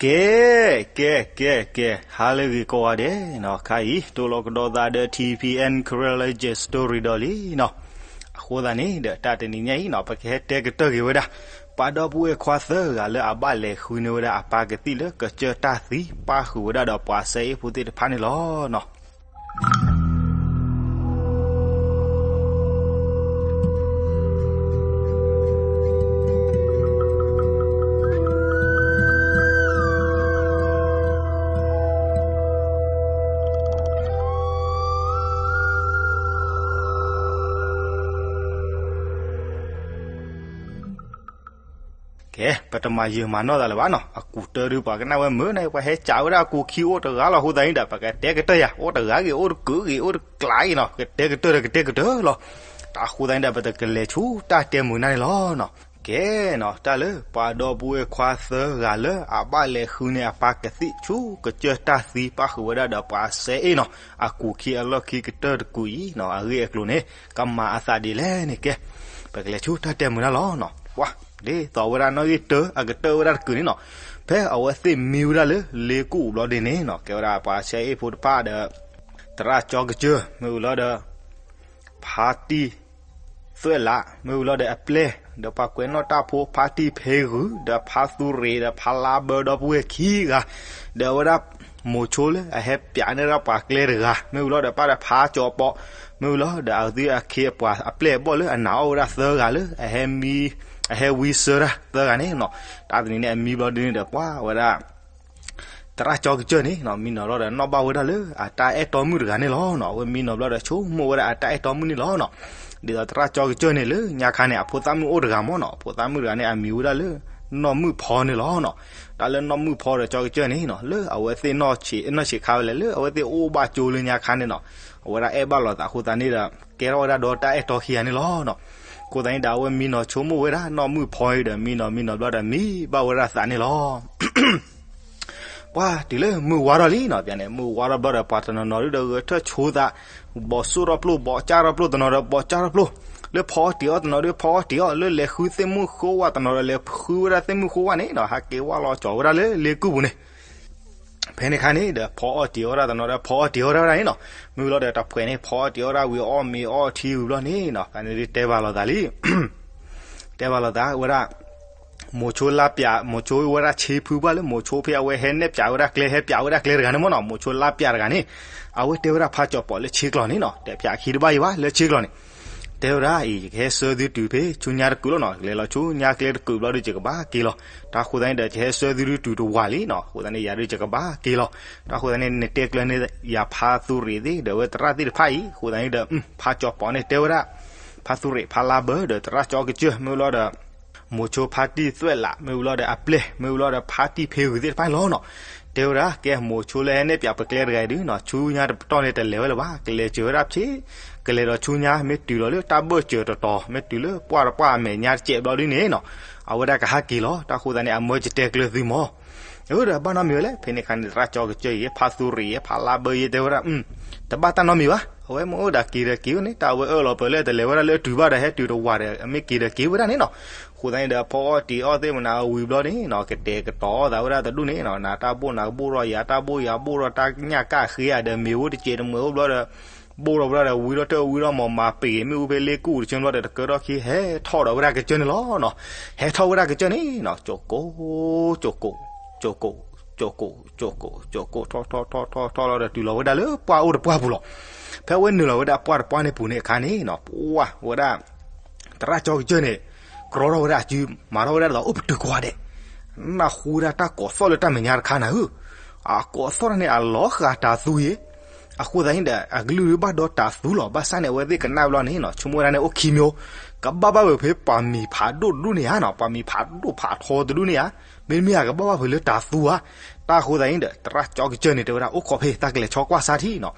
ကဲ, ကဲ, ကဲ, ကဲ, ဟါလၢအဂ့ၤကိးဂၤဒဲးနီၤ, ခါအံၤ တိၢ်လီၤကဒီးသးဒီး ထံၣ်ဖံးအဲၣ် Karen Legend Story ဒီးလံနီၤ. အဃိသတးန့ၣ်ဒီးတၢ်တနံၤညါအံၤနီၤ ပကဟဲတဲကတၢၢ်က့ၤဝဲဒၣ် ပှၤဒီပုၢ်ဝဲၢ်ခွါသၢဂၤလၢအဘၣ်လဲၤဃုန့ၢ်ဝဲဒၣ်အပၢ်ကသံၣ်လၢကစၢၢ်တၢ်သံ ပၣ်ဃုာ်ဝဲဒၣ်ဒီးပှၤစဲအ့ၣ်ဖိသ့ၣ်တဖၣ်န့ၣ်လီၤနီၤ. ကဲ, ပတမၤယၢၤမၤနီၢ်သးလၢၤဘၣ်နီၤ, အကူာ်တၢ်ဒုးပှၤကနၣ်ဝဲမုာ်န့ၣ် ပှၤဟဲစံးဝဲဒၣ်အကူာ်ခံအိၣ်တဂၤလီၤ. အဃိသတးန့ၣ်ဒီး ပကတဲကတၢၢ်ယၤ အိၣ်တဂၤဂ့ၤ အိၣ်တကုာ်ဂ့ၤ အိၣ်တကျးဂ့ၤနီၤ, ကတဲကတၢၢ်ဒီးကတဲကတၢၢ်လီၤ. အဃိသတးန့ၣ်ဒီး ပတကလဲၤဆူတၢ်တဲမုာ်နၢ်န့ၣ်လီၤနီၤ. ကဲနီၤ, တၢ်လၢပှၤဒီပုၢ်ဝဲၢ်ခွါသၢဂၤလၢအဘၣ်လဲၤဃုန့ၢ်အပၢ်ကသံၣ်ဆူကစၢၢ်တၢ်သံ ပၣ်ဃုာ်ဝဲဒၣ်ဒီးပှၤစဲအ့ၣ်နီၤ, အကူာ်ခံအလီၢ်ခံကတၢၢ်တကူာ်အံၤနီၤ, အဂ့ၢ်အကျိၤန့ၣ် ကမၤအသးဒ်လဲၣ်န့ၣ် ကဲ, ပကလဲၤဆူတၢ်တဲမုာ်နၢ်လီၤနီၤ. ပှၤ ဒ်သိးဝဲဒၣ်နီၣ်ဂံၢ်တၢ အကတၢၢ်ဝဲဒၣ်တကုာ်န့ၣ်နီၤ, ဖဲအဝဲသ့ၣ်မံဝဲဒၣ်လၢလ့ကူၣ်ဘျီဒ်န့ၣ်နီၤ, ကဲဝဲဒၣ်ပှၤစဲအ့ၣ်ဖိတဖၣ်ဒီး သရၣ်ကၠီကစၢၢ် မ့ၢ်ဝံၤလီၤဒီး ဖါတံၢ်သွဲၣ်လး မ့ၢ်ဝံၤလီၤဒီးအပျဲၢ် ဒီးပှၤကွဲးနီၣ်တၢ်ဖိ ဖါတံၢ်ဖ့ဂုၤ ဒီးဖါသူရ့း ဒီးဖါလါဘၢဒီပုၢ်ဝဲၢ်ခံဂၤ, ဒီးအဝဲဒၣ်မိၤဆိလၢအဟဲပၠးန့ၢ်ဒၣ်ပှၤကျဲတဂၤ မ့ၢ်ဝံၤလီၤဒီးပၢ်ဒီးဖါကၠီပီး, မ့ၢ်ဝံၤလီၤဒီးအဝဲသ့ၣ်အခ့အပှၤအပျဲၢ်အဘီၣ်လၢအနာ်အီၣ်ဝဲဒၣ်သၢဂၤ လၢအဟဲမံ အဟဲဝံစၢတၢ်သၢဂၤန့ၣ်နီၤ. တၢ်တနံၤန့ၣ်အမံဘျီဒ်န့ၣ်ဒီး ပှၤဝဲဒၣ် သရၣ်ကၠီကစၢၢ်န့ၣ်နီၤ မံနီၤလီၤဒီးနီၢ်ဘၣ်ဝဲဒၣ်လၢအတၢ်အဲၣ်တီမုၣ်တဂၤန့ၣ်လီၤနီၤ. အဝဲမံနီၤဘျီဒီးဆိကမိၣ်ဝဲဒၣ်အတၢ်အဲၣ်တီမုၣ်န့ၣ်လီၤနီၤ. ဒ်သိးသရၣ်ကၠီကစၢၢ်န့ၣ် လၢညါခါန့ၣ် အဖိသၣ်မုၣ်အိၣ်တဂၤမ့ၢ်နီၤ, အဖိသၣ်မုၣ်တဂၤန့ၣ် အမံၤဝဲဒၣ်လၢ နီၢ်မုၣ်ဖီန့ၣ်လီၤနီၤ. တၢ်လၢနီၢ်မုၣ်ဖီဒီးကၠီကစၢၢ်န့ၣ်နီၤ လၢအဝဲသ့ၣ်နီၢ်ဆံး နီၢ်ဆံးခါဝဲလဲၣ် လၢအဝဲသ့ၣ်အိၣ်ဘၣ်ကၠိလၢညါခါန့ၣ်နီၤ, အဝဲဒၣ်အဲၣ်ဘၣ်လိာ်သးအဃိသတးန့ၣ်ဒီး ကဲထီၣ်ဝဲဒၣ်ဒီးတၢ်အဲၣ်တီခံဂၤန့ၣ်လီၤနီၤ. အဃိသတးန့ၣ်ဒီးအဝဲမံနီၤဆိကမိၣ်ဝဲဒၣ် နီၢ်မုၣ်ဖီအံၤဒီး မံနီၤမံနီၤဘျီဒီးမံဘၣ်ဝဲဒၣ်သးန့ၣ်လီၤ. ပှၤတုၤလၢမုၢ်ဝါထီၣ်လံနီၤ, ပန့ၣ် မုၢ်ဝါထီၣ်ဘျီဒီး ပှၤတနီၤနီၤဒုဒီးဂဲၤထၢၣ်ဆိသး, ဘီးစိၣ်ထီၣ်ပျိၢ် ဘီးကၢ်ထီၣ်ပျိၢ်, တနီၤဒီးဘီးကၢ်ထီၣ်ပျိၢ်, လၢဖီအီၣ်တ့ၤအီၣ်တနီၤဒီးဖီအီၣ်တ့ၤအီၣ်, လၢလဲၤဃုသ့ၣ်မုၣ်ဃိဝၣ်တနီၤဒီးလဲၤဃုဝဲဒၣ်သ့ၣ်မုၣ်ဃိဝၣ်န့ၣ်နီၤ, ဟးက့ၤဝၢ်လီၤကၠီၤဝဲဒၣ်လၢလ့ကူၣ်ပူၤန့ၣ် ဖဲန့ၣ်ခါန့ၣ်ဒီး ဖီအီၣ်တ့ၤအီၣ်ဝဲဒၣ်တနီၤဒီးဖီအီၣ်တ့ၤအီၣ်ဝဲဒၣ်န့ၣ်နီၤ, မ့ၢ်ဝံၤလီၤဒီးတဖှဲးန့ၣ် ဖီအီၣ်တ့ၤအီၣ်ဝဲဒၣ်ဝံၤအီၣ်မ့ၤအီၣ်ထံဝံၤဘျီန့ၣ်နီၤ, ဖဲန့ၣ်ဒုတဲဘၣ်လိာ်သးလံ တဲဘၣ်လိာ်သးဝဲဒၣ် မိၤဆိလါပၠး မိၤဆိဝဲဒၣ်ဆ့ဖုဘၣ်လၢမိၤဆိဖဲအဝဲဟဲနဲၣ်ပၠးဝဲဒၣ်ကျဲ ဟဲပၠးဝဲဒၣ်ကျဲတဂၤန့ၣ်မ့ၢ်နီၤ, မိၤဆိလါပၠးတဂၤန့ၣ် အဝဲတဲဝဲဒၣ်ဖးကၠီၤပီးလၢဆ့ကျီၤန့ၣ်နီၤ, တဲပၠးခံတဘၣ်အံၤဘၣ်လၢဆ့ကျီၤန့ၣ်, တဲဝဲဒၣ်အံၤ ယကဟဲဆှၢသုတုၤဖဲဆူညါတကုာ်လီၤနီၤ, ကလဲၤလီၤဆူညါကျဲတကုာ်ဘျီဒီးယကဘၣ်က့ၤလီၤ, တၢ်ဃိသတးန့ၣ်ဒီး ယဟဲဆှၢသုတုၤတဝာ်လံနီၤ, အဃိသတးန့ၣ် ယၤဒုးယကဘၣ်က့ၤလီၤ, တၢ်ဃိသတးန့ၣ် နတဲကျၢၤန့ၢ်ယၤဖးသူရ့းသ့ၣ် ဒီးဝဲသရၣ်သ့ၣ်တဖၣ်အံၤ, အဃိသတးန့ၣ်ဒီး ဖးကၠီၤပီးန့ၣ်တဲဝဲဒၣ် ဖးသူရ့း ဖးလါဘၢ ဒီးသရၣ်ကၠီကစၢၢ် မ့ၢ်ဝံၤလီၤဒီး မိၤဆိဖါတံၢ်သွဲၣ်လး မ့ၢ်ဝံၤလီၤဒီးအပျဲၢ် မ့ၢ်ဝံၤလီၤဒီးဖါတံၢ်ဖ့ဂုၤသ့ၣ်တဖၣ်န့ၣ်လီၤနီၤ, တဲဝဲဒၣ် ကဲမိၤဆိလၢဟဲနဲၣ်ပၠးပကျဲတဂၤအံၤဒုးနီၤ, ဆူညါတပတီၢ်န့ၣ်တလဲၤဝဲလၢၤဘၣ်, ကလဲၤစၢၤဝဲဒၣ်ဖဲ ကလဲၤဒီးဆူညါ မ့ၢ်တုၤလီၤလၢတၢ်ဘၢၣ်စၢၤတတီၤ မ့ၢ်တုၤလၢပှၢ်တပှၢ်အမဲာ်ညါတစဲးဘျီဒ်န့ၣ်နီၤ, အဝဲဒၣ်ကဟးက့ၤလီၤ, တၢ်ဃိသတးန့ၣ် အမၢကတဲကျၢၤသုမီၤ အၢ ဒီးဘၣ်နီတမံၤဝဲလဲၣ်, ဖဲန့ၣ်အခါန့ၣ် သရၣ်ကၠီကစၢၢ်အံၤ ဖါသူရ့ၤ ဖါလါဘၢယဲတဲဝဲဒၣ်, တဘၣ်တၢ်နီတမံၤဘၣ်, အဝဲမ့ၢ်အိၣ်ဒီးက့ၤဒီးက့ၤအိၣ်န့ၣ် တၢ်အဝဲအၢၣ်လီၤပှၤလၢတလဲၤဝဲဒၣ်လၢအတုၤဘၣ်ဒီး ဟဲတုၤတဝာ်ဒီး အမ့ၢ်က့ၤဒီးက့ၤဝဲဒၣ်န့ၣ်နီၤ, အဃိသတးန့ၣ်ဒီး ဖီအီၣ်တ့ၤအီၣ်သ့ၣ်မနုၤဝံၤဘျီန့ၣ်နီၤ ကတဲာ်ကတီၤအီၣ်သးဝဲဒၣ်တဒူၣ်န့ၣ်နီၤ, နတၢ်ဘိၣ်နကဘိၣ်ဒီး ယတၢ်ဘိၣ်ယဘိၣ်ဒီး တၢ်ညၣ်ကၣ်ဃ့ဧါဒီး မ့ၤအိၣ်တစဲးတမှဲၤအိၣ်ဘျီဒီး ဘိၣ်ထီၣ်ဝဲဒၣ်ဒီး ဝံထီၣ်တၢ်ဝံထီၣ်မီၤမၤပ့ၤ မ့ၣ်အူဖဲလ့ကူၣ်တဆၢဘျီဒီး တကၢထီၣ်ခံ ဟဲထီၣ်ဒီးဝဲဒၣ်ကစၢၢ်န့ၣ်လီၤနီၤ, ဟဲထီၣ်ဝဲဒၣ်ကစၢၢ်န့ၣ်နီၤ, ကၠိကိး ကၠိကိး ကၠိကိး ကၠိကိး ကၠိကိး ကၠိကိး ထီၣ်ထီၣ်ထီၣ်ထီၣ်ထီၣ်လီၤဒီး တုၤလီၤဝဲဒၣ်လၢပှၢ်အိၣ်တပှၢ်ပူၤလီၤ, ဖဲအဝဲနုာ်လီၤဝဲဒၣ်ပှၢ်တပှၢ်န့ၣ်ပူၤန့ၣ်အခါန့ၣ်နီၤ, ပှၢ်ဝဲဒၣ် သရၣ်ကၠီကစၢၢ်န့ၣ် ကြီထီၣ်ဝဲဒၣ်အစု မၤထီၣ်ဝဲဒၣ်ဒီးအိၣ်ပတုာ်ကိးဂၤဒဲး, နၢ်ဟူဝဲဒၣ်တၢ်ကိးသီၣ်လၢတၢ်မဲာ်ညါတခါနၤဧၢ, အကိးသီၣ်တၢ်န့ၣ် အလီၤဃာ်တၤသူအံၤ, အဃိသတးန့ၣ်ဒီး အကလုၢ်ဘၣ်ဒီးတၤသူလီၤ, ဘၣ်ဆၣ်န့ၣ် အဝဲသ့ၣ်ကနၣ်ဘျီန့ၣ်နီၤ ဆိကမိၣ်ဝဲဒၣ်န့ၣ်အိၣ်ခံမဵဝ်, ကဘၣ်ဘၣ်ဝဲဖဲပှၤမံၤဖးဒိၣ်တဒူၣ်န့ၣ်ဧါနီၤ, ပှၤမံၤဖးဒိၣ်ဖးထီတဒူၣ်န့ၣ်ဧါ, မ့တမ့ၢ်ဧါ ကဘၣ်ဘၣ်ဖဲလၢတၤသူဧါ, တၢ်အဃိသတးန့ၣ်ဒီး သရၣ်ကၠီကစၢၢ်န့ၣ် တဲဝဲဒၣ်အိၣ်ခိးဖဲ တၢ်ကလဲၤဆီကွၢ်ဆါထံနီၤ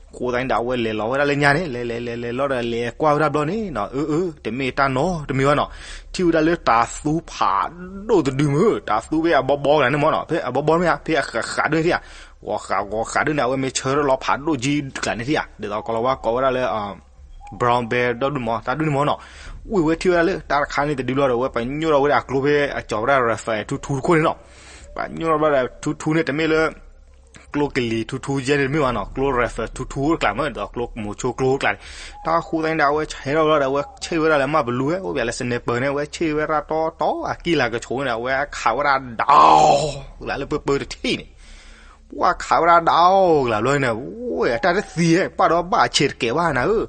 အဃိသတးန့ၣ်ဒီး အဝဲလဲၤလီၤဝဲဒၣ်လၢညါန့ၣ် လဲၤလဲၤလဲၤလဲၤလီၤဒီးလဲၤကွၢ်ဝဲဒၣ်ဘျီန့ၣ်နီၤ အၢ အၢ တမ့ၢ်တၢ်နီတမံၤဘၣ်နီၤ, ထံၣ်ဝဲဒၣ်လၢတၤသူဖးဒိၣ်တဒုမုၢ် တၤသူဖဲအဘီဘီကျါန့ၣ်မ့ၢ်နီၤ ဖဲအဘီဘီမ့ၢ်ဧါ ဖဲအဃးဃးဒိၣ်န့ၣ်ထံၣ်ဧါ, ဂီၤဃးဂီၤဃးဒိၣ်န့ၣ် အဝဲမ့ၢ်ဆၢထၢၣ်လီၤဖးဒိၣ်ကံကျါန့ၣ်ထံၣ်ဧါ, ဒ်သိးကီၤလၤဝါကိးဝဲဒၣ်လၢ brown bear ဒီဒူၣ်မ့ၢ် တၢ်ဒူၣ်န့ၣ်မ့ၢ်နီၤ, ဝံၢ်ဝဲထံၣ်ဝဲဒၣ်လၢတၢ်တခါန့ၣ်တဒုဘျီဒီး အဝဲပညိၣ်ထီၣ်ဝဲဒၣ်အကျိဖဲအကၠီၤဝဲဒၣ် ရဖဲထူထူတခိၣ်န့ၣ်နီၤ, ပှၤညိၣ်ထီၣ်ဘျီဒီး ထူထူန့ၣ်တမ့ၢ်လၢ ကျိကလံၤထူထူယဲန့ၣ်တမ့ၢ်ဘၣ်နီၤ, ကျိ rifle ထူထူတကျါမ့ၢ်ဒီး ကျိမိၤဆိကျိတကျါန့ၣ်, တၢ်ဃိသတးန့ၣ်ဒီး အဝဲဆဲးထီၣ်ဘျီဒီး အဝဲဆဲးဝဲဒၣ်လၢမၢ်ဘလူးဝဲ အိၣ်ဘၣ်လၢ sniper န့ၣ် အဝဲဆဲးဝဲဒၣ်တီတီ အကံၢ်လၤကဆိးန့ၣ် အဝဲခးဝဲဒၣ်ဒီး လၢပၢပၢတထံၣ်န့ၣ် ပှၤခးဝဲဒၣ်ဒီးကလၤဘျီန့ၣ် အတၢ်တသံ ပၢ်ဒီးဘၣ်ဆဲးတကဲးဘၣ်နၤဧၢ,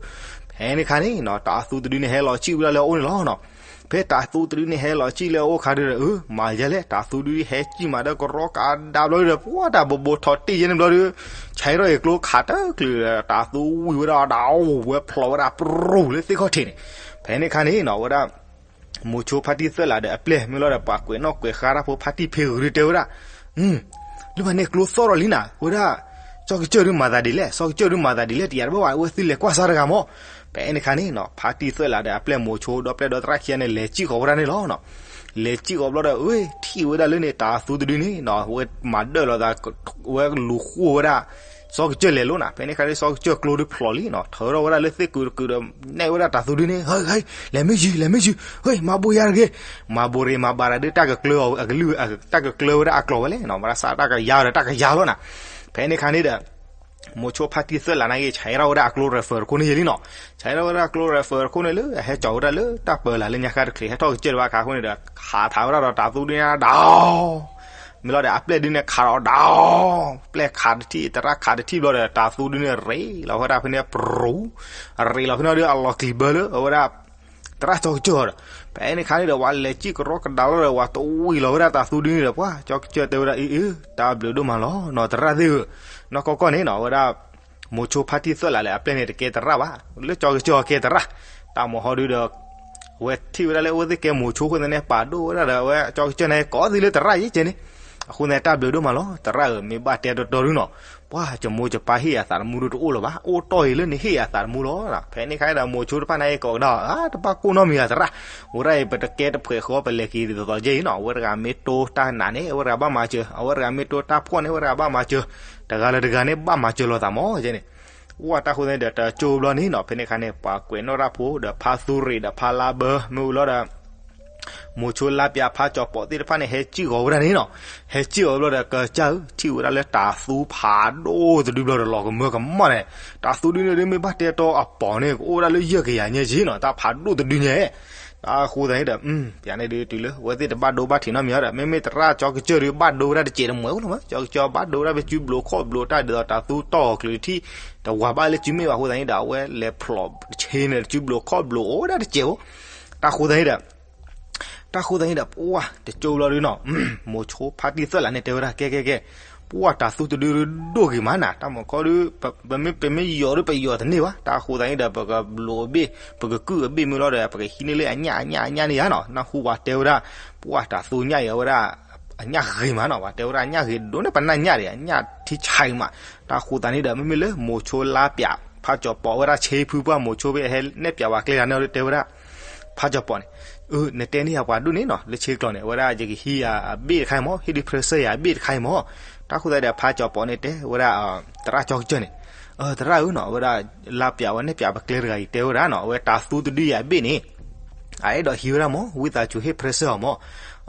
ဖဲန့ၣ်ခါန့ၣ်နီၤ တၤသူတဒုန့ၣ်ဟဲလီၤစံၣ်ဝဲဒၣ်လၢအအိၣ်န့ၣ်လီၤနီၤ, ဖဲတၤသူတဒုန့ၣ်ဟဲလီၤစံၣ်လၢအအိၣ်ခါဒီး အၢ မၤယဲလဲၣ် တၤသူဒုဟဲစံၣ်မးဒီးကရီကဒါဘျီဒီး ပှၤတၢ်ဘိးဘိးထီၣ်တ့ၢ်ယဲန့ၣ်ဘျီဒီး ဆဲးထီၣ်အံၤကျိခးတၢ်ကျုၤဒီး တၤသူဝံၤဝဲဒၣ်ဒီး ဝဲဖျိးဝဲဒၣ်ပြူၤလၢသ့ၣ်ခီၣ်ထံးန့ၣ်, ဖဲန့ၣ်ခါန့ၣ်နီၤ ဝဲဒၣ် မိၤဆိဖါတံၢ်သၢလးဒီးအပျဲၢ်မ့ၢ်လီၤဒီး ပှၤကွဲးနီၣ်ကွဲးဃါတၢ်ဖိဖါတံၢ်ဖ့ဂုၤဒုတဲဝဲဒၣ်, လၢမၤန့ၣ်ကျိသီၣ်ထီၣ်လံနၤ ဝဲဒၣ် စီၤကစၢၢ်ဒုမၤသးဒ်လဲၣ် စီၤကစၢၢ်ဒုမၤသးဒ်လဲၣ် တယာ်တဘၣ်ဘၣ် အဝဲသ့ၣ်လဲၤကွၢ်စါတဂၤမ့ၢ်, ဖဲန့ၣ်ခါန့ၣ်နီၤ ဖါတံၢ်သၢလးဒီးအပျဲၢ်မိၤဆိဒီပျဲၢ်ဒီသရၣ်ခံဂၤန့ၣ် လဲၤစံၣ်ဃီၤဝဲဒၣ်န့ၣ်လီၤနီၤ, လဲၤစံၣ်ဃီၤဘျီဒီး အၢ ထံၣ်ဝဲဒၣ်လၢန့ၣ် တၤသူတဒုန့ၣ်နီၤ ဝဲမၤဒၢၣ်လီၤသး ဝဲလူၤဃိဝဲဒၣ် စီၤကစၢၢ်လဲၤလိာ်နၤ, ဖဲန့ၣ်ခါန့ၣ် စီၤကစၢၢ်ကျိဒုဖျိးလံနီၤ ထၢထီၣ်ဝဲဒၣ်လၢသ့ၣ်ကုာ်တကုာ်ဒီး နဲၣ်ဝဲဒၣ်တၤသူဒုန့ၣ် ဟဲ ဟဲ လဲၤမ့ၢ်ယုၤ လဲၤမ့ၢ်ယုၤ ဟဲ မၤဘိးယၤတဂ့ၤ, မၤဘိးရ့ၣ်မၤဘၣ်တၢ်ဒုးတၢ်ကကျၢအီၤ အကလုၢ် တၢ်ကကျၢဝဲဒၣ်အကျိာ်ဝဲလဲၣ်နီၤ မၤတၢ်စးတၢ်ကယၤဒီးတၢ်ကယၤလီၤနၤ, ဖဲန့ၣ်ခါန့ၣ်ဒီး မိၤဆိဖါတံၢ်သၢလးန့ၣ်ဂ့ၤ ဆဲးထီၣ်ဝဲဒၣ်အကျိ rifle တခိၣ်န့ၣ်ယဲလံနီၤ, ဆဲးထီၣ်ဝဲဒၣ်ကျိ rifle တခိၣ်န့ၣ်လၢ အဟဲကၠီၤဝဲဒၣ်လၢတၢ်ပၢလၢ်လၢညါခါတချုး ဟဲထီၣ်ကစၢၢ်တဘၣ်ခါအဃိန့ၣ်ဒီး ခးထးဝဲဒၣ်ဒီးတၤသူဒုန့ၣ်ဒီး မ့ၢ်လီၤဒီးအပျဲၢ်ဒုန့ၣ်ခးဒီးဒီး ပျဲၢ်ခးတထံၣ် သရၣ်ခးတထံၣ်ဘျီဒီး တၤသူဒုန့ၣ်ရ့လီၤဝဲဒၣ်ဖဲန့ၣ်ပြူၤ, ရ့လီၤဖဲန့ၣ်ဒီးအလီၤကလံၤဘၢလၢအဝဲဒၣ် သရၣ်စီၤကစၢၢ်ဒီး ဖဲန့ၣ်ခါန့ၣ်ဒီး ပှၤလဲၤစံၣ်ကရီကဒါလီၤဒီး ပှၤတဝံၤလီၤဝဲဒၣ်တၤသူဒုန့ၣ်ဒီး ပှၤစီၤကစၢၢ်တဲဝဲဒၣ် အ့ အ့ တၢ်ဘျုးဒိၣ်မးလီၤနီၤ သရၣ်သ့ၣ်ဧၢ, နီၢ်ကီၢ်ကီၢ်န့ၣ်နီၤ အဝဲဒၣ် မိၤဆိဖါတံၢ်သၢလးလၢအပျဲၢ်န့ၣ် တကဲသရၣ်ဘၣ်, လၢစီၤကစၢၢ်ကဲသရၣ်, တၢ်မၤဟီဒုဒီး အဝဲထံၣ်ဝဲဒၣ်လၢအဝဲသ့ၣ်ကဲမိၤဆိအဃိသတးန့ၣ် ပာ်ဒိၣ်ဝဲဒၣ်ဒီး အဝဲစီၤကစၢၢ်န့ၣ် ကိးသံလၢသရၣ်ယဲကဲန့ၣ်, အဃိသတးန့ၣ် တၢ်ဘျုးဒိၣ်မးလီၤ သရၣ်ဧၢ, မ့ၢ်ဘၣ်တဲတီတီဒုနီၤ ပှၤယမိၢ်ယပၢ်ဟ့ၣ်ယၤသးသမူဒုတအိၣ်လၢၤဘၣ်, အိၣ်တီၢ်အံၤလၢနဟ့ၣ်ယၤသးသမူလီၤ. ဖဲန့ၣ်ခါဒီး မိၤဆိတဖၣ်န့ၣ် ကိးကဒါအီၤ တဘၣ်ကိၢ်နီတမံၤဘၣ်သရၣ်, ဝဲဒၣ်အံၤ ပတကဲတဖှဲးဃီ ပလဲၤက့ၤဒ်သိးသိးကဲအံၤနီၤ, အဝဲတဂၤမ့ၢ်တိတၢ်နာ်န့ၣ် အဝဲတဂၤဘၣ်မၤစၢၤ, အဝဲတဂၤမ့ၢ်တိတၢ်ဖှီၣ်န့ၣ် အဝဲတဂၤဘၣ်မၤစၢၤ, တဂၤလၢတဂၤန့ၣ် ဘၣ်မၤစၢၤလိာ်သးမးကဲန့ၣ်, ဝဲတၢ်ဃိသတးန့ၣ်ဒီး တကၠိဘျီန့ၣ်နီၤ, ဖဲန့ၣ်ခါန့ၣ် ပှၤကွဲးနီၣ်တၢ်ဖိဒီး ဖါသူရ့ၣ်ဒီးဖါလါဘၢ မ့ၢ်ဝံၤလီၤဒီး မိၤဆိလါပၠးဖါကၠီၤပီးသ့ၣ်တဖၣ်န့ၣ် ဟဲစံၣ်ဂီၤဝဲဒၣ်န့ၣ်နီၤ, ဟဲစံၣ်ဂီၤဘျီဒီး ကစၢ်ဧၢ ထံၣ်ဝဲဒၣ်လၢတၤသူဖးဒိၣ်တဒုဘျီဒီး လီၤကမၢကမၣ်န့ၣ်, တၤသူဒုန့ၣ်ဒုမ့ၢ်ဘၣ်တဲတီအပီၤန့ၣ် ကအိၣ်ဝဲဒၣ်လၢယဲၢ်ကယၤညါကဲနီၤ, တၢ်ဖးဒိၣ်တဒုညါ တၢ်ဃိသတးန့ၣ်ဒီး ပှၤန့ၣ်ဒုးတုၤလၢ အဝဲသ့ၣ်တဘၣ်ဒိဘၣ်ထံးနီတမံၤဒီး မ့မ့ၢ်သရၣ်စီၤကစၢၢ်ဒုး ဘၣ်ဒိဝဲဒၣ်တစဲးတမှဲၤအိၣ်လီၤမး, စီၤကစၢၢ်ဘၣ်ဒိဝဲဒၣ်ဖဲစုဘျိးခီၣ်ဘျိးတၢ်ဒ်သိးတၤသူတီၢ်အီၤကျုးတထံၣ်, တဝၤဘၣ်လၢစုမ့ၢ်ဘၣ်အဃိသတးန့ၣ်ဒီး အဝဲလဲၤဖျိးဆ့န့ၣ် စုဘျိးခီၣ်ဘျိးအိၣ်ဝဲဒၣ်တစဲးဖိ, တၢ်ဃိသတးန့ၣ်ဒီး တၢ်ဃိသတးန့ၣ်ဒီး ပှၤတကၠိဘျီဒုနီၤ, မိၤဆိဖါတံၢ်သၢလးန့ၣ်တဲဝဲဒၣ် ကဲကဲကဲ, ပှၤတၤသူတဒုဒိၣ်ဂ့ၤမးနၤ, တၢ်မၤခီဒု ပမ့ၢ်ယိးဒု ပယိးတန့ၢ်ဘၣ်, တၢ်ဃိသတးန့ၣ်ဒီး ပကဘျိးအဘ့ၣ် ပကကုၢ်အဘ့ၣ်မ့ၢ်လီၤဒီး ပကဟံးန့ၢ်လၢအညၣ်အညၣ်အညၣ်န့ၣ်ဧါနီၤ, နၢ်ဟူပှၤတဲဝဲဒၣ်, ပှၤတၤသူညၣ်အံၤ အဝဲဒၣ် အညၣ်ဂ့ၤမးနီၤ, ပှၤတဲဝဲဒၣ်အညၣ်ဂ့ၤဒိၣ်န့ၣ် ပနၢ်ညၣ်ဒံး အညၣ်ထံဆါအံၤမး, တၢ်ဃိသတးန့ၣ်ဒီး မ့မ့ၢ်လၢမိၤဆိလါပၠး ဖါကၠီၤပီးဝဲဒၣ်ဆ့ဖုပှၢ်မိၤဆိဖဲဟဲနဲၣ်ပၠးဝဲကျဲဂၤန့ၣ်တဲဝဲဒၣ် ဖါကၠီၤပီးန့ၣ်, အၢ နတဲန့ၢ်ယၤပှၤဒိၣ်န့ၣ်နီၤ, လၢဆ့ကျီၤန့ၣ် အဝဲဒၣ်ယကဟံးယၤအဘ့ၣ်တခါအံၤမး, ဟ့ၣ်ဒုးဖြၢၣ်စၢၢ်ယၤအဘ့ၣ်တခါအံၤမး, တၢ်ဃိသတးဒီး ဖါကၠီၤပီးန့ၣ်တဲဝဲဒၣ် သရၣ်ကၠီကစၢၢ်န့ၣ်, အၢ သရၣ်ဧၢနီၤ, အဝဲဒၣ် လါပၠးဝဲနဲၣ်ပၠးပကျဲတဂၤအံၤတဲဝဲဒၣ်နီၤ, အဝဲတၤသူတဒုယၤအဘ့ၣ်န့ၣ် အအဲၣ်ဒိးဟံးဝဲဒၣ်မး, ဝံသးစူၤဟ့ၣ်ဖြၢၣ်စၢၢ်အီၤမး,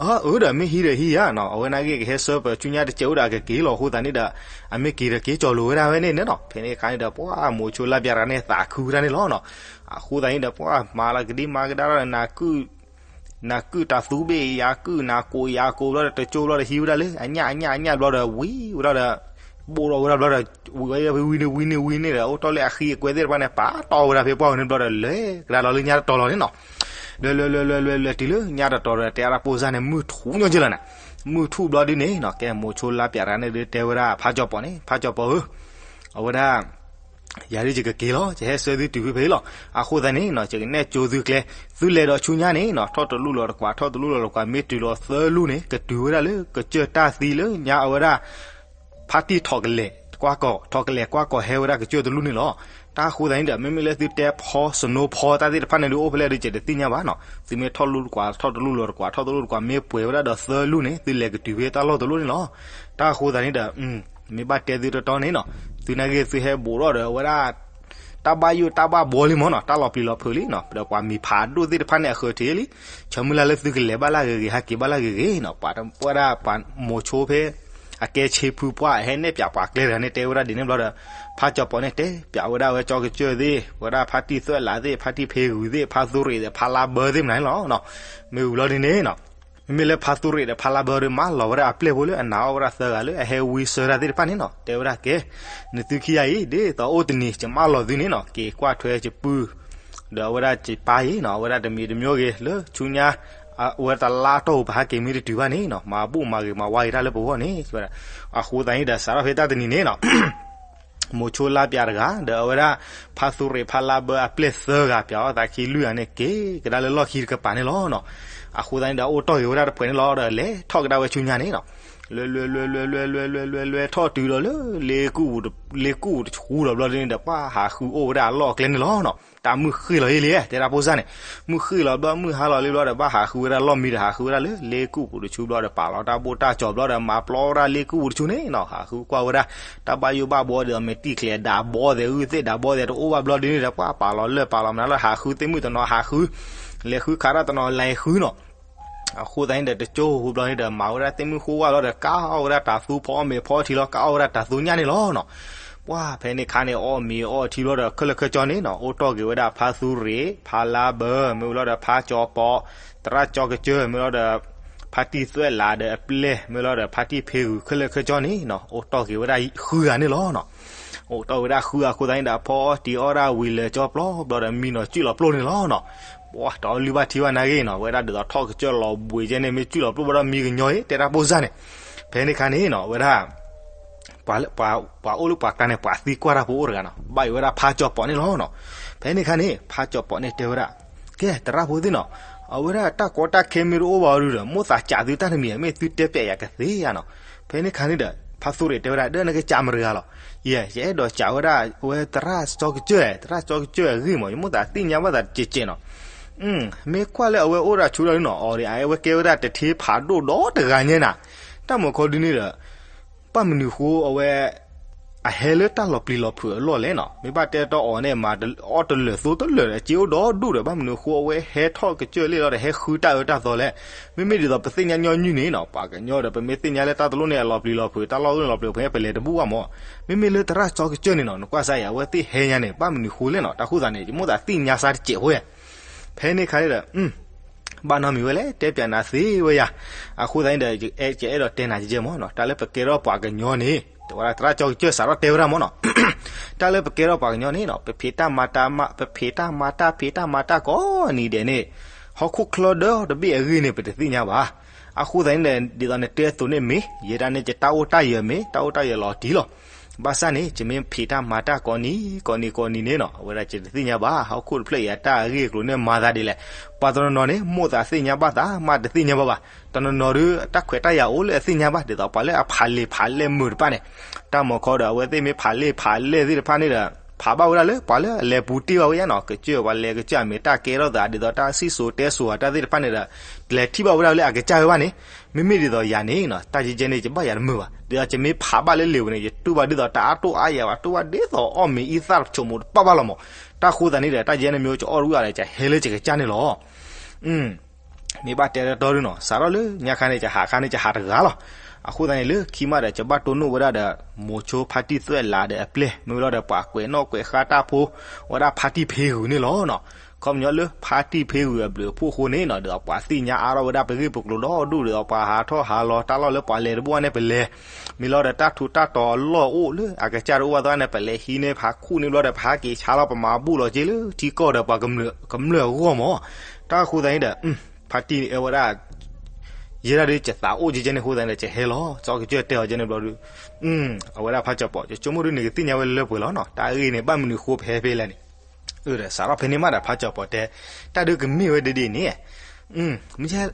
အၢ အၢ ဒီးမ့ၢ်ဟံးဒီးဟံးယၤနီၤ, အဝဲနာ်က့ကဟဲဆှၢပဆူညါတစဲးအိၣ်ဒီးအကက့ၤလီၤအဃိသတးန့ၣ်ဒီး အမ့ၢ်က့ၤဒီးက့ၤကၠီၤလိၤဝဲဒၣ်ဝဲန့ၣ်နီၤ, ဖဲန့ၣ်အခါန့ၣ်ဒီး ပှၤမိၤဆိလါပၠးတဂၤန့ၣ်သးခုဝဲဒၣ်န့ၣ်လီၤနီၤ, အဃိသတးန့ၣ်ဒီး ပှၤမၤလၢကဒံမၤကဒါဒီး နကုၢ်တၤသူဘ့ၣ်ယၤကုၢ် နကိးယၤကိးဘျီဒီး တကၠိဘျီဒီးဟံးဝဲဒၣ်လၢအညၣ်အညၣ်အညၣ်ဘျီဒီး ဝံၤဝဲဒၣ်ဒီး ဘိးထီၣ်ဝဲဒၣ်ဘျီဒီး ဝံၤဝဲဝံၤန့ၣ်ဝံၤန့ၣ်ဝံၤန့ၣ်ဒီး အိၣ်တီၢ်လၢအဃံအကွဲသ့ၣ်တဖၣ်န့ၣ် ပာ်တီၢ်ဝဲဒၣ်ဖဲပှၢ်ဝဲန့ၣ်ဘျီဒီး လဲၤကဒါလီၤလၢညါတတီၤလီၤန့ၣ်နီၤ, လဲၤလဲၤလဲၤလဲၤလဲၤလဲၤတုၤလၢညါတတီၤဒီး တဲအါတၢ်ပိၢ်စၢ်န့ၣ် မုၢ်ထူၣ်ညီကၢလီၤနၤ, မုၢ်ထူၣ်ဘျီဒ်န့ၣ်နီၤ, ကဲမိၤဆိလါပၠးတဂၤန့ၣ်ဒုးတဲဝဲဒၣ်ဖါကၠီၤပီးန့ၣ် ဖါကၠီၤပီးဧၢ အဝဲဒၣ် ယၤဒ်ယကက့ၤလီၤ, ယဟဲဆှၢသုတုၤဖဲဖဲလီၤ. အဃိသတးန့ၣ်နီၤ ယကနဲၣ်ကၠိသုကျဲ, သုလဲၤဒီးဆူညါန့ၣ်နီၤ ထီၣ်တလူၢ်လီၤတကွၢ် ထီၣ်တလူၢ်လီၤတကွၢ် မ့ၢ်တုၤလီၤသၢလူၢ်န့ၣ် ကတုၤဝဲဒၣ်လၢကစၢၢ်တၢ်သံလၢညါအဝဲဒၣ် ဖါတံၢ်ထီၣ်ကလဲာ်ကွၢ်ကီၢ် ထီၣ်ကလဲာ်ကွၢ်ကီၢ်ဟဲဝဲဒၣ်ကစၢၢ်တလူၢ်န့ၣ်လီၤ. တၢ်ဃိသတးန့ၣ်ဒီး မ့မ့ၢ်လၢသုတဲဖီ snow ဖီတၢ်သ့ၣ်တဖၣ်န့ၣ်ဒုးအိၣ်ဖဲလဲၣ်ဒုး ယတသ့ၣ်ညါဘၣ်နီၤ. သုမ့ၢ်ထီၣ်လူၢ်တကွၢ် ထီၣ်တလူၢ်လီၤတကွၢ် ထီၣ်တလူၢ်တကွၢ် မ့ၢ်ပှဲၤဝဲဒၣ်ဒီးသၢလူၢ်န့ၣ် သုလဲၤကတုၤဖဲတၢ်လီၢ်တလူၢ်န့ၣ်လီၤ. တၢ်ဃိသတးန့ၣ်ဒီး မ့ၢ်ဘၣ်တဲသုတီတီန့ၣ်နီၤ သုနာ်က့သုဟဲဘူးထီၣ်ဒီးဝဲဒၣ် တၢ်ဘၣ်ယိၣ်တၢ်ဘၣ်ဘှီလံမ့ၢ်နီၤ, တၢ်လီၤပျံၤလီၤဖုးလံနီၤ, ဒီးပှၤမံၤဖးဒိၣ်သ့ၣ်တဖၣ်န့ၣ် အဃၢၤထံးလံ, ဆၢမုၢ်လၢ်လၢသုကလဲၤဘၣ်လၢအဂ့ၤဂ့ၤ ဟဲက့ၤဘၣ်လၢအဂ့ၤဂ့ၤနီၤ, ပှၤဝဲဒၣ်ပှၤမိၤဆိဖဲ အကဲဆ့ဖုပှၢ် ဟဲနဲၣ်ပၠးပှၤကျဲတဂၤန့ၣ် တဲဝဲဒၣ်ဒ်န့ၣ်ဘျီဒီး ဖါကၠီၤပီးန့ၣ် တဲပၠးဝဲဒၣ်ဝဲကၠီကစၢၢ်သ့ၣ်, ဝဲဒၣ်ဖါတံၢ်သွဲၣ်လးသ့ၣ်, ဖါတံၢ်ဖ့ဂုၤသ့ၣ်, ဖါသူရ့ၣ်သ့ၣ်, ဖါလါဘၢသ့ၣ်မနုၤန့ၣ်လီၤ. မ့ၢ်ဝံၤဘျီဒ်န့ၣ်နီၤ, မ့မ့ၢ်လၢဖါသူရ့ၣ်ဒီးဖါလါဘၢဒီး မၢလီၤဝဲဒၣ်အပျဲၢ်ဖိလၢအနာ်အီၣ်ဝဲဒၣ်သၢဂၤလၢအဟဲဝံဆၢတၢ်သ့ၣ်တဖၣ်န့ၣ်နီၤ, တဲဝဲဒၣ်ကဲ, နသုခံဂၤအံၤ ဒ်သိးအိၣ်တနံၤ ယမၢလီၤသုန့ၣ်နီၤ, က့ၤကွၢ်ထွဲယပုၢ် ဒီးအဝဲဒၣ်ယပၢ်အံၤနီၤ, အဝဲဒၣ်တမံၤတမံၤဂ့ၤ လၢဆူညါ အဝဲတလါတီၢ်ပူၤ ပဟဲက့ၤမ့ၢ်တတုၤဘၣ်န့ၣ်နီၤ, မၤဘူၣ်မၤဂ့ၤမၤဝါဂ့ၤတၢ်လၢပဂီၢ်န့ၣ်, အဃိသတးန့ၣ်ဒီး စးထီၣ်ဖဲတၢ်တနံၤန့ၣ်နီၤ မိၤဆိလါပၠးတဂၤ ဒီးအဝဲဒၣ် ဖါသူရ့ၣ်ဖါလါဘၢအပျဲၢ်သၢဂၤ ပၠးအီၣ်သးခံလွံၢ်ဂၤန့ၣ် က့ၤကဒါလၢလီၢ်ခံတကပၤန့ၣ်လီၤနီၤ. အဃိသတးန့ၣ်ဒီး အိၣ်တီၢ်က့ၤဝဲဒၣ်တပှဲၤန့ၣ်လီၤဒီး လဲၤထီၣ်ကဒါဝဲဆူညါန့ၣ်နီၤ, လဲၤလဲၤလဲၤလဲၤလဲၤလဲၤလဲၤလဲၤလဲၤထီၣ်တုၤဒီးလၢ လ့ကူၣ်ပူၤတဆူလီၤဘျီဒ်န့ၣ်ဒီး ပှၤဟးဃုအိၣ်ဝဲဒၣ်အလီၢ်အကျဲန့ၣ်လီၤနီၤ. တၢ်မုၢ်ဃ့ၢ်လီၤယံာ်လံ တဲတၢ်ဖိစၢ်န့ၣ်, မုၢ်ဃ့ၢ်လီၤဘျီ မုၢ်ဟါလီၤလံဘျီဒီး ဘၣ်ဟးဃုဝဲဒၣ်လီၢ်မံဒီး ဟးဃုဝဲဒၣ်လၢ လ့ကူၣ်ပူၤတဆူဘျီဒီး ပာ်လီၤတၢ်ဘိၣ်တၢ်ကၠီၤဘျီဒီး မၤပျီဝဲဒၣ်လ့ကူၣ်ပူၤတဆူန့ၣ်နီၤ, ဟးဃုကွၢ်ဝဲဒၣ် တၢ်ဘၣ်ယိၣ်ဘၣ်ဘှီဒ်သိး မ့ၢ်တံၢ်ချဲးဒးဘီသဲး ဂုၢ်သ့ၣ်ဒးဘီသဲး တအိၣ်ဘၣ်ဘျီဒ်န့ၣ်ဒီး ပှၤပာ်လီၤလၢၢ်ပာ်လီၤမနုၤလၢ ဟးဃုသ့ၣ်မုၣ်တနီၤဟးဃု, လဲၤဃုခးတၢ်တနီၤလဲၤဃုနီၤ. အဃိသတးန့ၣ်ဒီး တကၠိဟူဘျီန့ၣ်ဒီး မၤဝဲဒၣ်သ့ၣ်မုၣ်ဃိဝၣ်လီၤဒီး ကၢ်အီၣ်ဝဲဒၣ်တၤသူ ဖီအီၣ်မ့ၤဖီအီထံလီၤ ကၢ်အီၣ်ဝဲဒၣ်တၤသူညၣ်န့ၣ်လီၤနီၤ. ပှၤဖဲန့ၣ်ခါန့ၣ် အီၣ်မ့ၤအီထံဘျီဒီး ခဲလၢာ်ခဲကၠီန့ၣ်နီၤ အိၣ်တီၢ်က့ၤဝဲဒၣ်ဖါသူရ့ၣ် ဖါလါဘၢ မ့ၢ်ဝံၤလီၤဒီးဖါကၠီၤပီး သရၣ်ကၠီကစၢၢ် မ့ၢ်လီၤဒီး ဖါတံၢ်သွဲၣ်လးဒီးအပျဲၢ် မ့ၢ်လီၤဒီး ဖါတံၢ်ဖ့ဂုၤ ခဲလၢာ်ခဲကၠီန့ၣ်နီၤ အိၣ်တီၢ်က့ၤဝဲဒၣ်ဃုဂၤန့ၣ်လီၤနီၤ. အိၣ်တီၢ်ဝဲဒၣ်ဃုဂၤအဃိသတးန့ၣ်ဒီး အဖီအီၣ်တံၤအီၣ်ဒၣ်ဝံၤလၢာ်ကၠီပျီဘျီဒီး မံနီၤစုၣ်လီၤပျိၢ်န့ၣ်လီၤနီၤ. ပှၤတအီၣ်လုၢ်ဘၣ်ထံဘၣ်နာ်ဂ့ၤနီၤ ဝဲဒၣ်ဒ်သိးထီၣ်ကစၢၢ်လီၤဘှံးကဲန့ၣ် မ့ၢ်စုၣ်လီၤပျိၢ်ဘျီဒီးမံကညီအံၤ တဲတၢ်ဖိစၢ်န့ၣ်, ဖဲန့ၣ်ခါန့ၣ်နီၤ ဝဲဒၣ် ပှၤအိၣ်လၢပှၤကျါန့ၣ် ပှၤသံကွၢ်တၢ်ဖိအိၣ်တဂၤနီၤ ဘၣ်ယိၣ်ဝဲဒၣ်ဖါကၠီၤပီးန့ၣ်လီၤနီၤ. ဖဲန့ၣ်ခါန့ၣ် ဖါကၠီၤပီးန့ၣ်တဲဝဲဒၣ် ကဲ သရၣ်ဖိသ့ၣ်နီၤ, အဝဲဒၣ်တၢ်ကီတၢ်ခဲမ့ၢ်တအိၣ်ဘၣ်အီၤဒုဒီး မိၣ်သးစံးသုတၢ်တမံၤ မ့ၢ်သုတဲပျးယၤကသ့ဧါနီၤ. ဖဲန့ၣ်ခါန့ၣ်ဒီး ဖါသူရ့ၣ်တဲဝဲဒၣ် ဒီးနကစံးမတၤတဂၤလီၤ. ယဲ ယအဲၣ်ဒိးစံးဝဲဒၣ် အဝဲသရၣ်ကၠီကစၢၢ် သရၣ်ကၠီကစၢၢ်အဂ့ၢ်မး ယမိၣ်သးသ့ၣ်ညါဘၣ်သးတကဲးကဲးနီၤ. မ့ၢ်ကွၢ်လၢအဝဲအိၣ်ဒၣ်ဆူဒီးနီၤ အီၤဒ်အဝဲကဲဝဲဒၣ်တထ့ဖးဒိၣ်ဒီတဂၤညါနၤ, တၢ်မုၢ်ခီဒုန့ၣ်ဒီး ဘၣ်မနုၤဃိအဝဲ အဟဲလၢတၢ်လီၤပျံၤလီၤဖုးအလီၢ်လဲၣ်နီၤ. မ့ၢ်ဘၣ်တဲတီအီၤန့ၣ် မၤအီၣ်တလၢာ်သိတလၢာ်ဒီး အစ့အိၣ်ဒီဒူၣ်ဒီး ဘၣ်မနုၤဃိအဝဲဟဲထီၣ်ကစၢၢ်လ့ၣ်လီၤဒီး ဟဲဃုတၢ်အၢတၢ်သီလဲၣ်. မ့မ့ၢ်ဒ်သိးပသ့ၣ်ညါညီနုၢ်န့ၣ်နီၤ ပှၤကညီဒီး ပမ့ၢ်သ့ၣ်ညါလၢတၢ်တလိၣ်န့ၣ် အလီၤပျံၤလီၤဖုး တၢ်လီၢ်အိၣ်န့ၣ်လီၤပျံၤဖုး ပလဲၤတဘူၣ်ဘၣ်မး. မ့မ့ၢ်လၢသရၣ်ကၠီကစၢၢ်န့ၣ်နီၤ နကွၢ်စါအံၤ အဝဲသ့ၣ်ဟဲညါန့ၣ် ဘၣ်မနုၤဃိလဲၣ်နီၤ တၢ်ဃိသးန့ၣ် ယမိၣ်သးသ့ၣ်ညါစါတကဲးဖိယဲၢ်. ဖဲန့ၣ်ခါန့ၣ်ဒီး ဘၣ်နီတမံၤဝဲလဲၣ် တဲပျးနၤသ့ဝဲယၤ. အဃိသတးန့ၣ်ဒီး ယအဲၣ်ဒိးတဲနၤကဲကဲမးနီၤ တၢ်လၢပကဲထီၣ်ပှၤကညီန့ၣ် တဲဝဲဒၣ်သရၣ်ကၠီကစၢၢ်စးထီၣ်တဲဝဲဒၣ်မးနီၤ တၢ်လၢပကဲထီၣ်ပှၤကညီန့ၣ်နီၤ ပဖံးတၢ်မၤတၢ် ပဖံးတၢ်မၤတၢ်ဖံးတၢ်မၤတၢ်ကိးနံၤဒဲးန့ၣ် ဟီၣ်ခိၣ်ချၢဒီတဘ့ၣ်အဂ့ၢ်န့ၣ် ပတသ့ၣ်ညါဘၣ်. အဃိသတးန့ၣ်ဒီး ဒ်သိးနတဲအသိးန့ၣ်မ့ၢ် ယဲဒၣ်န့ၣ်ယတၢ်အိၣ်တၢ်ယၢၤမ့ၢ် တၢ်အိၣ်တၢ်ယၢၤလီၤတံၢ်လီၤ. ဘၣ်ဆၣ်န့ၣ် ယမ့ၢ်ဖံးတၢ်မၤတၢ်ကိးနံၤ ကိးနံၤကိးနံၤန့ၣ်နီၤ အဝဲဒၣ်ယတသ့ၣ်ညါဘၣ် ဟီၣ်ခိၣ်တဖျၢၣ်အံၤအတၢ်အဂ့ၢ်အကျိၤန့ၣ်မၤသးဒ်လဲၣ်. ပှၤတနီၤနီၤန့ၣ် မိၣ်သးသ့ၣ်ညါဘၣ်သးမးတသ့ၣ်ညါဘၣ်ဘၣ်. တနီၤနီၤဒီး တၢ်ခွဲးတၢ်ယာ်အိၣ်လၢအသ့ၣ်ညါဘၣ် ဒ်သိးပှၤလၢအဖးလံာ်ဖးလဲၢ်မုာ်တဖၣ်န့ၣ် တၢ်မုၢ်ခီဒီး အဝဲသ့ၣ်မ့ၢ်ဖးလံာ်ဖးလဲၢ်သ့ၣ်တဖၣ်န့ၣ်ဒီး ဖးဘၣ်ဝဲဒၣ်လၢပှၤလၢအလဲၤပူၤတ့ၢ်ဘၣ်ဝဲယါနီၤ ကစၢၢ်ပှၤလဲၤကစၢၢ်အမ့ၢ်တၢ်ကဲထီၣ်သး ဒ်သိးတၢ်စံၣ်စိၤတဲစိၤအတၢ်သ့ၣ်တဖၣ်န့ၣ်ဒီး လဲၤထံၣ်ဘၣ်ဝဲဒၣ်လၢအကစၢ်ဝဲဘၣ်န့ၣ်. မ့မ့ၢ်ဒ်သိးယၤန့ၣ်နီၤ တၢ်ယကဲန့ၣ် ယဘၣ်ယၤတမုာ်ဘၣ် ဒ်သိးယမ့ၢ်ဖးဘၣ်လၢလံာ်ဝဲန့ၣ် ယတူၢ်ဘၣ်ဒ်သိးတၢ်အါတိၢ်အါယၤဘၣ် တူၢ်ဘၣ်ဒ်သိးအီၣ်မ့ၤအံသၣ်တဆိကမိၣ်တပၣ်ဘၣ်လီၤမး. တၢ်ဃိသတးန့ၣ်ဒီး တၢ်ယဲန့ၣ်မ့ၢ်အိၣ် ယအီၣ်တဝံၣ်အီၤဒီး ယဟဲလၢယကစၢ်န့ၣ်လီၤ. မ့ၢ်ဘၣ်တဲတတီဒုနီၤ စးထီၣ်လၢညါခါန့ၣ် ယဟးခါန့ၣ် ယဟးတဂၤလီၤ. အဃိသတးန့ၣ် လၢခံမးဒီး ယဘၣ်တိၢ်နီၣ်ဝဲဒၣ်ဒီး မိၤဆိဖါတံၢ်သွဲၣ်လးဒီးအပျဲၢ် မ့ၢ်ဝံၤလီၤဒီး ပှၤကွဲးနီၣ်ကွဲးဃါတၢ်ဖိ ဝဲဒၣ်ဖါတံၢ်ဖ့ဂုၤန့ၣ်လီၤနီၤ. ခီပညီလၢဖါတံၢ်ဖ့ဂုၤအဘျုးအဖှိၣ်အဃိန့ၣ်နီၤ ဒီးပှၤသ့ၣ်ညါအါထီၣ်ဝဲဒၣ်ပဂ့ၢ်ပကျိၤဒီဒူၣ် ဒ်သိးပှၤဟးထီၣ်ဟးလီၤ တၢ်လီၢ်လၢပှၤလဲၤတဘိၣ်န့ၣ်ပလဲၤ မ့ၢ်လီၤဒီးတၢ်ထူးတၢ်တီၤအလီၢ်အိၣ်လၢအကစၢ်တအိၣ်ဘၣ်သ့ၣ်တဖၣ်န့ၣ် ပလဲၤဟံးန့ၢ်ဖးခူၣ်န့ၣ်ဘျီဒီး ပဟးက့ၤဆါလီၤ ပမၤဘူၣ်လီၤက့ၤလၢထံကီၢ်ဒီးပှၤကမျၢၢ်အဂီၢ်မး. တၢ်ဃိသတးန့ၣ်ဒီး ဖါတံၢ်အဝဲဒၣ် ယဲဒၣ်ဒုး ယသးအိၣ်ကဲကဲန့ၣ်အဃိသတးန့ၣ်ဒီး ယဟဲလီၤ စီၤကစၢၢ်တဲအီၤကဲန့ၣ်ဘျီဒုး အဝဲဒၣ်ဖါကၠီၤပီး ယဆိကမိၣ်ဒုးန့ၣ် ကသ့ၣ်ညါဝဲလၢပှဲၤလီၤနီၤ တၢ်အဂ့ၢ်န့ၣ် ဘၣ်မနုၤဃိပဟဲဖဲလဲၣ်န့ၣ် ဒီးစးထီၣ်ဖဲန့ၣ်မးဒီး ဖါကၠီၤပီးတဲ တၢ်ဒုးကမ့ၢ်ဝဲဒ်ဒ်န့ၣ် မ့ၢ်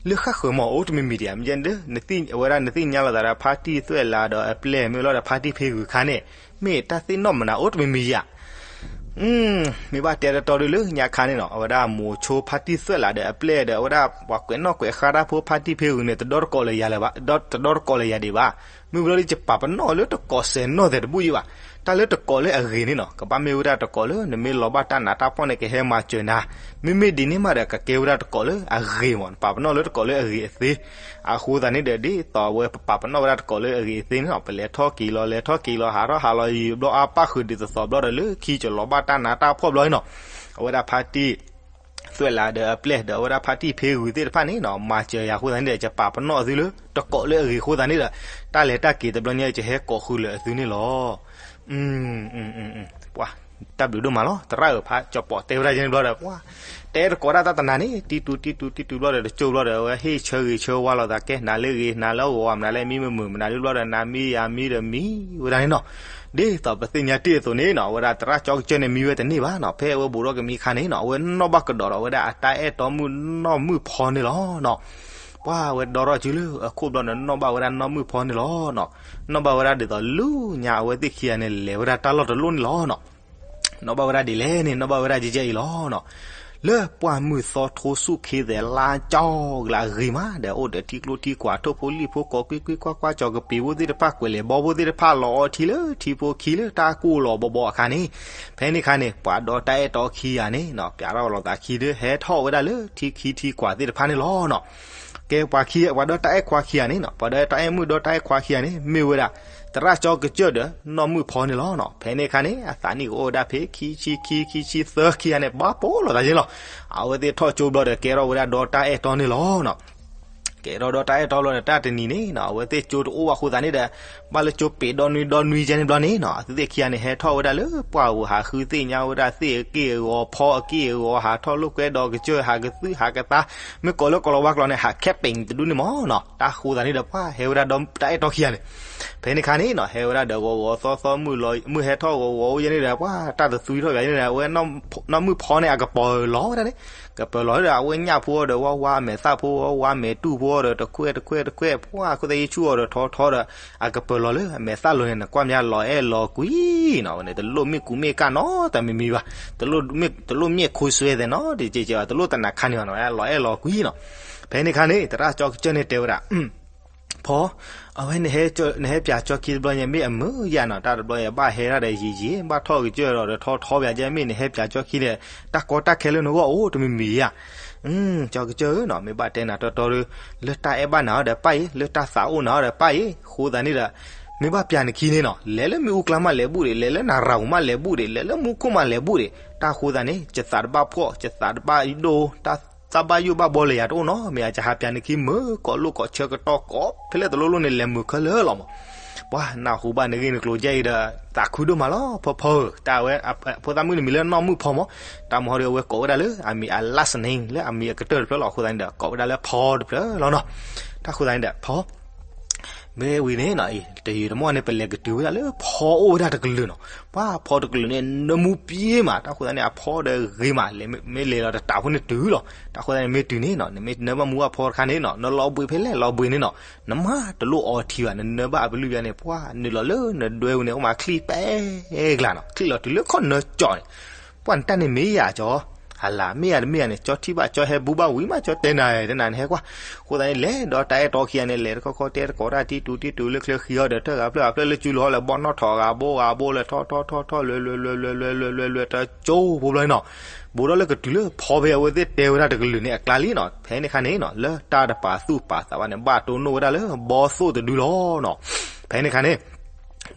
လၢဃၣ်ဃၢၤမး အိၣ်တမံၤမံၤဒံးဧါ မ့ၢ်ဒ် အဝဲဒၣ်နသ့ၣ်ညါလိာ်သးဒီး ဖါတံၢ်သွဲၣ်လးဒီးအပျဲၢ် မ့ၢ်လီၤဒီးဖါတံၢ်ဖ့ဂုၤခါန့ၣ် မ့ၢ်တၢ်သ့ၣ်နီၣ်မနုၤ အိၣ်တမံၤမံၤဧါ. မ့ၢ်ဘၣ်တဲတတီဒုးလၢညါခါန့ၣ်နီၤ အဝဲဒၣ်မိၤဆိဖါတံၢ်သွဲၣ်လးဒီးအပျဲၢ်ဒီး အဝဲဒၣ်ပှၤကွဲးနီၣ်ကွဲးဃါတၢ်ဖိဖါတံၢ်ဖ့ဂုၤန့ၣ် တဒီတကိးလၢယၤလၢၤဘၣ် တဒီတကိးလၢယၤဒံးဘၣ်. မ့ၢ်ဘျီဒ်ယပာ်ပနီၣ်လၢတကိးစဲးနီၣ်သဲးတဘူၣ်ယံဘၣ်. တၢ်လၢတကိးလၢအဂ့ၤန့ၣ်နီၤ ကဘၣ်မ့ၢ်ဝဲဒၣ်တကိးလၢ နမ့ၢ်လီၤဘၣ်တၢ်နးတၢ်ဖှီၣ်န့ၣ် ကဟဲမၤစၢၤနၤ, မ့မ့ၢ်ဒ်န့ၣ်မးဒီး ကကဲဝဲဒၣ်တကိးလၢအဂ့ၤမး, နပာ်ပနီၣ်လၢတကိးလၢအဂ့ၤအသ့. အဃိသတးန့ၣ်ဒီး ဒ်သိးဝဲပပာ်ပနီၣ်ဝဲဒၣ်တကိးလၢအဂ့ၤအသ့န့ၣ်နီၤ ပလဲၤထီၣ်က့ၤလီၤ လဲၤထီၣ်က့ၤလီၤ ဟးထီၣ်ဟးလီၤ ယံာ်ဘျီအါပၣ်ဃုာ်ဒ်သိးသိးဘျီဒီး လၢခံကလီၤဘၣ်တၢ်နးတၢ်ဖှီၣ်ဘျီန့ၣ်နီၤ အဝဲဒၣ်ဖါတံၢ် သွဲၣ်လးဒီးအပျဲၢ်ဒီး အဝဲဒၣ်ဖါတံၢ်ဖ့ဂုၤသ့ၣ်တဖၣ်န့ၣ်နီၤ မၤစၢၤယၤအဃိသတးန့ၣ်ဒီး ယပာ်ပနီၣ်အသုလၢတကိးလၢအဂ့ၤအဃိသတးန့ၣ်ဒီး တၢ်လဲၤတၢ်က့ၤတဘျီညါ ယဟဲကိးဃုာ်လၢအသုန့ၣ်လီၤ. ပှၤ တၢ်ဘျုးဒိၣ်မးလီၤ သရၣ်ဧၢ ဖးကၠီၤပီးတဲဝဲဒၣ်ယဲန့ၣ်ဘျီဒီး ပှၤ တအဲၣ်တကိးဒၣ်တၢ်တနၤန့ၣ် တံတူတံတူတံတူဘျီဒီး တကၠိဘျီဒီး အဝဲဟ့ၣ်ဆၢဂ့ၤဆၢဝါလိာ်သး ကဲနၤလၢဂ့ၤ နၤလၢဂီၤ မနၤလၢမံမုာ်မုာ် မနၤလၢဘျီဒီး နၤမံယၤမံဒီးမံဝဲဒၣ်န့ၣ်နီၤ. ဒ်သိးပသ့ၣ်ညါတ့ၢ်အသိးန့ၣ်နီၤ အဝဲဒၣ်သရၣ်ကၠီကစၢၢ်န့ၣ် မံဝဲတန့ၢ်ဘၣ်နီၤ ဖဲအဝဲဘူးထီၣ်ကမံအခါန့ၣ်နီၤ အဝဲနီၣ်ဘၣ်ကဒီးဒီး အဝဲဒၣ်အတၢ်အဲၣ်တီမုၣ်နီၢ်မုၣ်ဖီန့ၣ်လီၤနီၤ. ပှၤ အဝဲဒီထီၣ်စုလၢအခိၣ်ဘျီဒီး နီၣ်ဘၣ်ဝဲဒၣ်နီၢ်မုၣ်ဖီန့ၣ်လီၤနီၤ. နီၣ်ဘၣ်ဝဲဒၣ်ဒ်သိးလၢညါအဝဲသ့ၣ်ခံဂၤန့ၣ် လဲၤဝဲဒၣ်တၢ်လီၢ်တလီၢ်န့ၣ်လီၤနီၤ. နီၣ်ဘၣ်ဝဲဒၣ်ဒ်လဲၣ်န့ၣ် နီၣ်ဘၣ်ဝဲဒၣ်ကဲကဲအံၤလီၤနီၤ. လၢပှၢ်မုၢ်သီထိဆူၣ်ခ့သဲးလါကၠီကလးအဂ့ၤမးဒီး အိၣ်ဒီးထံကျိထံကွၢ် ထိၣ်ဖိလံၣ်ဖိ ကိးကွံကွံကွၢ်ကွၢ် ကၠီၤကပ့ၤဖိသ့ၣ်တဖၣ် ကွဲးလဲၤဘီဖိသ့ၣ်တဖၣ် လီၤအီထံလၢထံဖိခံလၢတၢ်ကိၢ်လီၤဘီဘီအခါန့ၣ်, ဖဲန့ၣ်အခါန့ၣ် ပှၤဒီတၢ်အဲၣ်တီခံဂၤန့ၣ်နီၤ ပျးထီၣ်လိာ်သးခံဒီး ဟဲထီၣ်ဝဲဒၣ်လၢထံခံထံကွၢ်သ့ၣ်တဖၣ်န့ၣ်လီၤနီၤ. ကဲပှၤခံ ပှၤဒီတၢ်အဲၣ်ခွါခံဂၤန့ၣ်နီၤ ပှၤဒီတၢ်အဲၣ်မုၣ်ဒီတၢ်အဲၣ်ခွါခံဂၤန့ၣ် မ့ၢ်ဝဲဒၣ် သရၣ်ကၠီကစၢၢ်ဒီးနီၢ်မုၣ်ဖီန့ၣ်လီၤနီၤ. ဖဲန့ၣ်အခါန့ၣ် အသးနံၣ်ကအိၣ်ဝဲဒၣ်ဖဲခံဆံခံ ခံဆံသၢခံဂၤန့ၣ် ဘၣ်ပိာ်လိာ်သးယဲလီၤ. အဝဲသ့ၣ်ထီၣ်ကၠိဘျီဒီး ကဲထီၣ်ဝဲဒၣ်ဒီတၢ်အဲၣ်တီန့ၣ်လီၤနီၤ. ကဲထီၣ်ဒီတၢ်အဲၣ်တီဘျီဒီး တၢ်တနံၤန့ၣ်နီၤ အဝဲသ့ၣ်ကၠိတအိၣ်ဘၣ်အဃိသတးန့ၣ်ဒီး ဘၣ်လၢကၠိပ့ၤဒီနွံဒီနွံကဲန့ၣ်ဘျီန့ၣ်နီၤ အဝဲသ့ၣ်ခံဂၤန့ၣ် ဟဲထီၣ်ဝဲဒၣ်လၢပှၢ်ဧိၤ ဟးဃုသ့ၣ်ညါဝဲဒၣ်သ့ၣ်အက့ၢ်အဂီၤ ဖီအက့ၢ်အဂီၤ ဟးထီၣ်လိာ်ကွဲဒီးကစၢၢ် ဟးကသုးဟးကသါ, မ့ၢ်ကိးလၢကိးလီၤဝါကျိာ်န့ၣ် ဟး camping တဒူၣ်န့ၣ်မးနီၤ. တၢ်ဃိသတးန့ၣ်ဒီး ပှၤဟဲဝဲဒၣ်ဒီတၢ်အဲၣ်တီခံဂၤန့ၣ် ဖဲန့ၣ်အခါန့ၣ်နီၤ ဟဲဝဲဒၣ်ဒီးဂီၤဂီၤသီသီ မုၢ်ဟဲထီၣ်ဂီၤဂီၤအိၣ်ယဲန့ၣ်ဒီး ပှၤတၢ်တသွံထီၣ်ဘၣ်ယဲန့ၣ်ဒီး အဝဲနီၢ်မုၣ်ဖီန့ၣ် အကပီၤလီၤဝဲဒၣ်န့ၣ်, ကပီၤလီၤဒီး အဝဲညၣ်ဖိဒီး ဝါဝါအမဲာ်သၣ်ဖိ ဝါဝါအမဲာ်တူၢ်ဖိဒီး တခွဲၣ်တခွဲၣ်တခွဲၣ် ပှၤခိၣ်သၣ်ယ့ၣ်ဆူၣ်အီၤဒီးထီထီဒီး အကပီၤလီၤလၢအမဲာ်သၣ်လိၤန့ၣ် နကွၢ်မးလီၤအဲၣ်လီၤကွံနီၤ ဝဲန့ၣ်တလိၣ်မ့ၣ်ကူးမ့ၣ်ကၣ်နီတမံၤမံၤဘၣ်, တလိၣ်မ့ၣ်ခိဆွဲသဲးနီတကဲးကဲးဘၣ် တလိၣ်တနၤခါန့ၣ်ဘၣ်နီၤ လီၤအဲၣ်လီၤကွံနီၤ. ဖဲန့ၣ်အခါန့ၣ် သရၣ်ကၠီကစၢၢ်န့ၣ်တဲဝဲဒၣ် ဖီ, အဝဲ နဟဲပၠးကၠီခံတဘျီညါ မ့ၢ်အမုာ်ယါနီၤ တၢ်တဘျီညါ ဘၣ်ဟဲဒၣ်ဒီးယံာ်ယံာ် ဘၣ်ထီၣ်ကစၢၢ်ဒီးထီထီပၠးကဲ မ့ၢ်နဟဲပၠးကၠီခံန့ၣ် တၢ်ကီတၢ်ခဲလၢနဂီၢ်အိၣ်တမံၤမံၤဧါ. ကၠီကစၢၢ်ဧၢနီၤ မ့ၢ်ဘၣ်တဲနၤတီတီဒီး လၢတၢ်အဲၣ်ဘၣ်နၤအီၤဒီးပၢ်အံၤ လၢတၢ်သးအိၣ်နၤအီၤဒီးပၢ်အံၤ အဃိသတးန့ၣ်ဒီး မ့ၢ်ဘၣ်ပၠးနခံန့ၣ်နီၤ လဲၤလၢမ့ၣ်အူကျါမးလဲၤဘူၣ်ဒံး လဲၤလၢနရၤဝူၤမးလဲၤဘူၣ်ဒံး လဲၤလၢမူခိၣ်မးလဲၤဘူၣ်ဒံး တၢ်ဃိသတးန့ၣ် ယသးတဘၣ်ဖှီၣ် ယသးတဘၣ်ဒိ တၢ် တၢ်ဘၣ်ယိၣ်ဘၣ်ဘီလၢယၤတအိၣ်နီတမံၤဧါ ယဟးပၠးနခံမုာ်ကိးလိာ်ကိးဆၢကတီၢ်ကိးဖဲလဲၣ်တလိၣ်လိၣ်န့ၣ် လဲၤမုာ်ခဲလၢာ်လီၤမး. ပှၤနၢ်ဟူဘၣ်နဂ့ၢ်နကျိၤကဲအံၤဒီး သးခုဒိၣ်မးလီၤ ဖီဖီဧၢ တၢ်ဝဲ ဖိသၣ်မုၣ်န့ၣ်မံၤလၢနီၢ်မုၣ်ဖီမး တၢ်မဟီဒီးအဝဲကိးဝဲဒၣ်လၢအမံၤအ last name လၢအမံၤအကတၢၢ်တဖျၢၣ်လီၤ အဃိသတးန့ၣ်ဒီး ကိးဝဲဒၣ်လၢဖီတဖျၢၣ်လီၤနီၤ. တၢ်ဃိသတးန့ၣ်ဒီး ဖီ မ့ၢ်ဝံၤန့ၣ်နီၤ တယုၢ်တမီၢ်န့ၣ် ပလဲၤကတုၤဝဲဒၣ်လၢဖီအိၣ်ဝဲဒၣ်တကလုာ်နီၤ. ပှၤဖီတကလုာ်န့ၣ် နၢမူပှဲၤမး တၢ်ဃိသတးန့ၣ် အဖီဒီးဂ့ၤမး လဲၤမ့ၢ်လဲၤလီၤတတးဖိန့ၣ်တုၤလီၤ. တၢ်ဃိသတးန့ၣ် မ့ၢ်တုၤန့ၣ်နီၤ နမ့ၢ်နၢဘၣ်မူဘၣ်ဖီတခါန့ၣ်နီၤ နလီၤဘှံးဖဲလဲၣ်လီၤဘှံးန့ၣ်နီၤ နမၤတလိၣ်အီထံဘၣ် နနၢဘၣ်အပလုၢ်ပှၤန့ၣ် ပှၤနုာ်လီၤလၢနဒွဲပူၤန့ၣ် အိၣ်မးချံပဲကျါနီၤ ချံလီၤတုၤလၢခီၣ်နၢကၠီန့ၣ် ပှၤနတၢ်န့ၣ်မ့ၢ်ယၤကၠီ အလၤမ့ၢ်ယၤတမ့ၢ်ယၤန့ၣ် ကၠီထံၣ်ဘၣ်ကၠီဟဲဘူးဘၣ်ဝံၤမး ကၠီတဲနၤတဲနၤန့ၣ်ဟဲကွၢ်. အဃိသတးန့ၣ် လဲၤဒီးတၢ်အဲၣ်တီခံဂၤန့ၣ် လဲၤတခီခီတဲတကိးတၢ်ထံတူၤထံတူၤလၢချၢဃံအီၤဒီး တၢ်ဂၤဖျၢၣ်ဂၤဖျၢၣ်လၢစုလီၤလၢဘီနီၣ်ထီၣ်ဂၤဘိဂၤဘိလၢထီထီထီထီထီ လွဲလွဲလွဲလွဲလွဲလွဲလွဲလွဲလွဲတကၠိဖိဘျီန့ၣ်နီၤ ဘူးထီၣ်လၢကတုၤလၢဖီဖဲအဝဲသ့ၣ်တဲဝဲဒၣ်တကလုာ်န့ၣ်အကျါလံနီၤ ဖဲန့ၣ်ခါန့ၣ်နီၤ လၢတၢ်တပာ်သူၣ်ပာ်သးဘၣ်န့ၣ် ဘၣ်တိၢ်နီၣ်ဝဲဒၣ်လၢဘီသိၣ်တဒုလီၤနီၤ ဖဲန့ၣ်ခါန့ၣ်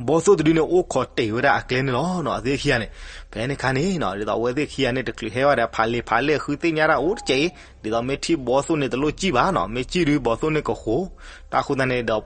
ဘီသိၣ်တဒုန့ၣ် အိၣ်ခိးတ့ၢ်ဝဲဒၣ်အကျဲန့ၣ်လီၤနီၤ အဝဲသ့ၣ်ခံဂၤန့ၣ် ဖဲန့ၣ်ခါန့ၣ်နီၤ ဒ်သိးအဝဲသ့ၣ်ခံဂၤန့ၣ် တချုးဟဲဘၣ်ဒီး ဖးလံာ်ဖးလဲၢ်ဃုသ့ၣ်ညါတၢ်အိၣ်တကဲးအံၤ ဒ်သိးမ့ၢ်ထံၣ်ဘီသိၣ်န့ၣ် တလိၣ်စံၣ်ဘၣ်နီၤ မ့ၢ်စံၣ်ဒုးဘီသိၣ်န့ၣ်ကဃိ တၢ်ဃိသတးန့ၣ်ဒီး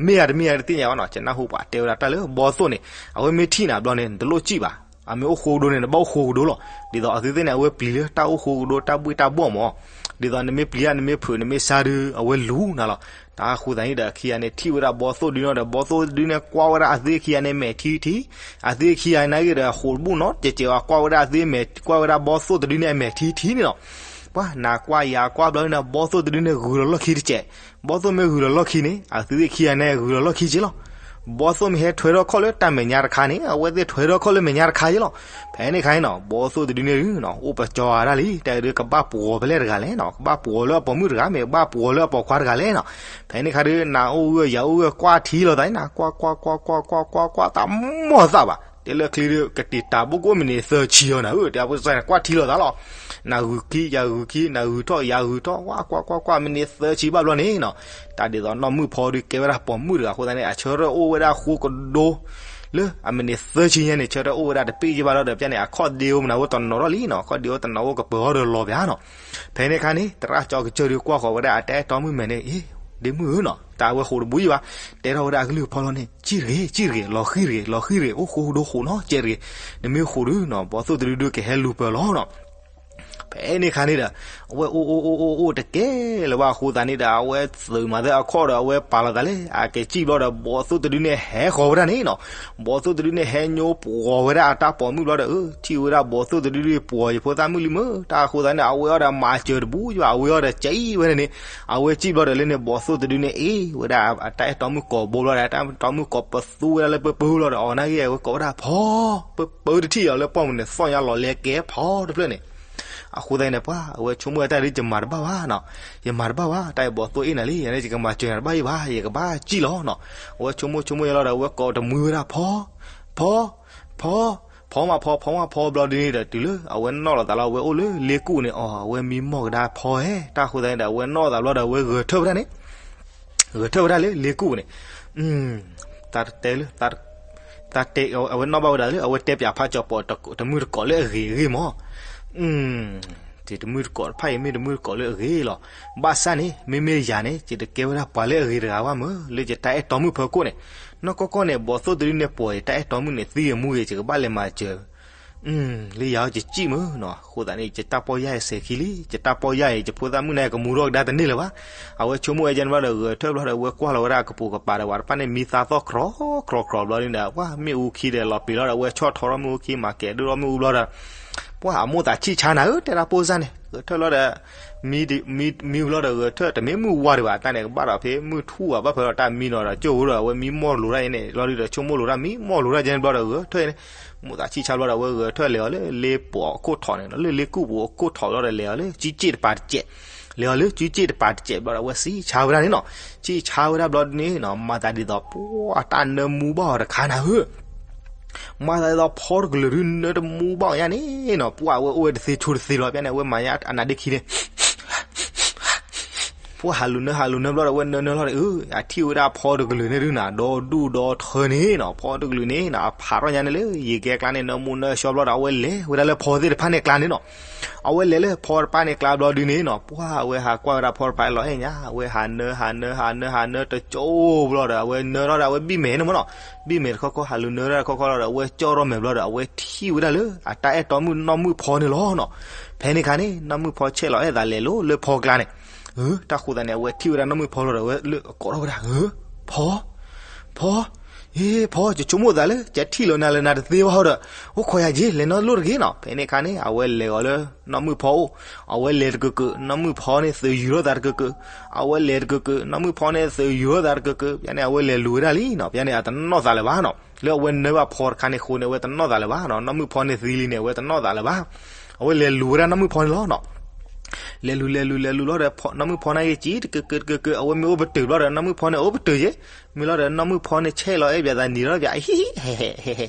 မ့ၢ်ယၤတမ့ၢ်ယၤတသ့ၣ်ညါဘၣ်နီၤ ကနၢ်ဟူပှၤတဲဝဲဒၣ်တၢ်လၢဘီသိၣ်န့ၣ် အဝဲမ့ၢ်ထံၣ်နၤဘျီန့ၣ် နတလိၣ်စံၣ်ဘၣ် အမ့ၢ်အိၣ်ဃိကဒိန့ၣ် နဘၣ်အိၣ်ဃိကဒိလီၤ ဒ်သိးအဝဲသ့ၣ်န့ၣ် အဝဲပျံၤလၢတၢ်အိၣ်ဃိကဒိ တၢ်ဘှ့ၣ်တၢ်ဘှီၣ်မး ဒ်သိးနမ့ၢ်ပျံၤဧါ နမ့ၢ်ဖုး နမ့ၢ်ဆါဒုး အဝဲလူၤနၤလီၤ တၢ်ဃိသတးန့ၣ်ဒီး ခံဂၤန့ၣ် ထံၣ်ဝဲဒၣ်ဘီသိၣ်တဒုန့ၣ်ဒီး ဘီသိၣ်တဒုန့ၣ် ကွၢ်ဝဲဒၣ်အဝဲသ့ၣ်ခံဂၤန့ၣ် မဲာ်ထံထံ အဝဲသ့ၣ်ခံဂၤန့ၣ်ဂ့ၤဒီး ဃိးတဘူၣ်နီၤ ကဲးကဲးအီၤ ကွၢ်ဝဲဒၣ်အဝဲသ့ၣ်မဲာ် ကွၢ်ဝဲဒၣ်ဘီသိၣ်တဒုန့ၣ် အမဲာ်ထံထံန့ၣ်လီၤ ပှၤနၤကွၢ်ယၤကွၢ်ဘျီန့ၣ် ဘီသိၣ်တဒုန့ၣ် ဂုၤလီၤလီၢ်ခံတကဲး ဘီသိၣ်မ့ၢ်ဂုၤလီၤလီၢ်ခံန့ၣ် အဝဲသ့ၣ်ခံဂၤန့ၣ် ဂုၤလီၤလီၢ်ခံက့လီၤ ဘီသိၣ်မ့ၢ်ဟဲထွဲထီၣ်ခီၣ်လၢတၢ်မဲာ်ညါတခါန့ၣ် အဝဲသ့ၣ်ထွဲထီၣ်ခီၣ်လၢမဲာ်ညါတခါယဲလီၤ. ဖဲန့ၣ်အခါန့ၣ်နီၤ ဘီသိၣ်တဒုန့ၣ်ဒုနီၤ အိၣ်ပကၠီၤအါဒၣ်လံ တၢ်အံၤဒုကဘၣ်ပှီၤဖဲလဲၣ်တဂၤလဲၣ်နီၤ ကဘၣ်ပှီၤလၢအပိာ်မုၣ်တဂၤ မ့ၢ်ကဘၣ်ပှီၤလၢအပိာ်ခွါတဂၤလဲၣ်နီၤ. ဖဲန့ၣ်အခါဒု နၤအိၣ်ဂၢၢ်ယၤအိၣ်ဂၢၢ် ကွၢ်ထံလီၤသးန့ၣ်နီၤ ကွၢ်ကွၢ်ကွၢ်ကွၢ်ကွၢ်ကွၢ်ကွၢ် တၢ်မီၢ်သးဘၣ် တဲလၢချံဒု ကတံာ်တာ်ဘိၣ်ကိၣ်မံးနံးသၢဆံအီၤနၤဧၢ တဲအဖိစၢ်န့ၣ် ကွၢ်ထံလီၤသးလီၤ. နဂုာ်ခံ ယဂုာ်ခံ နဂုာ်ထီၣ် ယဂုာ်ထီၣ် ကွၢ်ကွၢ်ကွၢ်ကွၢ် မံးနံးသၢဆံဘၣ်ဘျီန့ၣ်နီၤ တၢ်ဒ်သိးနီၢ်မုၣ်ဖီဒုကဲဝဲဒၣ်ပိာ်မုၣ်တဂၤအဃိသတးန့ၣ် အဆၢထၢၣ်အိၣ်ဝဲဒၣ်ဃိကဒိ လၢအမံးနံးသၢဆံညါန့ၣ် ဆၢထၢၣ်အိၣ်ဝဲဒၣ်တပ့ၢ်ယဲၢ်ဘၣ်လီၤဒီး ပျဲန့ၣ် အခီၣ်ဒ့အိၣ်မနၤအိၣ်တနီၤထီၣ်လံနီၤ အခီၣ်ဒ့အိၣ်တနီၤအိၣ်ကပၢၤအီၤဒီးလီၤပျဲနီၤ. ဖဲန့ၣ်အခါန့ၣ် သရၣ်ကၠီကစၢၢ်ဒုကွၢ်ဃီၤဝဲဒၣ်အတၢ်အဲၣ်တီမုၣ်မဲာ်န့ၣ် အ့ ဒ့မုၣ်ဧၢနီၤ တၢ်အဝဲဃိးတဘူးယဲၢ်ဘၣ် တဲထီၣ်ဝဲဒၣ်အကလုၢ်ဖီလီၤန့ၣ် စံၣ်တဂ့ၤ စံၣ်တဂ့ၤ လီၤဃံၣ်တဂ့ၤ လီၤဃံၣ်တဂ့ၤ အိၣ်ဃိဒိဃိးနီၤ စဲးတဂ့ၤ နမ့ၢ်ဃိးဒုနီၤ ဘီသိၣ်တဒုဒုကဟဲလူၤပၢၤလီၤနီၤ. ဖဲန့ၣ်အခါန့ၣ်ဒီး အဝဲအိၣ်အိၣ်အိၣ်အိၣ်အိၣ်တကဲလၢၤဘၣ်အဃိသတးန့ၣ်ဒီး အဝဲသုးမၤသ့အခီၣ်ဒီး အဝဲပာ်လီၤသးလၢ အကစံၣ်ဘျီဒီး ဘီသိၣ်တဒုန့ၣ်ဟဲဃီၤဝဲဒၣ်န့ၣ်နီၤ. ဘီသိၣ်တဒုန့ၣ်ဟဲညိပှီၤဝဲဒၣ်အတၢ်ပိာ်မုၣ်ဘျီဒီး အၢ ထံၣ်ဝဲဒၣ်ဘီသိၣ်တဒုဒုပှီၤယဖိသၣ်မုၣ်လံမ့ၢ် တၢ်အဃိသတးန့ၣ် အဝဲအီၤဒီးမၤစၢၤတဘူးယဲၢ်ဘၣ် အဝဲအီၤဒီးကအံၣ်ဝဲန့ၣ်န့ၣ် အဝဲစံၣ်ဘျီဒီးလၢန့ၣ် ဘီသိၣ်တဒုန့ၣ်အ့ၣ်ဝဲဒၣ်အတၢ်အဲၣ်တီမုၣ်ကိာ်ဘိဘျီဒီး အတၢ်အဲၣ်တီမုၣ်ကိာ်ပသူဝဲဒၣ်လၢပၢပၢဘျီဒီး အီၤနာ်က့အဝဲကိးဝဲဒၣ်ဖီ ပၢပၢတထံၣ်အီၤလၢပှၢ်မုၢ်န့ၣ် သီၣ်ညါလီၤလဲကဲဖီတဖျၢၣ်န့ၣ် အဃိသတးန့ၣ် ပှၤအဝဲဆိကမိၣ်တၢ်ဒ်ယမၤတဘၣ်ဘၣ်နီၤ ယမၤတဘၣ်ဘၣ် တၢ်အံၤဘီသိၣ်အ့ၣ်နၤလံ ယန့ၣ်ယကမၤစၢၤနၤတဘၣ်အံၤဘၣ် ယကဘၣ်စံၣ်လီၤနီၤ. အဝဲဆိကမိၣ်ဆိကမိၣ်ယဲလီၤဒီး အဝဲကိးတမှံဝဲဒၣ်ဖီ ဖီ ဖီ ဖီမးဖီ ဖီမးဖီဘျီဒ်န့ၣ်ဒီး တုၤလၢအဝဲနီၣ်လီၤသးလီၤ အဝဲအိၣ်လၢလ့ကူၣ်န့ၣ် အီၤ အဝဲမံမီၢ်ကဒါဖီဟဲ တၢ်အဃိသတးန့ၣ်ဒီး အဝဲနီၣ်လီၤသးဘျီဒီး အဝဲဂဲၤထၢၣ်ဝဲဒၣ်န့ၣ် ဂဲၤထၢၣ်ဝဲဒၣ်လၢလ့ကူၣ်န့ၣ် တၢ်တဲလၢ တၢ်တဲ အဝဲနီၣ်ဘၣ်ဝဲဒၣ်လၢ အဝဲတဲပၠးဖးကၠီၤပီးတမုၢ်တကိးလၢအဂ့ၤအဂ့ၢ်မး ယတမုၢ်တကိးတဖၣ်အံၤ မ့ၢ်တမုၢ်တကိးလၢအဂ့ၤလီၤ. ဘၣ်ဆၣ်န့ၣ် မ့မ့ၢ်ယၤန့ၣ် ယတကဲဝဲဒၣ်ပှၤလၢအဂ့ၤတဂၤဘၣ်မး လၢယတၢ်အဲၣ်တီမုၣ်ဖီခိၣ်န့ၣ် နီၢ်ကီၢ်ကီၢ်န့ၣ် ဘီသိၣ်တဒုန့ၣ် ပိာ်ယတၢ်အဲၣ်တီမုၣ်န့ၣ် သံဂ့ၤမူဂ့ၤ ယကဘၣ်လဲၤမၤစၢၤ လၢယၤအီၤယစံၣ်မးနီၤ အဃိသတးန့ၣ် ယတၢ်ပီၢ်ယၢ်အံၤစဲၤခံလံ ယတၢ်ပီၢ်ယၢ်အံၤ ယဖိသၣ်မုၣ်န့ၣ်ကမူထီၣ်ကဒါတန့ၢ်လၢၤဘၣ်. အဝဲဆိကမိၣ်ဝဲဒၣ်န့ၣ်ဘျီဒီး ဂဲၤထၢၣ်ဘျီဒီး အဝဲကွၢ်လီၤဝဲဒၣ်အကပိာ်ကပၤဒီး ဝဲတဖၣ်န့ၣ် မံသးသီၣ်ခြီခြီခြီဘျီန့ၣ်ဒီး ပှၤမ့ၣ်အူခံဒီးလီၤပံာ်လီၤဒီး အဝဲဆီၣ်ထီထီၣ်မ့ၣ်အူခံ မၤကဲၤဒိၣ်ထီၣ်မ့ၣ်အူဘျီဒီး ပှၤအမိၢ်သးဆံၣ်ဆါနၤဧၢ တဲဒၣ်ဖိစၢ်န့ၣ် ဂဲၤထၢၣ်လီၤဒီး မံဘျီဒီး ဂဲၤထၢၣ်တမ့ၢ်မုၢ်ဝါဒံးဘၣ် တၢ်န့ၣ်ကဘၣ်ဒီးဖဲမုၢ်ထူၣ်ဘၣ် ဘၣ်ဖဲဒီးတၢ်မံနီၤဒီး ကၠိၢ်ဝဲဒီး အဝဲမံမီၢ်လိၤတၢ်အံၤန့ၣ် လီၤဒုဒီး ဆိကမိၣ်လိၤတၢ် မံမီၢ်လိၤတၢ်ကဲန့ၣ်ဘျီဒီး ဂဲၤထၢၣ်အံၤန့ၣ် မိၢ်သးဆံၣ်ဆါဘျီဒီး အဝဲဂဲၤထၢၣ်လဲၤအီၤလၢလ့ပှီၤအခိၣ်ထီးန့ၣ်နီၤ လၢလ့ကူၣ်ပူၤအခိၣ်ထီးဘျီဒီး လဲၤအီၤလၢစုစ့ၣ်တပၤတစဲး လဲၤအီၤလၢစုစ့ၣ်တပၤတစဲးဘျီဒီး အဝဲဆံၣ်ဆါဝဲဒၣ်န့ၣ်နီၤ ဆံၣ်ဆါဝဲဒၣ်ဘျီန့ၣ်နီၤ မၤသးဒ်သိး ပှၤတၢ်နၢမူဘၣ်အီၤတခါနၤဧၢ မၤသးဒ်သိးဖီတကလုာ်ဒု နၢတမူဘၣ်အီၤညါန့ၣ်နီၤ ပှၤအဝဲအိၣ်ဝဲတသ့ဆိတသ့လီၤ ပျဲန့ၣ် အဝဲမၤညါအနါဒ့ခံန့ၣ် ပှၤဟးလူၤနၢဟးလူၤနၢဘျီဒီး အဝဲနၢနၢလီၤဒီး အထံၣ်ဝဲဒၣ်ဖီတကလုာ်န့ၣ်ဒုနီၤ ဒီဒူၣ်ဒီထၢန့ၣ်နီၤ ဖီတကလုာ်န့ၣ်နီၤ အဖးထီၣ်ညါန့ၣ်လၢ ယံၤကဲကျါန့ၣ် နၢမူနၢဆှီဘျီဒီး အဝဲလဲၤဝဲဒၣ်လၢဖီသ့ၣ်တဖၣ်န့ၣ်ကျါန့ၣ်နီၤ အဝဲလဲၤလၢဖီတဖၣ်န့ၣ်ကျါဘျီဒုန့ၣ်နီၤ ပှၤအဝဲဟးကွၢ်ဝဲဒၣ်ဖီတဖၣ်လီၤအဲၣ်ညါ အဝဲဟးနၢဟးနၢဟးနၢဟးနၢတကၠိဘျီဒီး အဝဲနၢထီၣ်ဒီး အဝဲဘံၣ်မဲာ်န့ၣ်မးနီၤ ဘံၣ်မဲာ်တခီခီ ဟးလူၤနၢထီၣ်တခီခီလီၤဒီး အဝဲကၠီၣ်ထီၣ်မဲာ်ဘျီဒီး အဝဲထံၣ်ဝဲဒၣ်လၢ အတၢ်အဲၣ်တီမုၣ်နီၢ်မုၣ်ဖီန့ၣ်လီၤနီၤ ဖဲန့ၣ်အခါန့ၣ် နီၢ်မုၣ်ဖီဆဲးလီၤအဲၣ်သးလဲၤလိၤလၢဖီကျါန့ၣ် ဧၢ တၢ်ဃိသတးန့ၣ် အဝဲထံၣ်ဝဲဒၣ်နီၢ်မုၣ်ဖီလီၤဒီး အဝဲလၢအကိးထီၣ်ဝဲဒၣ် ဧၢ ဖီ ဖီ ဟ့ ဖီ ယဆိကမိၣ်သးလၢ ယထံၣ်လီၤနၤလၢနၤတသ့ဘၣ်ဟီဒီး အိၣ်ခိးယၤက့ၤ လဲၤနီၢ်လိၣ်တဂ့ၤနီၤ ဖဲန့ၣ်အခါန့ၣ် အဝဲလဲၤအီၤလၢ နီၢ်မုၣ်ဖီအိၣ် အဝဲလဲၤတကၢးကၢး နီၢ်မုၣ်ဖီန့ၣ် သုးယူၤထီၣ်သးတကၢးကၢး အဝဲလဲၤတကၢးကၢး နီၢ်မုၣ်ဖီန့ၣ် သုးယူၤထီၣ်သးတကၢးကၢး ပျဲန့ၣ် အဝဲလဲၤလူၤဝဲဒၣ်လံနီၤ ပျဲန့ၣ် အတနီၣ်သးလၢၤဘၣ်နီၤ လၢအဝဲနၢဘၣ်ဖီတခါန့ၣ်အဃိန့ၣ် အဝဲတနီၣ်သးလၢၤဘၣ်နီၤ နီၢ်မုၣ်ဖီန့ၣ်သံလံန့ၣ် အဝဲတနီၣ်သးလၢၤဘၣ် အဝဲလဲၤလူၤဝဲဒၣ်နီၢ်မုၣ်ဖီန့ၣ်လီၤနီၤ လဲၤလူၤလဲၤလူၤလဲၤလူၤလီၤဒီး နီၢ်မုၣ်ဖီန့ၣ်က့ၤကံ တကၢးကၢးတကၢးကၢး အဝဲမ့ၢ်အိၣ်ပတုာ်ဘျီဒီး နီၢ်မုၣ်ဖီန့ၣ်အိၣ်ပတုာ်ယဲ မ့ၢ်လီၤဒီး နီၢ်မုၣ်ဖီန့ၣ်ဆဲးလီၤအဲၣ်ပၠးသးနံၤလီၤပၠး ဟံ ဟဲဟဲ ဟဲ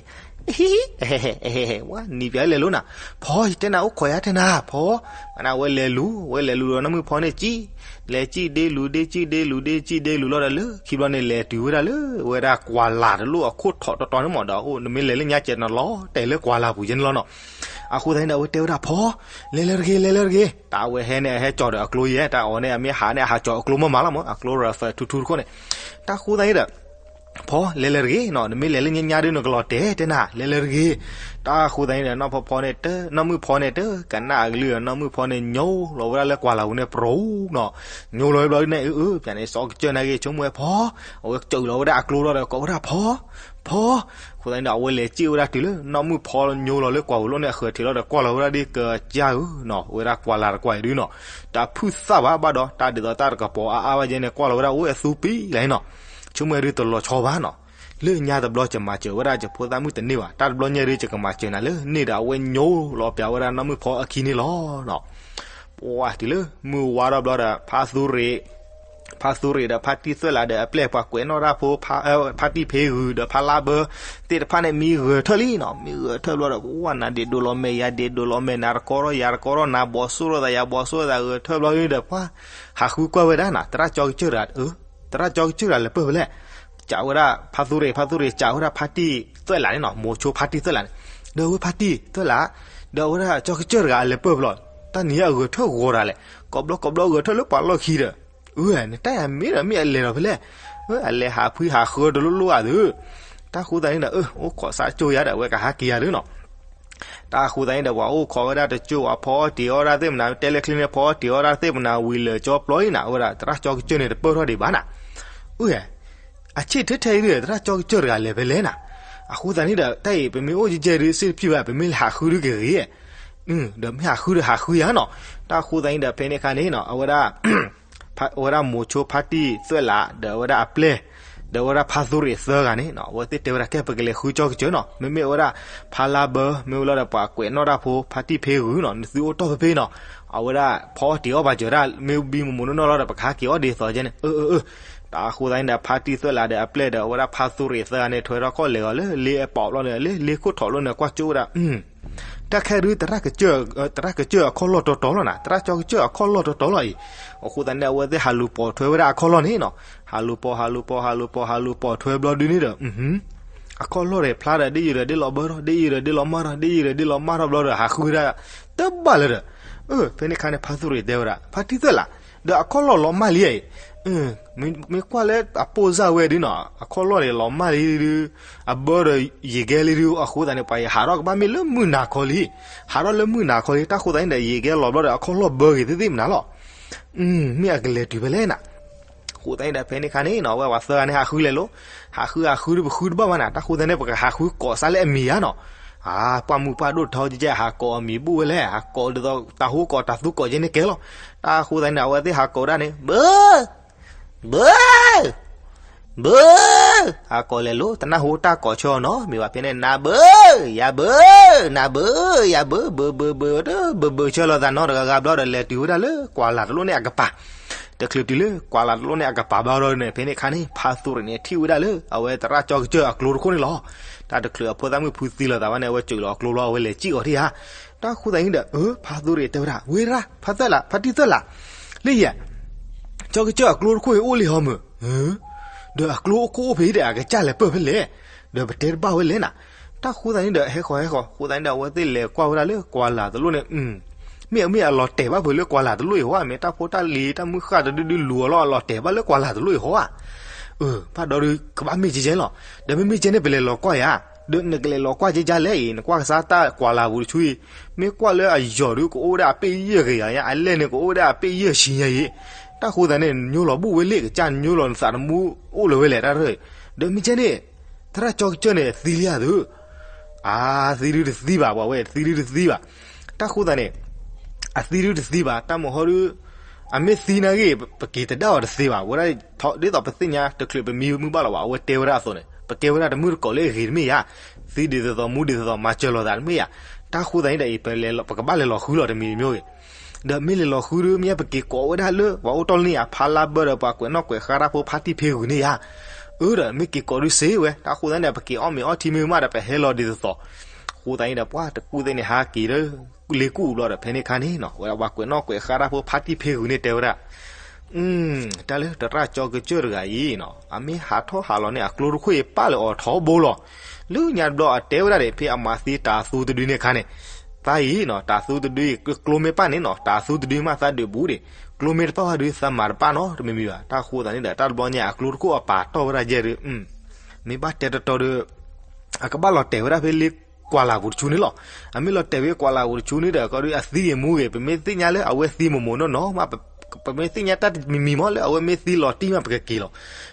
ဟဲ ဟဲဟဲ ဟဲဟဲ ဝဲနံၤပၠးလဲၤလိၤနၤ ဖီ ယတဲနၤအိၣ်ခိးယၤတဲနၤ ဖီ မနၤအဝဲလဲၤလူၤ အဝဲလဲၤလူၤဒီးနီၢ်မုၣ်ဖီန့ၣ်ကံ လဲၤကံဒ့လူၤဒ့ကံဒ့လူၤဒ့ကံဒ့လူၤလီၤဒီးလၢခံဘျီန့ၣ် လဲၤတုၤဝဲဒၣ်လၢ ဝဲဒၣ်ကွၢ်လၢ်တလိၣ်အခိၣ်ထီးတီတီန့ၣ်မးဒီး အိၣ်နမ့ၢ်လဲၤလၢညါကဲးနလီၤတဲာ်လၢကွၢ်လၢ်ပူၤယဲန့ၣ်လီၤနီၤ အဃိသတးန့ၣ်ဒီး အဝဲတဲဝဲဒၣ်ဖီ လဲၤလၢတဂ့ၤ လဲၤလၢတဂ့ၤ တၢ်အဝဲဟဲန့ၣ် အဟဲကၠီၤဒီးအကျိယဲ တၢ်အီၤန့ၣ် အမ့ၢ်ဟးန့ၣ် အဟးကၠီၤအကျိမ့ၢ်မးလီၤမး အကျိ rifle ထူထူတခိၣ်န့ၣ် တၢ်ဃိသတးန့ၣ်ဒီး ဖီ လဲၤလၢတဂ့ၤနီၤ နမ့ၢ်လဲၤလၢညါညါဒု နကလီၤတဲာ်တဲနၤ လဲၤလၢတဂ့ၤ တၢ်ဃိသတးန့ၣ်ဒီး နီၢ်ဖီဖီန့ၣ်တ နီၢ်မုၣ်ဖီန့ၣ်တ ကနၣ်အကလုၢ် နီၢ်မုၣ်ဖီန့ၣ်ညိလီၤဝဲဒၣ်လၢကွၢ်လၢ်ပူၤန့ၣ် ပြူၤနီၤ ညိလီၤဝဲဘျီဒုန့ၣ် အၢ အၢ ပၠးန့ၣ် စီၤကစၢၢ်နာ်က့ၤ ဆိကမိၣ်ဝဲဖီ အဝဲကၠီၤလီၤဝဲဒၣ်အကျိလီၤဒီး ကိးဝဲဒၣ်ဖီ ဖီ အဃိသတးန့ၣ်ဒီး အဝဲလဲၤစံၣ်ဝဲဒၣ်တုၤလၢ နီၢ်မုၣ်ဖီညိလီၤလၢကွၢ်ပူၤလိၣ်န့ၣ် အဃၢၤထံးလီၤဒီး ကွၢ်လီၤဝဲဒၣ်ဒ်ကစၢ်ဧၢနီၤ ဝဲဒၣ်ကွၢ်လၢ်တကွၢ်အံၤဒုနီၤ တၢ်ဖုၣ်သၣ်ဘၣ်ဘၣ်ဒီး တၢ်ဒ်သိးတၢ်တကပီၤအါအါဘၣ်ယဲန့ၣ် ကွၢ်လီၤဝဲဒၣ်အိၣ်အသူပံလၢနီၤ ဆိကမိၣ်ဝဲဒုတလီၤဆီဘၣ်နီၤ လၢညါတဘျီယမၤစၢၤဝဲဒၣ်ယဖိသၣ်မုၣ်တန့ၢ်ဘၣ်, တၢ်တဘျီညါဒုးယကမၤစၢၤနၤလၢန့ၣ်ဒီး အဝဲညိလီၤပျးဝဲဒၣ်နီၢ်မုၣ်ဖီအခံန့ၣ်လီၤ. ပှၤတုၤလၢမုၢ်ဝါထီၣ်ဘျီဒီး ဖါသူရ့ၤ, ဖါသူရ့ၤဒီးဖါတံၢ်သွဲၣ်လးဒီးအပျဲၢ်ပှၤကွဲးနီၣ်တၢ်ဖိ, ဖါတံၢ်ဖ့ဂုၤဒီးဖါလါဘၢ သ့ၣ်တဖၣ်န့ၣ်မံဂဲၤထၢၣ်လံနီၤ. မံဂဲၤထၢၣ်ဘျီဒီး ပှၤနၤဒ့းဒိးလီၤမဲာ် ယၤဒ့းဒိးလီၤမဲာ်, နၤတကီထီၣ်ယၤတကီထီၣ်, နၤဘီၣ်စိၣ်လိာ်သးယၤဘီၣ်စိၣ်လိာ်သး, ဂဲၤထၢၣ်ဘျီဒုးဒီး ပှၤဟးဃုကွၢ်ဝဲဒၣ်နီၤ, သရၣ်ကၠီကစၢၢ်တဂၤ, သရၣ်ကၠီကစၢၢ်တဂၤလဲၤပၢၢ်ဖဲလဲၣ်. ကးဝဲဒၣ်ဖါသူရ့ၤ, ဖါသူရ့ၤကးဝဲဒၣ်ဖါတံၢ်သွဲၣ်လးန့ၣ်နီၤ, မိၤဆိဖါတံၢ်သွဲၣ်လးန့ၣ်, ဒီးဝဲဖါတံၢ်သွဲၣ်လး, ဒီးအဝဲဒၣ်ကၠီကစၢၢ်တဂၤအလဲၤပၢၢ်ဖဲလဲၣ်, တၢ်နံၤအဂဲၤထၢၣ်ဂီၤတၢ်လဲၣ်, ကိးဘျီကိးဘျီဂဲၤထၢၣ်လၢပှၤလီၢ်ခံဒီး, အၢ နတၢ်အံၤမ့ၢ်ဒီးမ့ၢ်အလဲၤဒီးဖဲလဲၣ်, အလဲၤဟးဖှံဟးဃၢတလိၣ်လိၣ်ဧါသု, တၢ်ဃိသတးန့ၣ်ဒီး အိၣ်ခိးစးကၠိယၤဒီး အဝဲကဟးက့ၤယၤဒုးနီၤ. တၢ်ဃိသတးန့ၣ်ဒီး ပှၤအိၣ်ခိးဝဲဒၣ်တကၠိ, ပှၤဖီအီၣ်တ့ၤအီၣ်ဒၣ်သ့ၣ်မနၤ, တဲလၢချ့န့ၣ် ဖီအီၣ်တ့ၤအီၣ်ဒၣ်သ့ၣ်မနၤ, ဝံၤလၢာ်ကၠီပျီအံၤနၤ, အဝဲဒၣ်သရၣ်ကၠီကစၢၢ်န့ၣ် တပၢၢ်ထီၣ်ဒံးဘၣ်နၤ, အၢ အဆ့ၣ်ထဲထဲအံၤဒီး သရၣ်ကၠီကစၢၢ်တဂၤလဲၤဖဲလဲၣ်နၤ. အဃိသတးန့ၣ်ဒီး တၢ်အံၤပမ့ၢ်အိၣ်ကဲကဲဒုး စ့ၣ်တဖံးဘၣ်, ပမ့ၢ်လဲၤဟးဃုဒုးကဂ့ၤ, ဒီးမ့ၢ်ဟးဃုဒီးဟးဃုယၤနီၤ. တၢ်ဃိသတးန့ၣ်ဒီး ဖဲန့ၣ်အခါန့ၣ်နီၤ အဝဲဒၣ် အဝဲဒၣ်မိၤဆိဖါတံၢ်သွဲၣ်လး ဒီးအဝဲဒၣ်အပျဲၢ်, ဒီးအဝဲဒၣ်ဖါသူရ့ၤသၢဂၤန့ၣ်နီၤ, အဝဲသ့ၣ်တဲဝဲဒၣ် ကဲ ပကလဲၤဃုကၠီကစၢၢ်နီၤ, မ့မ့ၢ်အဝဲဒၣ်ဖါလါဘၢ မ့ၢ်ဝဲလီၤဒီးပှၤကွဲးနီၣ်တၢ်ဖိ ဖါတံၢ်ဖ့ဂုၤနီၤ, နသုအိၣ်တီၢ်ဖဲဖဲနီၤ, အဝဲဒၣ်ဖီအီၣ်တ့ၤအီၣ်ဘၣ်စၢၤဒၣ် မ့ၢ်ဘံမိၢ်မိၢ်နီၢ်နီၢ်လီၤဒီး ပကဟးက့ၤအီၣ်ဒ်သိးကဲန့ၣ်, အၢ အၢ အၢ. တၢ်ဃိသတးန့ၣ်ဒီး ဖါတံၢ်သွဲၣ်လးဒီးအပျဲၢ်ဒီး အဝဲဒၣ်ဖါသူရ့ၤသၢဂၤန့ၣ် ထွဲထီၣ်ခီၣ်လဲၤဂီၤလၢလ့အပီးဘျီန့ၣ်, လ့လ့ခိၣ်ထီၣ်လီၤန့ၣ် ကွၢ်ကၠိဝဲဒၣ် တၢ်ခဲဒုး သရၣ်ကစၢၢ်အခီၣ်လီၢ်တီတီလီၤနၤ, သရၣ်ကၠီကစၢၢ်အခီၣ်လီၢ်တီတီလီၤအံၤ. အဃိသတးန့ၣ် အဝဲသ့ၣ်ဟးလူၤပိာ်ထွဲဝဲဒၣ်အခီၣ်လီၢ်န့ၣ်နီၤ, ဟးလူၤပိာ် ဟးလူၤပိာ် ဟးလူၤပိာ် ဟးလူၤပိာ်ထွဲဘျီဒုးန့ၣ်ဒီး အခီၣ်လီၢ်န့ၣ်ဖျါဒီး ဒ်ယံၤဒီးဒ်လီၤဘၢထီၣ်, ဒ်ယံၤဒီးဒ်လီၤမၢ်ထီၣ်, ဒ်ယံၤဒီးဒ်လီၤမၢ်ထီၣ်ဘျီဒီး ဟးဃုဝဲဒၣ်တဘၣ်လၢၤဒီး, ဖဲန့ၣ်အခါန့ၣ် ဖါသူရ့ၤတဲဝဲဒၣ် ဖါတံၢ်သွဲၣ်လး, ဒီးအခီၣ်လီၢ်လီၤမၢ်လံအံၤ, မ့ၢ်ကွၢ်လၢအပိၢ်စၢ်ဝဲဒုးနီၤ, အခီၣ်လီၢ်န့ၣ်လီၤမၢ်လံဒုး, အဘၢဒီးယံာ်ကဲလံဒုး, အဃိသတးန့ၣ် ပှၤယဟးထီၣ်ကဘၣ်မ့ၢ်လၢမုၢ်နၤခီလံ, ဟးထီၣ်လၢမုၢ်နၤခီလံ, တၢ်ဃိသတးန့ၣ်ဒီး ယံာ်ကဲလီၤဘျီဒီး အခီၣ်လီၢ်ဘၢဂ့ၤသ့ၣ်သ့ၣ်မနၤလီၤ. မ့ၢ်အကလဲၤတုၤဖဲလဲၣ်နၤ. အဃိသတးန့ၣ်ဒီး ဖဲန့ၣ်အခါန့ၣ်နီၤ အဝဲပှၤသၢဂၤန့ၣ် ဟးဃုလဲၤလိၤ, ဟးဃုဟးဃုဒုး ပဃုတဘၣ်ဘၣ်နၤ, တၢ်ဃိသတးန့ၣ် ပကဟးဃုကိးစးလၢအမံၤဧါနီၤ. ပှၢ်မုၢ်ပှၢ်ဒိၣ်ထီကဲကဲ ဟးကိးအမံၤဘူၣ်ဝဲလဲၣ်, ဟးကိးဒ်သိးတၢ်ဟူကိးတၢ်သူကိးကဲန့ၣ်ကဲလီၤ. တၢ်ဃိသတးန့ၣ်ဒီး အဝဲသ့ၣ်ဟးကိးဒၣ်န့ၣ် ဘၢ ဘၢ ဘၢ, ဟးကိးလဲၤလိၤ တနၢ်ဟူတၢ်ကိးဆၢအီၤနီတမံၤဘၣ်, ဖဲန့ၣ် နၤဘၢ ယၤဘၢ, နၤဘၢ ယၤဘၢ, ဘၢဘၢဘၢ ဘၢဘၢဆၢလီၤသးနီတဂၤဂၤဘျီဒီး လဲၤတုၤဝဲဒၣ်လၢကွၢ်လၢ်တလိၣ်န့ၣ်အကပၤ, တချုးတုၤလၢကွၢ်လၢ်တလိၣ်န့ၣ်အကပၤဘျီဒီးန့ၣ် ဖဲန့ၣ်အခါန့ၣ် ဖါသူရ့ၤန့ၣ် ထံၣ်ဝဲဒၣ်လၢ အဝဲသရၣ်ကၠီကစၢၢ်အကျိတခိၣ်န့ၣ်လီၤ. တၢ်တချုးအဖိသၣ်မုၣ်ဖုသံလီၤသးဘၣ်န့ၣ် အဝဲစၢးလီၤအကျိဘျီ အဝဲလဲၤစံၣ်အီၤထံၣ်ဧါ. တၢ်ဃိသတးန့ၣ်ဒီး အၢ ဖါသူရ့ၤတဲဝဲဒၣ် ဝ့ၢ်ရၣ် ဖါတံၢ်သွဲၣ်လး ဖါတံၢ်သွဲၣ်လး, လၢယၤ ကၠီကစၢၢ်အကျိတခိၣ်အံၤအိၣ်လံဟီမုၢ်, ဒီးအကျိတခိၣ်အိၣ်ဖဲအံၤဒီး အကစၢ်လဲၤပၢၢ်ဖဲလဲၣ်, ဒီးပတဲတဘၣ်ဝဲလဲၣ်နၤ. တၢ်ဃိသတးန့ၣ်ဒီး ဟဲဃီၤဟဲဃီၤ ဃိသတးန့ၣ်ဒီး အဝဲသ့ၣ်လဲၤကွၢ်ဝဲဒၣ်လၢကွၢ်လၢ်တလိၣ်န့ၣ်, မ့ၢ်အမ့ၢ်အလီၤတဲာ်ဘၣ်ဖဲလၢကွၢ်လၢ်တလိၣ်အံၤဟီဧါ, မ့ၢ်တၢ်ဖိတၢ်လံၤတၢ်မုၢ်ဃၢ်တဒုဒုလူၤအီၤလီၤ အလီၤတဲာ်ဘၣ်လၢကွၢ်လၢ်တလိၣ်အံၤဟီဧါ. ဘၣ်ဒီးဒုး ကဘၣ်မ့ၢ်ကဲကဲလီၤ, ဒီးမ့မ့ၢ်ကဲန့ၣ် ပလဲၤလီၤကွၢ်ယၤ, ဒီးနကလဲၤလီၤကွၢ်ကဲကဲလဲၣ်အံၤ နကွၢ်ကစၢ်တၢ်ကွၢ်လၢ်ပူၤတဆူအံၤ, မ့ၢ်ကွၢ်လၢအယီၤဒုးကအိၣ်ဝဲဒၣ်အပ့ၢ်ယဲၢ်ဂ့ၤယၤညါ, အလဲၢ်န့ၣ်ကအိၣ်ဝဲဒၣ်အပ့ၢ်ယဲၢ်ဆံညါအံၤ, တၢ်ဃိသတးန့ၣ် နညိလီၤဘူၣ်ဝဲလ့ၣ် ကစၢ်နညိလီၤနသးတမူအိၣ်လၢၤဝဲလဲၣ်တၢ်ရၢၢ်, ဒီးမ့ၢ်ကဲန့ၣ် သရၣ်ကၠီကစၢၢ်န့ၣ် သံလံဧါသု, အသံဒုးတသံဘၣ် ပှၤဝဲသံဒုးတသံဘၣ်, တၢ်ဃိသတးန့ၣ် အသံဒုးတသံဘၣ် တၢ်မဟီဒုး အမ့ၢ်သံနာ်ဂ့ၤ ပက့ၤတဒၣ်အီၤတသ့ဘၣ်, ဝဲဒၣ်ဒ်သိးပသ့ၣ်ညါတချုးပမံမုၢ်ဘၣ်လီၤဘၣ်, အဝဲတဲဝဲဒၣ်အသိးန့ၣ် ပကဲဝဲဒၣ်တမုၢ်တကိးလၢအဂ့ၤတမ့ၢ်ယၤ, သံဒ်သိးသိးမူဒ်သိးသိး မၤစၢၤလိာ်သးတမ့ၢ်ယၤ, တၢ်ဃိသတးန့ၣ်ဒီးအံၤ ပကဘၣ်လဲၤလီၤဃုလီၤတမံၤတမံၤဂ့ၤ, ဒီးမ့ၢ်လဲၤလီၤဃုဒုး မ့ၢ်ပက့ၤကိးဝဲဒၣ်လၢ ပှၤအိၣ်တီၢ်လၢန့ၣ်ယၤ ဖါလါဘၢဒီးပှၤကွဲးနီၣ်ကွဲးဃါတၢ်ဖိဖါတံၢ်ဖ့ဂုၤန့ၣ်ယၤ, အၢ ဒီးမ့ၢ်က့ၤကိးဒုးစ့ဝဲ, တၢ်ဃိသတးန့ၣ်ဒီး ပက့ၤအီၣ်မ့ၤအီထံမ့ၢ်မးဒီး ပဟဲလီၤဒ်သိးသိး, ဃိသတးန့ၣ်ဒီး ပှၤတကူၣ်သ့ၣ်န့ၣ် ဟးက့ၤလၢ လ့ကူၣ်ဘျီဒီး ဖဲန့ၣ်အခါန့ၣ်နီၤ ဝဲဒၣ်ပှၤကွဲးနီၣ်ကွဲးဃါတၢ်ဖိဖါတံၢ်ဖ့ဂုၤန့ၣ်တဲဝဲဒၣ်, တၢ်လၢသရၣ်ကၠီကစၢၢ်တဂၤအံၤနီၤ အမ့ၢ်ဟးထီၣ်ဟးလီၤန့ၣ် အကျိတခိၣ်အံၤပာ်လၢအီၤထီဘိလီၤ. လၢညါတဘျီအတဲဝဲဒၣ်ဒီး ဖဲအမၤသံတၤသူတဒုန့ၣ်အခါန့ၣ်, သးအံၤနီၤ တၤသူတဒုအံၤ ကျိမ့ၢ်ပာ်န့ၣ်နီၤ တၤသူတဒုမးသးဒုးဘူးဒံး, ကျိမ့ၢ်တပာ်ဘၣ်ဒုး သးမၤတပာ်နီတမံၤမံၤဘၣ်. တၢ်ဃိသတးန့ၣ်ဒီး တၢ်တဘျီညါအကျိတခိၣ်အပာ်တီၢ်ဝဲဒၣ်ယဲၢ်ဒုး မ့ၢ်ဘၣ်တဲတတီဒီး အကဘၣ်လီၤတဲာ်ဝဲဒၣ်ဖဲလ့ကွၢ်လၢ်ပူၤတဆူန့ၣ်လီၤ. အမ့ၢ်လီၤတဲာ်ဝဲကွၢ်လၢ်ပူၤတဆူန့ၣ်ဒီး ကီဒုးအသံဂ့ၤမူဂ့ၤ ပမ့ၢ်သ့ၣ်ညါလၢအဝဲသံမိၢ်မိၢ်နီၢ်နီၢ်မး ပမ့ၢ်သ့ၣ်ညါတၢ်တမံၤမံၤမးလၢအဝဲမ့ၢ်သံလီၤတံၢ်မး ပကက့ၤလီၤ.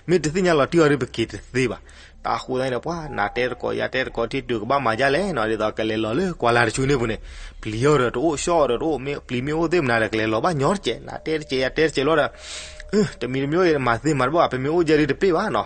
မ့ၢ်တသ့ၣ်ညါလီၤတံၢ်အီၤဒီး ပက့ၤတသ့ဘၣ်. တၢ်ဃိသတးန့ၣ်ဒီး ပှၤနၤတဲတကိးယၤတဲတကိး ထံၣ်တုၤကဘၣ်မၤဒ်လဲၣ်နီၤ ဒ်သိးကလဲၤလီၤလၢကွၢ်လၢ်တဆူန့ၣ်ပူၤန့ၣ် ပျံၤအီၤဒီးတအိၣ် ဆှီအီၤဒီးတအိၣ် မ့ၢ်ပျံၤမ့ၢ်အိၣ်သ့ၣ်မနၤဒီး ကလဲၤလီၤဘၣ်ညီတကဲး နၤတဲတကဲးယၤတဲတကဲးလီၤဒီး တမံၤတမံၤမး မၤသ့မၤတဘၣ် ပမ့ၢ်အိၣ်ယဲၢ်ဒုးတပ့ၢ်ဘၣ်နီၤ.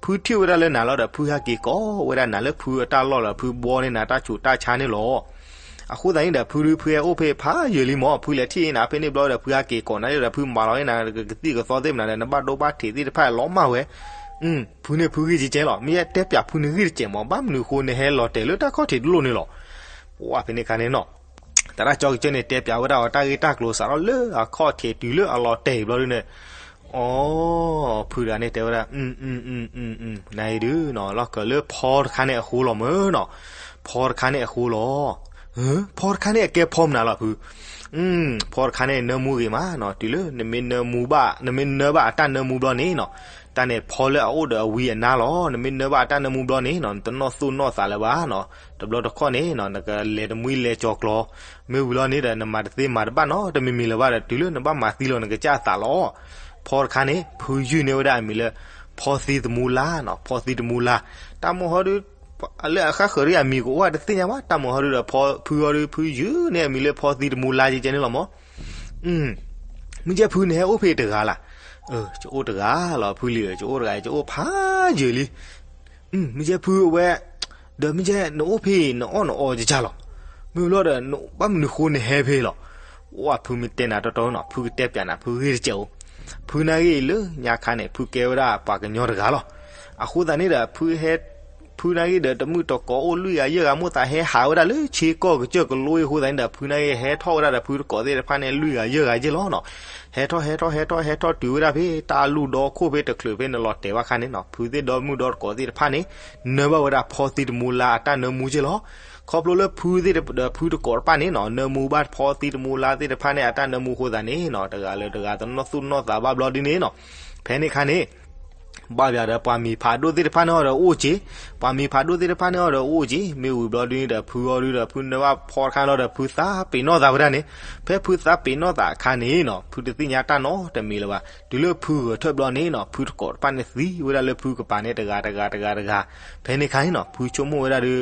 ဖုထံၣ်ဝဲဒၣ်လၢနၤလီၤဒီး ဖုဟဲက့ၤကိးဝဲဒၣ်နၤလၢဖုအတၢ်လီၢ်လီၤ, ဖုဘှီန့ၢ်နၤတၢ်ဆူးတၢ်ဆါန့ၣ်လီၤ. အဃိသတးန့ၣ်ဒီး ဖုဒုးဖုဟဲအိၣ်ဖဲဖးယံာ်လံမၢ်, ဖုလဲၤထံၣ်နၤဖဲန့ၣ်ဘျီဒီး ဖုဟဲက့ၤကိးနၤဒီး ဖုမၤလီၤန့ၢ်နၤကသံၣ်ကသီသ့ၣ်မနုၤဒီး နဘၣ်ဒိဘၣ်ထံးသ့ၣ်တဖၣ်လီၤမၢ်ဝဲ. ဖုန့ၣ်ဖုဂ့ၢ်ကဲကဲလီၤ, မ့ၢ်တဲပၠးဖုန့ၣ်ဂ့ၢ်တကဲးမၢ်, ဘၣ်မနုၤဃိနဟဲလီၤတဲာ်လၢတၢ်ခီၣ်ထံးတလိၣ်န့ၣ်လီၤ. ပှၤဖဲန့ၣ်ခါန့ၣ်နီၤ သရၣ်ကၠီကစၢၢ်န့ၣ် တဲပၠးဝဲဒၣ်အီၤတၢ်ဂ့ၢ်တၢ်ကျိၤစးထီၣ်လၢအခီၣ်ထံးတုၤလၢအလီၤတဲာ်ဘျီဒုန့ၣ်, အီ, ဖုတဂၤန့ၣ်တဲဝဲဒၣ်, နအံၤဒုးနီၤ လီၢ်ခၢၣ်လၢဖီတခါန့ၣ်အဃိလီၤမၢ်နီၤ, ဖီတခါန့ၣ်အဃိလီၤ. ဖီတခါန့ၣ်အကဲဖီမနုၤလီၤဖု, ဖီတခါန့ၣ်နၢမူဂ့ၤမးနီၤ, တုၤလၢနမ့ၢ်နၢမူဘၣ် နမ့ၢ်နၢဘၣ်အတၢ်နၢမူဘျီန့ၣ်နီၤ, တၢ်န့ၣ်ဖီလၢအအိၣ်ဒီးအဝံအနါလီၤ. နမ့ၢ်နၢဘၣ်အတၢ်နၢမူဘျီန့ၣ်နီၤ နတနီၣ်သူၣ်နီၣ်သးလၢၤဘၣ်နီၤ. တဘျီတခီၣ်န့ၣ်နီၤ နကလဲၤတမှံလဲၤကၠီၤကျီၤ, မ့ၢ်ဝံၤလီၤန့ၣ်ဒီး နမၤတသ့မၤတဘၣ်နီတမံၤမံၤလၢၤဘၣ်ဒီး တုၤလၢနဘၣ်မၤသံလီၤနကစၢ်အသးလီၤ. ဖီတခါန့ၣ် ဖုယုၢ်န့ၢ်ဝဲဒၣ်အမံၤလၢ ဖီသံတမူလါနီၤ, ဖီသံတမူလါ. တၢ်မုၢ်ဟီဒုး လၢအဃၣ်ဃၢၤဒ်အမံၤကအိၣ်တသ့ၣ်ညါဘၣ်, တၢ်မုၢ်ဟီဒုးဒီး ဖုဟီဒုး ဖုယုၢ်န့ၢ်အမံၤလၢဖီသံတမူလါကဲကဲန့ၣ်လီၤမၢ်. မ့ၢ်ကဲဖုနဟဲအိၣ်ဖဲတဂၤလၢ်. ယအိၣ်တဂၤလီၤဖုလံၤ, ယအိၣ်တဂၤ ယအိၣ်ဖးယံာ်လံ. မ့ၢ်ကဲဖုအဝဲ, ဒီးမ့ၢ်ကဲနအိၣ်ဖဲ နအီၣ်နအီကကၢ်လီၤ. မ့ၢ်ဘျီဒီး ဘၣ်မနုၤဃိနဟဲဖဲလီၤ. အိၣ်ဖုမ့ၢ်တဲနၤတီတီနီၤ ဖုကတဲပၠးနၤ ဖုဂ့ၢ်တကဲးအိၣ်. ဖုနာ်ဂ့ၢ်လၢညါခါန့ၣ် ဖုကဲဝဲဒၣ်ပှၤကညီတဂၤလီၤ. အဃိသတးန့ၣ်ဒီး ဖုဟဲ ဖုနာ်ဂ့ၢ်ဒီး တမုၢ်တကိးအိၣ်လွံၢ်ဂၤယဲၢ်ဂၤမိၢ်သးဟဲဟးဝဲဒၣ်လၢဆ့ကီၢ်ကစၢၢ်ကလိအံၤအဃိသတးန့ၣ်ဒီး ဖုနာ်ဂ့ၢ်ဟဲထီၣ်ဝဲဒၣ်ဒီး ဖုတကိးသ့ၣ်တဖၣ်န့ၣ် လွံၢ်ဂၤယဲၢ်ဂၤယဲၢ်လီၤနီၤ. ဟဲထီၣ်ဟဲထီၣ်ဟဲထီၣ်ဟဲထီၣ်တုၤဝဲဒၣ်ဖဲ တၢ်လူၢ်ဒီခိၣ်ဖဲတချုးဖဲနလီၤတဲာ်ဘၣ်ခါန့ၣ်နီၤ ဖုသ့ၣ်ဒီမုၣ်ဒီတကိးသ့ၣ်တဖၣ်န့ၣ် နၢဘၣ်ဝဲဒၣ်ဖီသံတမူလါအတၢ်နၢမူက့လီၤ. ခီဖျိလၢဖုသ့ၣ်ဒီးဖုတကိးတဖၣ်န့ၣ်နီၤ နၢမူဘၣ်ဖီသံတမူလါသ့ၣ်တဖၣ်န့ၣ် အတၢ်နၢမူအဃိသတးန့ၣ်နီၤ တဂၤလၢတဂၤတနီၣ်သူၣ်နီၣ်သးဘၣ်ဘျီဒ်န့ၣ်နီၤ ဖဲန့ၣ်ခါန့ၣ် ဘၣ်ဘၣ်ဒီးပှၤမံၤဖးဒိၣ်သ့ၣ်တဖၣ်န့ၣ်အီၤဒီးအိၣ်က့, ပှၤမံၤဖးဒိၣ်သ့ၣ်တဖၣ်န့ၣ်အီၤဒီးအိၣ်က့ မ့ၢ်ဝံၤဘျီဒ်န့ၣ်ဒီး ဖုအီၤဒုဒီး ဖုနၢဘၣ်ဖီတခါလီၤဒီး ဖုသးပ့ၤနီၣ်သးဝဲဒၣ်န့ၣ်, ဖဲဖုသးပ့ၤနီၣ်သးအခါန့ၣ်နီၤ ဖုတသ့ၣ်ညါတၢ်နီတမံၤလၢၤဘၣ်. တုၤလၢဖုဂဲၤထၢၣ်ဘျီန့ၣ်နီၤ ဖုတကိးတဖၣ်န့ၣ်သံဝဲဒၣ်လၢဖုကပၤန့ၣ် တဂၤတဂၤတဂၤတဂၤ. ဖဲန့ၣ်ခါန့ၣ်နီၤ ဖုဆိကမိၣ်ဝဲဒၣ်ဒီး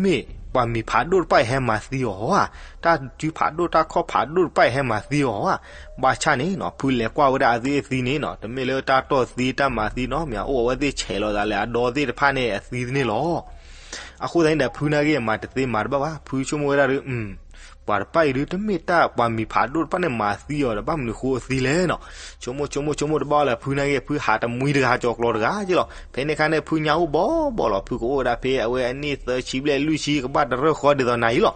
မ့ၢ်ပှၤမံၤဖးဒိၣ်တဖၣ်အံၤဟဲမၤသံအီၤဧါ, တၢ်စုဖးဒိၣ်တၢ်ခီၣ်ဖးဒိၣ်တဖၣ်အံၤဟဲမၤသံအီၤဧါ. ဘၣ်ဆၣ်န့ၣ်နီၤ ဖုလဲၤကွၢ်ဝဲဒၣ်အသုးအသံန့ၣ်နီၤ တမ့ၢ်လၢတၢ်တီၢ်သံတၢ်မၤသံနီတမံၤ အိၣ်အဝဲသ့ၣ်ဆဲးလီၤသးလၢအဒီသ့ၣ်တဖၣ်န့ၣ်အသံန့ၣ်လီၤ. အဃိသတးန့ၣ်ဒီး ဖုနာ်ဂ့ၢ်မၤတသ့မၤတဘၣ်ဘၣ် ဖုဆိကမိၣ်ဝဲဒၣ်ဒီး ပှၤတဖၣ်အံၤဒုး တမ့ၢ်တၢ်ပှၤမံၤဖးဒိၣ်တဖၣ်န့ၣ်မၤသံအီၤဒီး ဘၣ်မနုၤဃိအသံလဲၣ်နီၤ. ဆိကမိၣ်ဆိကမိၣ်ဆိကမိၣ်တဘၣ်လၢၤ ဖုနာ်ဂ့ၢ် ဖုဟးတမှံတဂၤ ဟးကၠီၤကျီၤတဂၤက့လီၤ. ဖဲန့ၣ်ခါန့ၣ် ဖုညါအိၣ်ဘီဘီလီၤ ဖုကအိၣ်ဝဲဒၣ်ဖဲအဝဲအနံၣ်သၢဆံဘျဲၣ်လွံၢ်ဆံ ကဘၣ်တရၢၢ်ဃီဒ်သိးနၤအံၤလီၤ.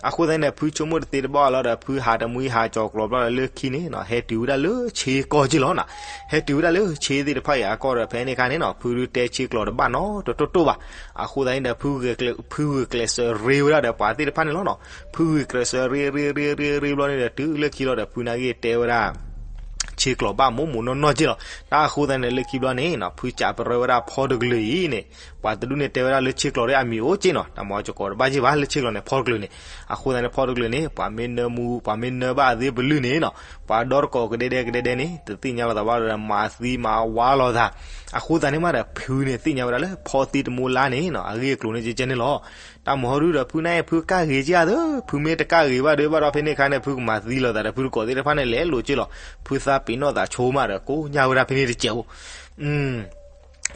အဃိသတးန့ၣ် ဖုဆိကမိၣ်တသ့တဘၣ်လီၤဒီး ဖုဟးတမှံဟးကၠီၤကျီၤဘျီဒီးလၢခံန့ၣ်နီၤ ဟဲတုၤဝဲဒၣ်လၢဆ့ကီၢ်က့လီၤနီၤ. ဟဲတုၤဝဲဒၣ်လၢဆ့သ့ၣ်တဖၣ်အံၤအကီၢ်ဒီး ဖဲန့ၣ်ခါန့ၣ်နီၤ ဖုဒုးတဲဆ့ကျိာ်တဘၣ်နီတတိၢ်တိၢ်ဘၣ်. အဃိသတးန့ၣ်ဒီး ဖုဂုာ်ကျဲးစၢးရ့ဝဲဒၣ်ဒီးပှၤသ့ၣ်တဖၣ်န့ၣ်လီၤနီၤ. ဖုဂုာ်ကျဲးစၢးရ့ရ့ရ့ရ့ရ့ဘျီန့ၣ်ဒီး တုၤလၢခံလီၤဒီး ဖုနာ်ဂ့ၢ်တဲဝဲဒၣ် ဆ့ကျိာ်ဘၣ်မိၢ်မိၢ်နီၢ်နီၢ်က့လီၤ. တၢ်အဃိသတးန့ၣ် လၢခံဘျီန့ၣ်နီၤ ဖုစံးပတြၢၤဝဲဒၣ်ဖီတကလုာ်အံၤန့ၣ် ပှၤတဒူၣ်န့ၣ်တဲဝဲဒၣ်လၢဆ့ကျိာ်ဒီးအမံၤအိၣ်က့နီၤ တၢ်မၤစ့ၢ်ကီးတဘၣ်က့ဘၣ် လၢဆ့ကျိာ်န့ၣ် ဖီတကလုာ်န့ၣ်. အဃိသတးန့ၣ် ဖီတကလုာ်န့ၣ် ပှၤမ့ၢ်နၢမူ ပှၤမ့ၢ်နၢဘၣ်အသ့ပလုၢ်န့ၣ်နီၤ ပှၤဒီတကိးကဒဲဒဲကဒဲဒဲန့ၣ် တသ့ၣ်ညါလီၤသးဘၣ်ဒီး မၤသံမၤဝါလီၤသး. အဃိသတးန့ၣ်မးဒီး ဖုန့ၣ်သ့ၣ်ညါဝဲဒၣ်လၢ ဖီသံတမူလါန့ၣ်နီၤ အဂ့ၢ်အကျိၤန့ၣ်ကဲကဲန့ၣ်လီၤ. တၢ်မုၢ်ဟီဒုဒီး ဖုနာ်ဂ့ၢ် ဖုကၢ်ဂ့ၤက့ဧါသၢ, ဖုမ့ၢ်တကၢ်ဂ့ၤဘၣ်ဒီး ဘၣ်ဒီးဖဲန့ၣ်ခါန့ၣ် ဖုကမၤသံလီၤသးဒီး ဖုတကိးသ့ၣ်တဖၣ်န့ၣ် လဲၤလိာ်က့လီၤ. ဖုသးပ့ၤနီၣ်သးဆိမးဒီး ကိးညါဝဲဒၣ်ဖဲန့ၣ်တစဲးအိၣ်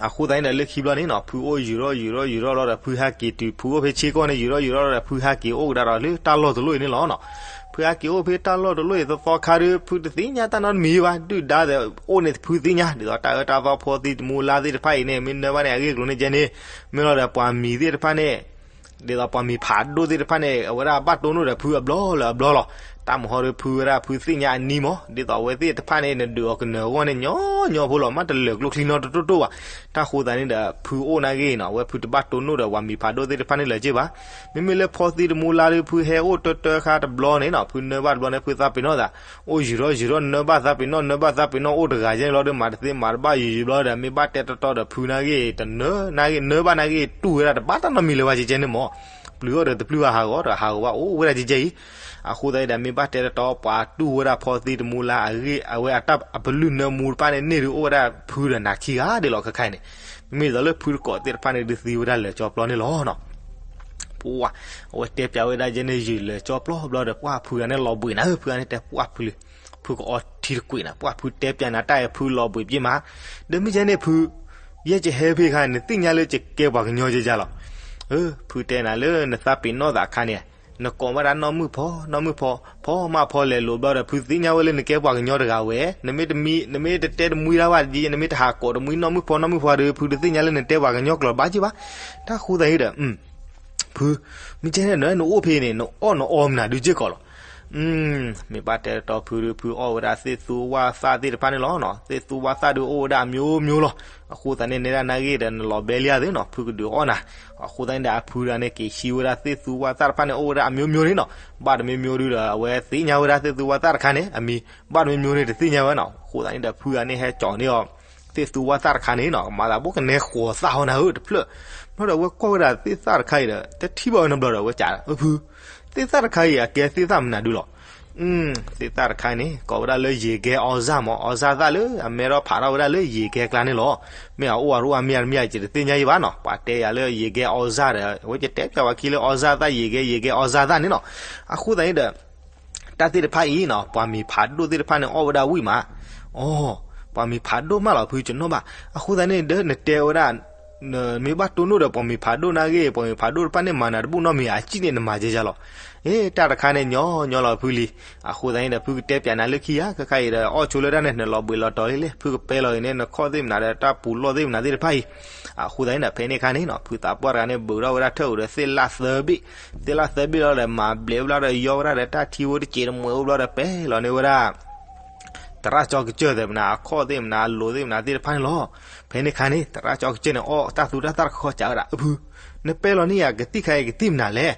အဃိသတးန့ၣ်ဒီး လၢခံဘျီန့ၣ်နီၤ ဖုအိၣ်ယံာ်ထီၣ်ယံာ်ထီၣ်ယံာ်ထီၣ်လီၤဒီး ဖုဟဲက့ၤတုၤ ဖုအိၣ်ဖဲဆ့ကီၢ်န့ၣ် ယံာ်ထီၣ်ယံာ်ထီၣ်လီၤဒီး ဖုဟဲက့ၤအိၣ်ကဒါဒီးလၢတၢ်လီၢ်တလီၢ်အံၤန့ၣ်လီၤနီၤ. ဖုဟဲက့ၤအိၣ်ဖဲတၢ်လီၢ်တလီၢ်အံၤသီသီခါဒီး ဖုတသ့ၣ်ညါတၢ်နီတမံၤဘၣ် ဒုၣ်ဒါဒီးအိၣ်န့ၣ် ဖုသ့ၣ်ညါ ဒ်သိးတၢ်အၢတၢ်သီ ဖီသံတမူလါသ့ၣ်တဖၣ်အံၤန့ၣ် မ့ၢ်နၢဘၣ်န့ၣ် အဂ့ၢ်အကျိၤန့ၣ်ကဲန့ၣ် မ့ၢ်လီၤဒီးပှၤမံၤသ့ၣ်တဖၣ်န့ၣ် ဒ်သိးပှၤမံၤဖးဒိၣ်သ့ၣ်တဖၣ်န့ၣ် အဝဲဒၣ်ဘၣ်တိၢ်နီၣ်ဒီးဖုအဘျီလၢအဘျီလီၤ. တၢ်မုၢ်ဟီဒီးဖုဝဲဒၣ် ဖုသ့ၣ်ညါအနံၤမး ဒ်သိးအဝဲသ့ၣ်တဖၣ်န့ၣ် နဒုးအီၤကနၢၤအဂီၢ်န့ၣ် ညီညီဖိလီၤ မ့ၢ်တလၢာ်ကျိချံနီတတိၢ်တိၢ်ဘၣ်. တၢ်ဃိသတးန့ၣ်ဒီး ဖုအိၣ်နာ်ဂ့ၢ်နီၤ အဝဲဖုတဘၣ်တိၢ်နီၣ်ဒီးပှၤမံၤဖးဒိၣ်သ့ၣ်တဖၣ်န့ၣ်လၢၤက့ဘၣ်. မ့မ့ၢ်လၢဖီသံတမူလါဒီး ဖုဟဲအိၣ်တၢတၢခါတဘျီန့ၣ်နီၤ ဖုနၢဘၣ်တဘျီန့ၣ် ဖုသးပ့ၤနီၣ်သး အိၣ်ယံာ်ထီၣ်ယံာ်ထီၣ် နၢဘၣ်သးပ့ၤနီၣ် နၢဘၣ်သးပ့ၤနီၣ်အိၣ်တဂၤယဲန့ၣ်လီၤဒီး မၤတသ့မၤတဘၣ်ယံာ်ယံာ်ဘျီဒီး မ့ၢ်ဘၣ်တဲတီတီဒီး ဖုနာ်ဂ့ၢ် တနၢ နာ်ဂ့ၢ် နၢဘၣ်နာ်ဂ့ၢ် တူၢ်ဝဲဒၣ်တဘၣ်တၢ်နီတမံၤလၢၤဘၣ်ကဲကဲန့ၣ်မး ပျုၤအီၤဒီးတပျုၤဘၣ်ဟးဂီၤဒီးဟးဂီၤဘၣ်အိၣ်ဝဲဒၣ်ကဲကဲအံၤ. အဃိသတးဒီး မ့ၢ်ဘၣ်တဲတီတီ ပှၤတူၢ်ဝဲဒၣ်ဖီသံတမူလါအဂ့ၢ် အဝဲအတၢ်အပလုၢ်နၢမူတဖၣ်န့ၣ် န့ၢ်ဒုးအိၣ်ဝဲဒၣ်ဖုဒီးနၤခံဂၤဒ်လီၤ ခဲခါအံၤန့ၣ်. မ့မ့ၢ်ဒ်သိးလၢဖုတကိးသ့ၣ်တဖၣ်န့ၣ် ဒုးသံဝဲဒၣ်လၢာ်ကၠီပျီန့ၣ်လီၤနီၤ. ပှၤ အဝဲတဲပျးဝဲဒၣ်ယဲန့ၣ် ယုာ်လၢာ်ကၠီပျီဘျီဒီး ပှၤဖုဂၤန့ၣ်လီၤဘှံးနၤဧၢ ဖုဂၤန့ၣ်တဲ ပှၤဖုလၢ ဖုကအီထံတကွံာ်နၤ ပှၤဖုတဲပျးနၤတၢ်အံၤ ဖုလီၤဘှံးပျဲမး. ဒီးမ့ၢ်ယဲန့ၣ်ဖု ယဲယဟဲဖဲခါ နသ့ၣ်ညါလၢယကဲပှၤကညီယဲယၤလီၤ. ဖုတဲနၤလၢနသးပ့ၤနီၣ်သးအခါန့ၣ်, နကိးဝဲဒၣ်နီၢ်မုၣ်ဖီ နီၢ်မုၣ်ဖီ, ဖီမးဖီလဲၤလိာ်ဘျီဒီး ဖုသ့ၣ်ညါဝဲလၢနကဲပှၤကညီတဂၤဝဲ, နမ့ၢ်တတဲတမှံတၢ်ဘၣ်ဒီး နမ့ၢ်တဟးကိးတမှံနီၢ်မုၣ်ဖီ နီၢ်မုၣ်ဖီဒီး ဖုတသ့ၣ်ညါလၢနတဲပှၤကညီကျိာ်ဘၣ်က့ဘၣ်. တၢ်ဃိသတးဒီး ဖု, မ့ၢ်ကဲန့ၣ် နအိၣ်ဖဲန့ၣ် နအီၣ်နအီမနုၤဒုးက့ၢ်ကီးလီၤ. မ့ၢ်ဘၣ်တဲတီဖုဒီး ဖုအီၣ်ဝဲဒၣ်သ့ၣ်သူဝၣ်သၣ်သ့ၣ်တဖၣ်န့ၣ်လီၤ. သ့ၣ်သူဝၣ်သၣ်ဒီးအိၣ်ဝဲဒၣ်အမျိုးမျိုးလီၤ. အဃိသတးန့ၣ် နဲဒၣ်နၢ်ဂ့ၢ်ဒီးနလီၤဘဲလံဧါသ့နီၤ ဖုကဒုးအီၣ်နၤ. အဃိသတးန့ၣ်ဒီး အဖုဒၣ်န့ၣ်က့ၤဟံးဝဲဒၣ်သ့ၣ်သူဝၣ်သၣ်တဖၣ်န့ၣ် အိၣ်ဝဲဒၣ်အမျိုးမျိုးန့ၣ်နီၤ. ဘၣ်တမျိုးမျိုးဒုးဒီး အဝဲသ့ၣ်ညါဝဲဒၣ်သ့ၣ်သူဝၣ်သၣ်တခါန့ၣ် အမံၤ, ဘၣ်တမျိုးမျိုးန့ၣ်တသ့ၣ်ညါဝဲနီၤ. အဃိသတးန့ၣ်ဒီး ဖုဂၤန့ၣ်ဟဲကၠီၤန့ၢ်အီၤ သ့ၣ်သူဝၣ်သၣ်တခါန့ၣ်နီၤ, မၤသးဘိကနဲဃိးသၣ်ဟီနၤဧၢတဖျၢၣ်. ဘျီဒီးအဝဲကွၢ်ဝဲဒၣ်သ့ၣ်သၣ်တခါအံၤဒီး တထံၣ်ဘၣ်ဝဲနီတဘျီဒီး အဝဲကးဒီး အဖု, သ့ၣ်သၣ်တခါအံၤ အကဲသ့ၣ်သၣ်မနုၤဒုးလီၤ. သ့ၣ်သၣ်တခါန့ၣ် ကိးဝဲဒၣ်လၢယံၤကဲအီစၢ်မး, အီစၢ်သၣ်လၢအမဲထီၣ်ဖးထီၣ်ဝဲဒၣ်လၢယံၤကဲကျါန့ၣ်လီၤ. မ့ၢ်အအိၣ်အတအိၣ်အမ့ၢ်အတမ့ၢ် ယတသ့ၣ်ညါယံၤဘၣ်နီၤ. ပှၤတဲယၤလၢယံၤကဲအီစၢ်ဒီး အဝဲယတဲပျးဝဲခံလၢအီစၢ်သၣ်ယံၤကဲ ယံၤကဲအီစၢ်သၣ်န့ၣ်နီၤ. အဃိသတးန့ၣ်ဒီး တၢ်သ့ၣ်တဖၣ်အံၤနီၤ ပှၤမံၤဖးဒိၣ်သ့ၣ်တဖၣ်န့ၣ် အီၣ်ဝဲဒၣ်ဝံၣ်မး. အိ, ပှၤမံၤဖးဒိၣ်မးလီၤ ဖုကနီၣ်ဘၣ်. အဃိသတးန့ၣ်ဒီး နတဲဝဲဒၣ် မ့ၢ်ဘၣ်တိၢ်နီၣ်ဒီး ပှၤမံၤဖးဒိၣ်နၢ်ဂ့ၢ် ပှၤမံၤဖးဒိၣ်တဖၣ်န့ၣ်မၤနၤတဘူၣ်နီတမံၤ အစံၣ်န့ၣ်နမၤကဲယၤလီၤ. အ့ တၢ်တခါန့ၣ် ညီညီလီၤဖုလံ. အဃိသတးန့ၣ်ဒီး ဖုကတဲပျးနၤလၢခံဧါ ခဲခါအံၤဒီး အီၣ်ဆိလၢတၢ်န့ၣ် နလီၤဘှံးလီၤတီၤလံလဲၣ်. ဖုကပဲလီၤအံၤန့ၣ် နခီၣ်သ့ၣ်မနၤဒီး တၢ်ပူၤလီၢ်သ့ၣ်မနၤသ့ၣ်တဖၣ်အံၤ. အဃိသတးန့ၣ်ဒီး ဖဲန့ၣ်အခါန့ၣ်နီၤ ဖုသးပှၢ်တဂၤန့ၣ် ဘုးထီၣ်ဝဲဒၣ်ထၢၣ်ဧိၤဒီး သ့ၣ်လၣ်သၢဘ့ၣ်, သ့ၣ်လၣ်သၢဘ့ၣ်လီၤဒီး မၤဘျဲးဝဲလီၤဒီး ယီဝဲဒၣ်ဒီး တၢ်ထံဖိတစဲးတမှဲးအိၣ်ဘျီဒီး ပဲလီၤန့ၢ်ဝဲဒၣ် သရၣ်ကၠီကစၢၢ်သ့ၣ်မနၤ အခီၣ်သ့ၣ်မနၤ အလိၤသ့ၣ်မနၤသ့ၣ်တဖၣ်န့ၣ်လီၤ. ဖဲန့ၣ်အခါန့ၣ် သရၣ်ကၠီကစၢၢ်န့ၣ် အီၣ်တၢ်သူတၢ်သၣ်တခီကးဝဲဒၣ် အဖု, နပဲလီၤန့ၢ်ယၤကသံၣ်ခါအံၤ ကသံၣ်မနုၤလဲၣ်.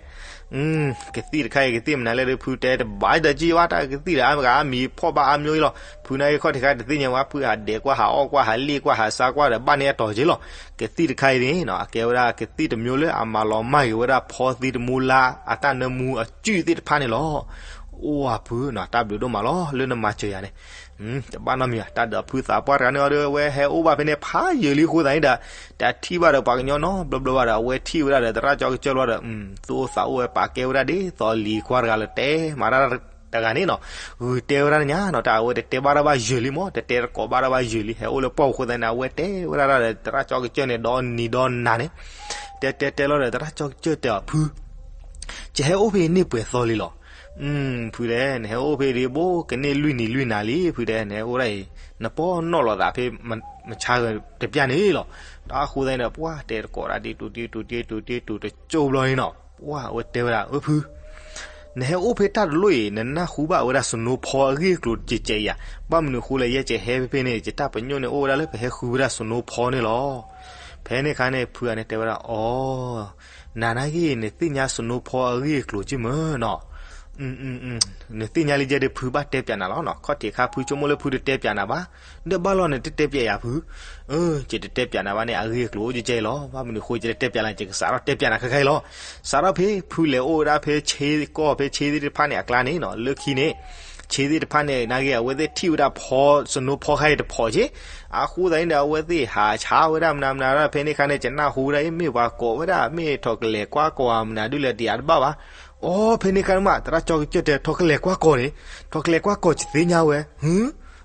ကသံၣ်တခါအံၤ ကသံၣ်မနုၤလဲၣ်ဒီး ဖုတဲတဘၣ်ဒီးက့ၢ်ဘၣ် တၢ်ကသံၣ်ဒီး အမ့ၢ်ဂ့ၤ အမံၤဖီၣ်ဘၣ်အါမံၤအံၤလီၤ. ဖုနာ်က့ၤခီၣ်ထံးခါတသ့ၣ်ညါဝဲ ဖုဟးဒဲးကွၢ်ဟးအီၣ်ကွၢ်ဟးလ့ၣ်ကွၢ်ဟးဆါကွၢ်ဒီး ဘၣ်န့ၢ်အတီၤက့ၢ်လီၤ. ကသံၣ်တခါအံၤန့ၣ်နီၤ အကဲဝဲဒၣ်ကသံၣ်တမျိုးလၢအမၤလီၤမၢ်က့ၤဝဲဒၣ်ဖီသံတမူလါ အတၢ်နၢမူအစုၣ်သ့ၣ်တဖၣ်န့ၣ်လီၤ. အိၣ်ဧါဖုနီၤ တၢ်ဘျုးဒိၣ်မးလီၤ လၢနမၤစၢၤယၤန့ၣ် တဘၣ်နီတမံၤဘၣ်. တၢ်ဒီးဖုသးပှၢ်တဂၤန့ၣ်အီၤဒီး အဝဲဟဲအိၣ်ဘၣ်ဖဲန့ၣ် ဖးယံာ်လံအဃိသတးန့ၣ်ဒီး တထံၣ်ဘၣ်ဒီးပှၤကညီနီတဘျီဘျီဘၣ်ဒီး အဝဲထံၣ်ဝဲဒၣ်ဒီးသရၣ်ကၠီကစၢၢ်လီၤဒီး သူၣ်အိၣ်သးအိၣ်ဝဲပာ်ကဲဝဲဒၣ်ဒ်သိးလံၤခွါတဂၤလၢတဲမၤတၢ်တဂၤန့ၣ်နီၤ. ဂုာ်တဲဝဲဒၣ်ညါနီၤ တၢ်အဝဲတတဲဘၣ်တၢ်ဘၣ်ယၢၤလံမး တတဲတကိးဘၣ်တၢ်ဘၣ်ယၢၤလံ ဟဲအိၣ်လၢပှၢ်ပူၤအဃိသတးန့ၣ် အဝဲတဲဝဲဒၣ်ဒီးသရၣ်ကၠီကစၢၢ်န့ၣ် ဒီနံၤဒီနၤန့ၣ် တဲတဲတဲလီၤဒီး သရၣ်ကၠီကစၢၢ်တဲအီၤ ဖု ယဟဲအိၣ်ဖဲအံၤန့ၢ်ပှဲၤသီလံလီၤ. ဖုတဲ နဟဲအိၣ်ဖဲအံၤဒ်ဘိ ကန့ၢ်လွံၢ်နံၤလွံၢ်နၤလံ ဖုတဲ နဟဲအိၣ်ဒၣ်အံၤ နပီၢ်နီၣ်လိာ်သးဖဲမဆါတပျၢ်န့ၣ်လီၤ. တၢ်အဃိသတးန့ၣ်ဒီး ပှၢ်တဲတကိးဒၣ် ဒ်တူၤဒ်တူၤဒ်တူၤဒ်တူၤတကၠိဘျီန့ၣ်နီၤ ပှၢ်အဝဲတဲဝဲဒၣ် အၢ ဖု နဟဲအိၣ်ဖဲတၢ်တလိၣ်အံၤ နနၢ်ဟူဘၣ်ဝဲဒၣ်စနိဖီအဂ့ၢ်အကျိၤကဲးကဲးဧါ. ဘၣ်မနုၤအဃိလဲၣ် ယဲကဟဲဖဲဖဲန့ၣ် ယတၢ်ပညိၣ်န့ၣ်အိၣ်ဝဲဒၣ်လၢ ပဟဲဃုဝဲဒၣ်စနိဖီန့ၣ်လီၤ. ဖဲန့ၣ်အခါန့ၣ် ဖုဂၤန့ၣ်တဲဝဲဒၣ် အိ နၤနာ်က့ နသ့ၣ်ညါစနိဖီအဂ့ၢ်အကျိၤက့မ့ၢ်နီၤ. နသ့ၣ်ညါလံယဲဒီး ဖုဘၣ်တဲပျးနၤလီၤနီၤ. ခီၣ်ထံးခါ ဖုဆိကမိၣ်လၢဖုတတဲပျးနၤဘၣ်. ဒီးဘၣ်လီၤနတတဲပျးယၤဖု. အၢ ယတတဲပျးနၤဘၣ်န့ၣ် အဂ့ၢ်အကျိၤအိၣ်ကဲကဲအံၤလီၤ. ဘၣ်မနုၤအဃိ ယတတဲပျးနၤ ယကစးထီၣ်တဲပျးနၤခဲခါအံၤလီၤ. စးထီၣ်ဖဲဖုလဲၤအိၣ်ဝဲဒၣ်ဖဲဆ့ကီၢ် ဖဲဆ့သ့ၣ်တဖၣ်န့ၣ်အကျါန့ၣ်နီၤ လၢခံန့ၣ် ဆ့သ့ၣ်တဖၣ်န့ၣ် နာ်က့ အဝဲသ့ၣ်ထံၣ်ဝဲဒၣ်ဖီ စနိဖီခါအံၤတဖီးက့ အဃိသတးန့ၣ်ဒီး အဝဲသ့ၣ်ဟးဆါဝဲဒၣ်မနုၤမနုၤဒၣ် ဖဲန့ၣ်အခါန့ၣ် ယနၢ်ဟူဝဲဒၣ် အ့ မ့ၢ်ပှၤကိးဝဲဒၣ် မ့ၢ်ထိးကလဲၤကွၢ်ကီၤဧါ မနုၤဒုးလဲၣ် တယၤတဘၣ်ဘၣ်. အိ ဖဲန့ၣ်အခါန့ၣ်မး သရၣ်ကၠီကစၢၢ်တဲ ထိးကလဲၤကွၢ်ကီၤန့ၣ် ထိးကလဲၤကွၢ်ကီၤကသ့ၣ်ညါဝဲ ဟၢ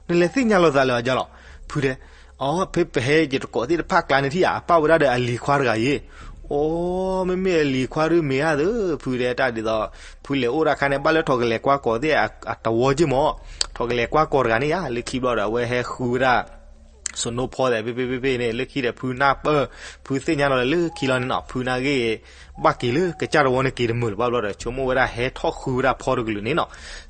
နလဲၤသ့ၣ်ညါလိာ်သးလၢအီၤလီၤ ဖုတဲ. အိ ဖဲပဟဲယတကိးသ့ၣ်တဖၣ်ကျါန့ၣ်ထံၣ်ဧါ အပၣ်ဝဲဒၣ်ဒီးအလံၤခွါတဂၤအံၤ. အိ မ့မ့ၢ်အလံၤခွါဒုးမ့ၢ်ဧါသၢ ဖုတဲ တၢ်ဒ်သိး ဖုလဲၤအိၣ်ဒၣ်အခါန့ၣ် ဘၣ်လၢထိးကလဲၤကွၢ်ကီၤသ့ၣ်အတဝီက့မး ထိးကလဲၤကွၢ်ကီၤတဂၤန့ၣ်ဧါ လၢခံဘျီဒီး အဝဲဟဲဃုဝဲဒၣ် စနိဖီသ့ၣ် ဖဲဖဲဖဲဖဲန့ၣ် လၢခံဒီး ဖုနၢ်ပၢၢ် ဖုသ့ၣ်ညါလီၤလၢခံလီၤန့ၣ်နီၤ ဖုနာ်က့ ဘၣ်က့ၤလၢကစၢ်တဝီန့ၣ်က့ၤတမုာ်လၢၤဘၣ်ဘျီဒီး ဆိကမိၣ်ဝဲဒၣ်ဟဲထီၣ်ဃုဝဲဒၣ်ဖီတကလုာ်န့ၣ်နီၤ.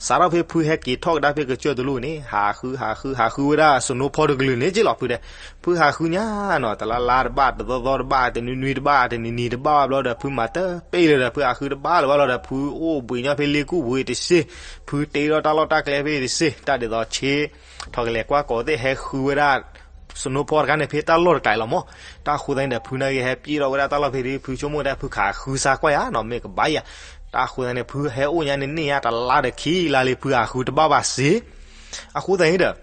စးထီၣ်ဖဲဖုဟဲက့ၤထီၣ်ကဒါဖဲကစၢၢ်တလိၣ်န့ၣ် ဟးဃု ဟးဃု ဟးဃု ဟးဃုဝဲဒၣ်စနိဖီတကလုာ်န့ၣ်က့လီၤ ဖုတဲ. ဖုဟးဃုညါနီၤ တလါလါတဘၣ် တသီသီတဘၣ် တနွံနွံတဘၣ် တနံၤနံၤတဘၣ်ဘျီဒီး ဖုမၤတပ့ၢ်လၢၤဒီး ဖုဟးဃုတဘၣ်လၢၤဘၣ်လီၤဒီး ဖုအိၣ်ဘှံးညီဖဲလ့ကူၣ်ဘှံးတစ့ၢ် ဖုတ့ထီၣ်တၢ်လီၢ်တၢ်ကျဲဖဲတစ့ၢ် တၢ်ဒ်သိးဆ့ ထိးကလဲၤကွၢ်ကီၤသ့ၣ်ဟဲဃုဝဲဒၣ် စနိဖီတခါန့ၣ်ဖဲတၢ်လီၢ်တကျါအံၤလီၤမး. တၢ်အဃိသတးန့ၣ်ဒီး ဖုနာ်က့ဟဲပျဲထီၣ်ဝဲဒၣ်တၢ်လီၢ်ဖဲဒီး ဖုဆိကမိၣ်ဝဲဒၣ်ဖုကဃုစါကွၢ်ယါနီၤ မ့ၢ်ကဘၣ်ယါ. တၢ်အဃိသတးန့ၣ် ဖုဟဲအိၣ်ညါန့ၣ်န့ၢ်ညါတလါဒီးခံလါလံ ဖုဟးဃုတဘၣ်ဘၣ်စ့ၢ်. အဃိသတးန့ၣ်ဒီး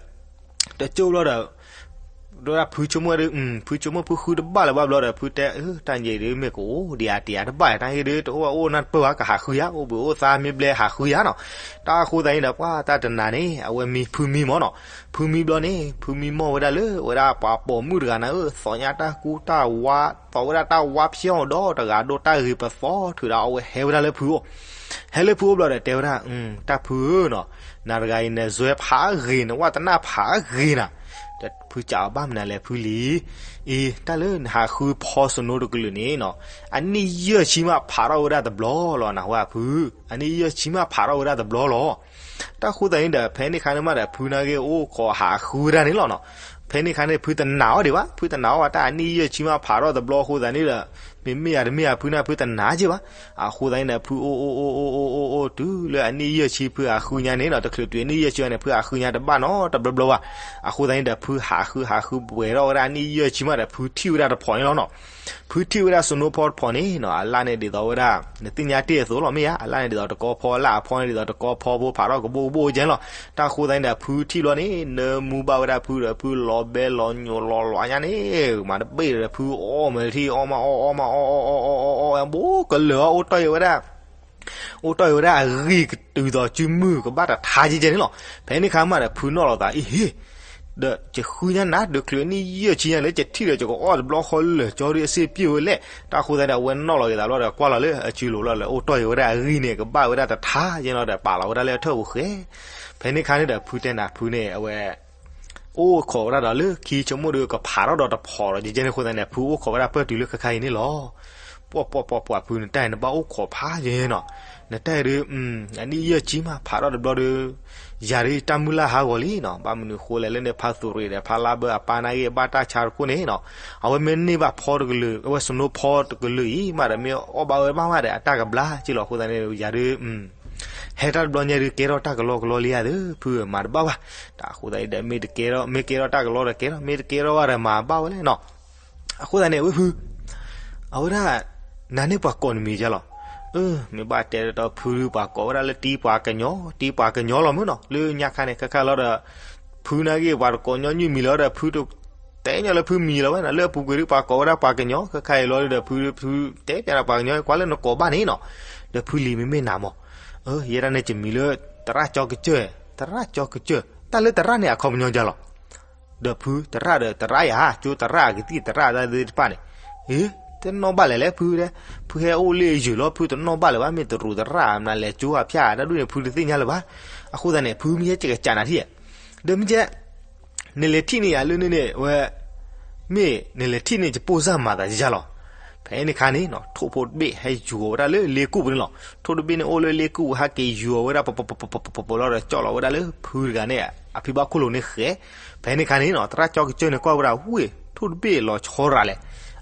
တကၠိဘျီဒီး ဒ်ဖုဆိကမိၣ်ဒီး ဖုဆိကမိၣ်ဖုဃုတဘၣ်လၢၤဘၣ်ဘျီဒီး ဖုတဲ တၢ်ယဲဒုးမ့ၢ်ကအိၣ်ဒံးဧါတ့ဧါတဘၣ် တၢ်ဟ့ၣ်ဒုးတအိၣ်ဘၣ်အိၣ်နၢ်တပၢၢ်ဘၣ် ကဟးဃုယၤ အိၣ်ဘှံးအိၣ်သါမ့ၢ်ဘျဲဟးဃုယၤနီၤ. တၢ်အဃိသတးန့ၣ်ဒီး ပှၤတၢ်တနၤန့ၣ် အဝဲမံဖုမံမၢ်နီၤ. ဖုမံဘျီန့ၣ် ဖုမံမီၢ်ဝဲဒၣ်လၢ ဝဲဒၣ်ပှၤပိာ်မုၣ်တဂၤနၤဧၢ သီညါတၢ်ကူတၢ်ဝါ သီဝဲဒၣ်တၢ်ဝါဖျဲၣ်အီၤဒီးတဂၤဒိၣ်တၢ်ဂ့ၤပသီထုးဒီး အဝဲဟဲဝဲဒၣ်လၢဖုအိၣ် ဟဲလၢဖုအိၣ်ဘျီဒီးတဲဝဲဒၣ် တၢ်ဖုဧၢနီၤ, နၤတဂၤအံၤနစွဲဖးဂ့ၤ နဝၣ်တနၢ်ဖးဂ့ၤနၤ, ဖုကးအီၤဘၣ်မနုၤလဲၣ်ဖုလံၤ, အံၤ တၢ်လၢနဟးဃုဖီစနိတကလုာ်န့ၣ်နီၤ, အနံၣ်ယဲၢ်ဆံမးဖးထီၣ်ဝဲဒၣ်တဘျီလီၤ နၢ်ဟူဧါဖု, အနံၣ်ယဲၢ်ဆံမးဖးထီၣ်ဝဲဒၣ်တဘျီလီၤ. တၢ်ဃိသတးန့ၣ်ဒီး ဖဲန့ၣ်ခါန့ၣ်မးဒီး ဖုနာ်က့အိၣ်ခိးဟးဃုဝဲဒၣ်န့ၣ်လီၤနီၤ. ဖဲန့ၣ်ခါန့ၣ် ဖုတနာ်အီၤဒံးဘၣ်, ဖုတနာ်အီၤဘၣ် တၢ်အနံၣ်ယဲၢ်ဆံမးဖးထီၣ်တဘျီအဃိသတးန့ၣ်ဒီး မ့မ့ၢ်ယၤတမ့ၢ်ယၤဖုန့ၣ် ဖုတနာ်က့ဘၣ်. အဃိသတးန့ၣ်ဒီး ဖုအိၣ်အိၣ်အိၣ်အိၣ်အိၣ်အိၣ်အိၣ်တုၤလၢအနံၣ်ယဲၢ်ဆံဖုဟးဃုညါန့ၣ်နီၤ, တချုးတုၤအနံၣ်ယဲၢ်ဆံန့ၣ် ဖုဟးဃုညါတဘၣ်နီတဘျီဘျီဘၣ်. အဃိသတးန့ၣ်ဒီး ဖုဟးဃုဟးဃုပှဲၤထီၣ်ဝဲဒၣ်အနံၣ်ယဲၢ်ဆံမးဒီး ဖုထံၣ်ဝဲဒၣ်တဖီန့ၣ်လီၤနီၤ. ဖုထံၣ်ဝဲဒၣ်စနိဖီတဖီန့ၣ်နီၤ, အလၣ်န့ၣ်ဒ်သိးဝဲဒၣ် နသ့ၣ်ညါတ့ၢ်အသိးလီၤ မ့ၢ်ဧါ, အလၣ်န့ၣ်ဒ်သိးတကီဖီ အလၣ်အဖီန့ၣ်ဒ်သိးတကီဖီဖိဖးထီၣ်ကဘိကဘိကဲန့ၣ်လီၤ. တၢ်ဃိသတးန့ၣ်ဒီး ဖုထံၣ်ဘျီန့ၣ် နၢမူဘၣ်ဝဲဒၣ်ဖုဒီး ဖုလီၤဘဲလီၤညိးလီၤလီၤညါန့ၣ် မၤတဘ့ၣ်ဒီး ဖုအီၣ်မ့ၤထံၣ်အီၣ်မးအီၣ်အီၣ်မးအီၣ်အီၣ်အီၣ်အီၣ်အီၣ်အီၣ် ဘိကလၢာ်အီၣ် အိၣ်တီၢ်အံၤဝဲဒၣ် အိၣ်တီၢ်အံၤဝဲဒၣ်အဂံၢ်ကတုၤသိးစုမုၢ်ကဘၣ်တထါကဲကဲန့ၣ်လီၤ. ဖဲန့ၣ်ခါမးဒီး ဖုနီၣ်လီၤသး အံၤဟ့ၣ် ဒီးယဃုညါနၤ ဒီးချုးအနံၣ်ယဲၢ်ဆံညါလၢယထံၣ်ဒီးယကအီၣ်တဘျီဃီလၢာ်ကၠီဒုးအစ့ပျ့ၢ်ဝဲလဲၣ်. တၢ်ဃိသတးဒီး အဝဲနီၣ်လီၤက့ၤသးဘျီဒီး ကွၢ်လီၤလၢအစုလိၤလီၤဒီး အိၣ်တီၢ်အံၤဝဲဒၣ်အဂံၢ်န့ၣ် ကဘၣ်ဝဲဒၣ်တထါကဲန့ၣ်လီၤဒီး ပာ်လီၤဝဲဒၣ်လၢအထၢၣ်ပူၤဃဲ ဖဲန့ၣ်ခါန့ၣ်ဒီး ဖုတဲနၤဖုန့ၣ် အဝဲ အိၣ်ခိးဝဲဒၣ်ဒီးလၢခံဆိကမိၣ်ဒီး ကဖးထီၣ်ဒီးတဖီဒီး ကဲကဲန့ၣ်အဃိသတးန့ၣ် ဖုအိၣ်ခိးဝဲဒၣ်ပၢၢ်တုၤလၢခဲခါအံၤန့ၣ်လီၤ. ပှၤပှၤပှၤပှၤ ဖုနတၢ်အံၤနဘၣ်အိၣ်ခိးဖးယဲနီၤ, နတၢ်အံၤဒုး အနံၣ်ယဲၢ်ဆံမးဖးထီၣ်တဘျီဒီး ယၤဒုးတၢ်မုၢ်လၢ်ဟးဂီၤလံနီၤ, ဘၣ်မနုၤဃိလဲၣ်လၢန့ၣ် ဖါသူးရ့ၣ်ဒီး ဖါလါဘၢအပၢ်နာ်ဂ့ၢ် ဘၣ်တၢ်ဆါတခိၣ်န့ၣ်နီၤ, အဝဲမ့ၢ်န့ၢ်ဘၣ်ဖီတကလုာ် အဝဲစနိဖီတကလုာ်အံၤမးဒီး မ့ၢ်အီၣ်ဘၣ်ဝဲဘၣ်မးဒီး အတၢ်ကဘျါက့လီၤ. အဃိသတးန့ၣ် ယၤဒုး ဟဲတၢ်တဘျီညါဒုး ကဲထီၣ်တၢ်ကလီကလီလံဧါဒီး ဖုမၤတဘၣ်ဘၣ်. တၢ်အဃိသတးအံၤဒီး မ့ၢ်တကဲထီၣ် မ့ၢ်ကဲထီၣ်တၢ်ကလီဒီးကဲထီၣ် မ့ၢ်တကဲထီၣ်ဘၣ်ဒီးမၤဘၣ်ဝဲလဲၣ်နီၤ. အဃိသတးန့ၣ် ဝဲဖု အဝဲဒၣ် နၤန့ၣ်ပှၤကိးနမံၤယါလီၤ. မ့ၢ်ဘၣ်တဲဒီးဖုဒုး ပှၤကိးဝဲဒၣ်လၢတံပှၤကညီ တံပှၤကညီလီၤမ့ၢ်နီၤ, လၢညါခါန့ၣ် ခဲခါလီၤဒီး ဖုနာ်ဂ့ၢ် ပှၤတကိးညီနုၢ်မံၤလီၤဒီး ဖုတတဲညီလၢဖုမံၤလီၤဝဲနီၤ, လၢအပူၤကွံာ်ဒုး ပှၤကိးဝဲဒၣ်ပှၤကညီ ခဲခါအံၤလီၤဒုးဒီး ဖုဖုတဲပျးဒီးပှၤကညီ ကွၢ်လၢနကိးဘၣ်န့ၣ်နီၤ, ဒီးဖုလံၤမ့မ့ၢ်နၤမး ယဲဒၣ်န့ၣ် ယမံၤလၢ သရၣ်ကၠီကစၢၢ်, သရၣ်ကၠီကစၢၢ် တၢ်လၢသရၣ်န့ၣ် အခီပညီယါလီၤ. ဒီးဖုသရၣ်ဒီးသရၣ်ယါ ကၠိသရၣ်အကသံၣ်သရၣ်တၢ်သ့ၣ်တဖၣ်န့ၣ်, တနီၣ်ဘၣ်လဲၣ်လဲၣ်ဖုတဲ, ဖုဟဲအိၣ်လၢယုာ်လီၤ ဖုတနီၣ်ဘၣ်လၢၤဘၣ် မ့ၢ်တရူးသရၣ်မနုၤလဲၣ် ကၠိအဖၠၣ်တၢ်ဒ်န့ၣ် ဖုတသ့ၣ်ညါလၢၤဘၣ်. အဃိသတးန့ၣ် ဖုမ့ၢ်ဟဲကကးနၤထံၣ်ဧါ, ဒီးမ့ၢ်ကဲ နလဲၤထံၣ်န့ၢ်ယၤလၢန့ၣ်န့ၣ် ဝဲ မ့ၢ်နလဲၤထံၣ်န့ၢ်ယပိၢ်စၢ်မၤသးယါလီၤ. ဖဲန့ၣ်ခါန့ၣ်နီၤ ထိၣ်ဖိတဘ့ၣ်ဟဲယူၤအီၤဝဲဒၣ်လၢလ့ကူၣ်ပူၤန့ၣ်လီၤ. ထိၣ်တဘ့ၣ်န့ၣ်အိၣ်လၢလ့ကူၣ်ပူၤ ဟဲက့ၤယူၤအီၤဝဲဒၣ်ပပပပပပပလီၤဒီး ကၠီၣ်လီၤဝဲဒၣ်လၢဖုတဂၤန့ၣ် အဖံဘၣ်ခိၣ်လိၤန့ၣ်ဃဲ. ဖဲန့ၣ်ခါန့ၣ်နီၤ သရၣ်ကၠီကစၢၢ်န့ၣ်ကွၢ်ဝဲဒၣ် ဝ့ၢ် ထိၣ်တဘ့ၣ်လီၤဆီရၤလဲၣ်.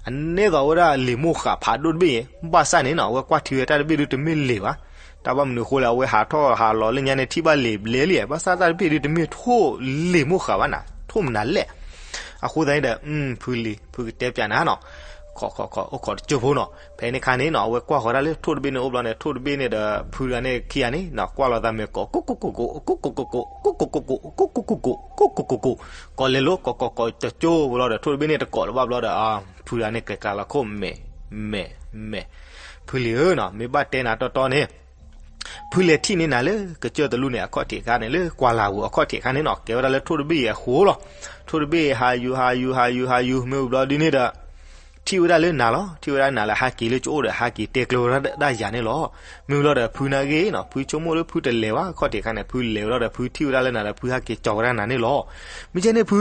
အန့ၣ်သိးဝဲဒၣ်လံာ်မိၢ်ဃာ်ဖးဒိၣ်တဘ့ၣ်အံၤ ဘၣ်ဆၣ်န့ၣ်နီၤ အဝဲကွၢ်ထံဝဲတၢ်တဘ့ၣ်ဒုးတမ့ၢ်လံာ်ဘၣ်. တၢ်ဘၣ်မနုၤအဃိလဲၣ် အဝဲဟးထီၣ်ဟးလီၤလၢညါန့ၣ် ထံၣ်ဘၣ်လံာ်ဘျဲလံ, ဘၣ်ဆၣ်တၢ်တဘ့ၣ်ဒုးတမ့ၢ်ထိၣ်လံာ်မိၢ်ဃာ်ဘၣ်နၤ, ထိၣ်မနုၤလဲၣ်. အဃိသတးန့ၣ်ဒီး ဖုလံၤ ဖုကတဲပျးနၤနီၤ, ခိးခိးခိး အိၣ်ခိးတကၠိၢ်ဖိနီၤ. ဖဲန့ၣ်ခါန့ၣ်နီၤ အဝဲကွၢ်ဃီၤဒၣ်လၢထိၣ်တဘ့ၣ်န့ၣ်အိၣ်ဘျီန့ၣ် ထိၣ်တဘ့ၣ်န့ၣ်ဒီး ဖုတဂၤန့ၣ်ခံဂၤန့ၣ်နီၤ ကွၢ်လီၤသးမဲာ်ကိး ကိၢ်ကိၢ်ကိၢ်ကိၢ် ကိၢ်ကိၢ်ကိၢ်ကိၢ် ကိၢ်ကိၢ်ကိၢ်ကိၢ် ကိၢ်ကိၢ်ကိၢ်ကိၢ် ကိၢ်ကိၢ်ကိၢ်ကိၢ် ကိးလဲၤလိၤ ကိးကိးကိးတကၠိၢ်ဖိလီၤဒီး ထိၣ်တဘ့ၣ်န့ၣ်တကိးလၢၤဘၣ်ဘျီဒီး ဖုတဂၤန့ၣ်ကျဲၤကျါလီၤခိၣ်မဲာ် မဲာ် မဲာ် ဖုလံၤဧၢနီၤ မ့ၢ်ဘၣ်တဲနၤတီတီန့ၣ် ဖုလဲၤထံၣ်န့ၢ်နၤလၢကစၢၢ်တလူၢ်န့ၣ် အခီၣ်ထံးခါန့ၣ် လၢကွၢ်လၢ်ပူၤအခီၣ်ထံးခါန့ၣ်နီၤ ကဲဝဲဒၣ်လၢထိၣ်တဘ့ၣ်အံၤအဃိလီၤ. ထိၣ်တဘ့ၣ်အံၤဟးယူၤ ဟးယူၤ ဟးယူၤ ဟးယူၤ မ့ၢ်ဝံၤဘျီဒ်န့ၣ်ဒီး ထံၣ်ဝဲဒၣ်လၢနၤလီၤ. ထံၣ်ဝဲဒၣ်နၤလၢဟဲက့ၤလၢကၠိအိၣ်ဒီး ဟဲက့ၤတဲကျၢၤဝဲဒၣ်ယၤန့ၣ်လီၤ. မ့ၢ်ဝံၤလီၤဒီး ဖုနာ်ဂ့ၢ်နီၤ ဖုဆိကမိၣ်လၢဖုတလဲၤဘၣ်အခီၣ်ထံးခါန့ၣ် ဖုလဲၤဝဲလီၤဒီး ဖုထံၣ်ဝဲဒၣ်လၢနၤဒီး ဖုဟဲက့ၤကၠီၤဝဲဒၣ်နၤန့ၣ်လီၤ. မ့ၢ်ကဲန့ၣ်ဖု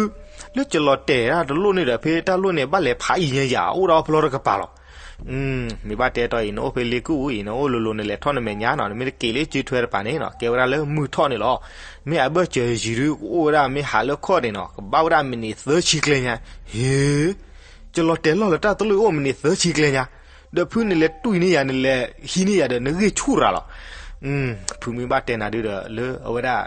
လၢကလီၤတဲာ်ဒၣ်တလိၣ်န့ၣ်ဒီး ဖဲတၢ်လိၣ်န့ၣ် ဘၣ်လဲၤဖးအံၤညါယၤ အိၣ်ဒၣ်အီဖျီတကပၤလီၤ. မ့ၢ်ဘၣ်တဲတီအံၤ နအိၣ်ဖဲလ့ကူၣ်အံၤ နအိၣ်လိၤလိၤ နလဲၤထီၣ်နမဲာ်ညါနီၤ နမ့ၢ်တက့ၤလၢစုထွဲတပၤန့ၣ်နီၤ ကဲဝဲဒၣ်လၢမုၢ်ထီၣ်န့ၣ်လီၤ. မ့ၢ်အဘၢၣ်စၢၤယံၤဒုး ကအိၣ်ဝဲဒၣ် မ့ၢ်ဟးလၢခီၣ်န့ၣ်နီၤ ကဘၣ်ဝဲဒၣ်မံးနံးသၢဆံကျဲညါ. ဟ့ ကလီၤတဲာ်လီၢ်လၢတၢ်တလိၣ်အိၣ်မံးနံးသၢဆံကျဲညါ, ဒီးဖုန့ၣ်လဲၤတွံၢ်န့ၢ်ယၤ နလဲၤဟံးန့ၢ်ယၤဒီး နဂ့ၢ်ဆူၣ်ရၤလီၤ. ဖုမ့ၢ်ဘၣ်တဲနၤဒုးဒီး လၢအဝဲဒၣ်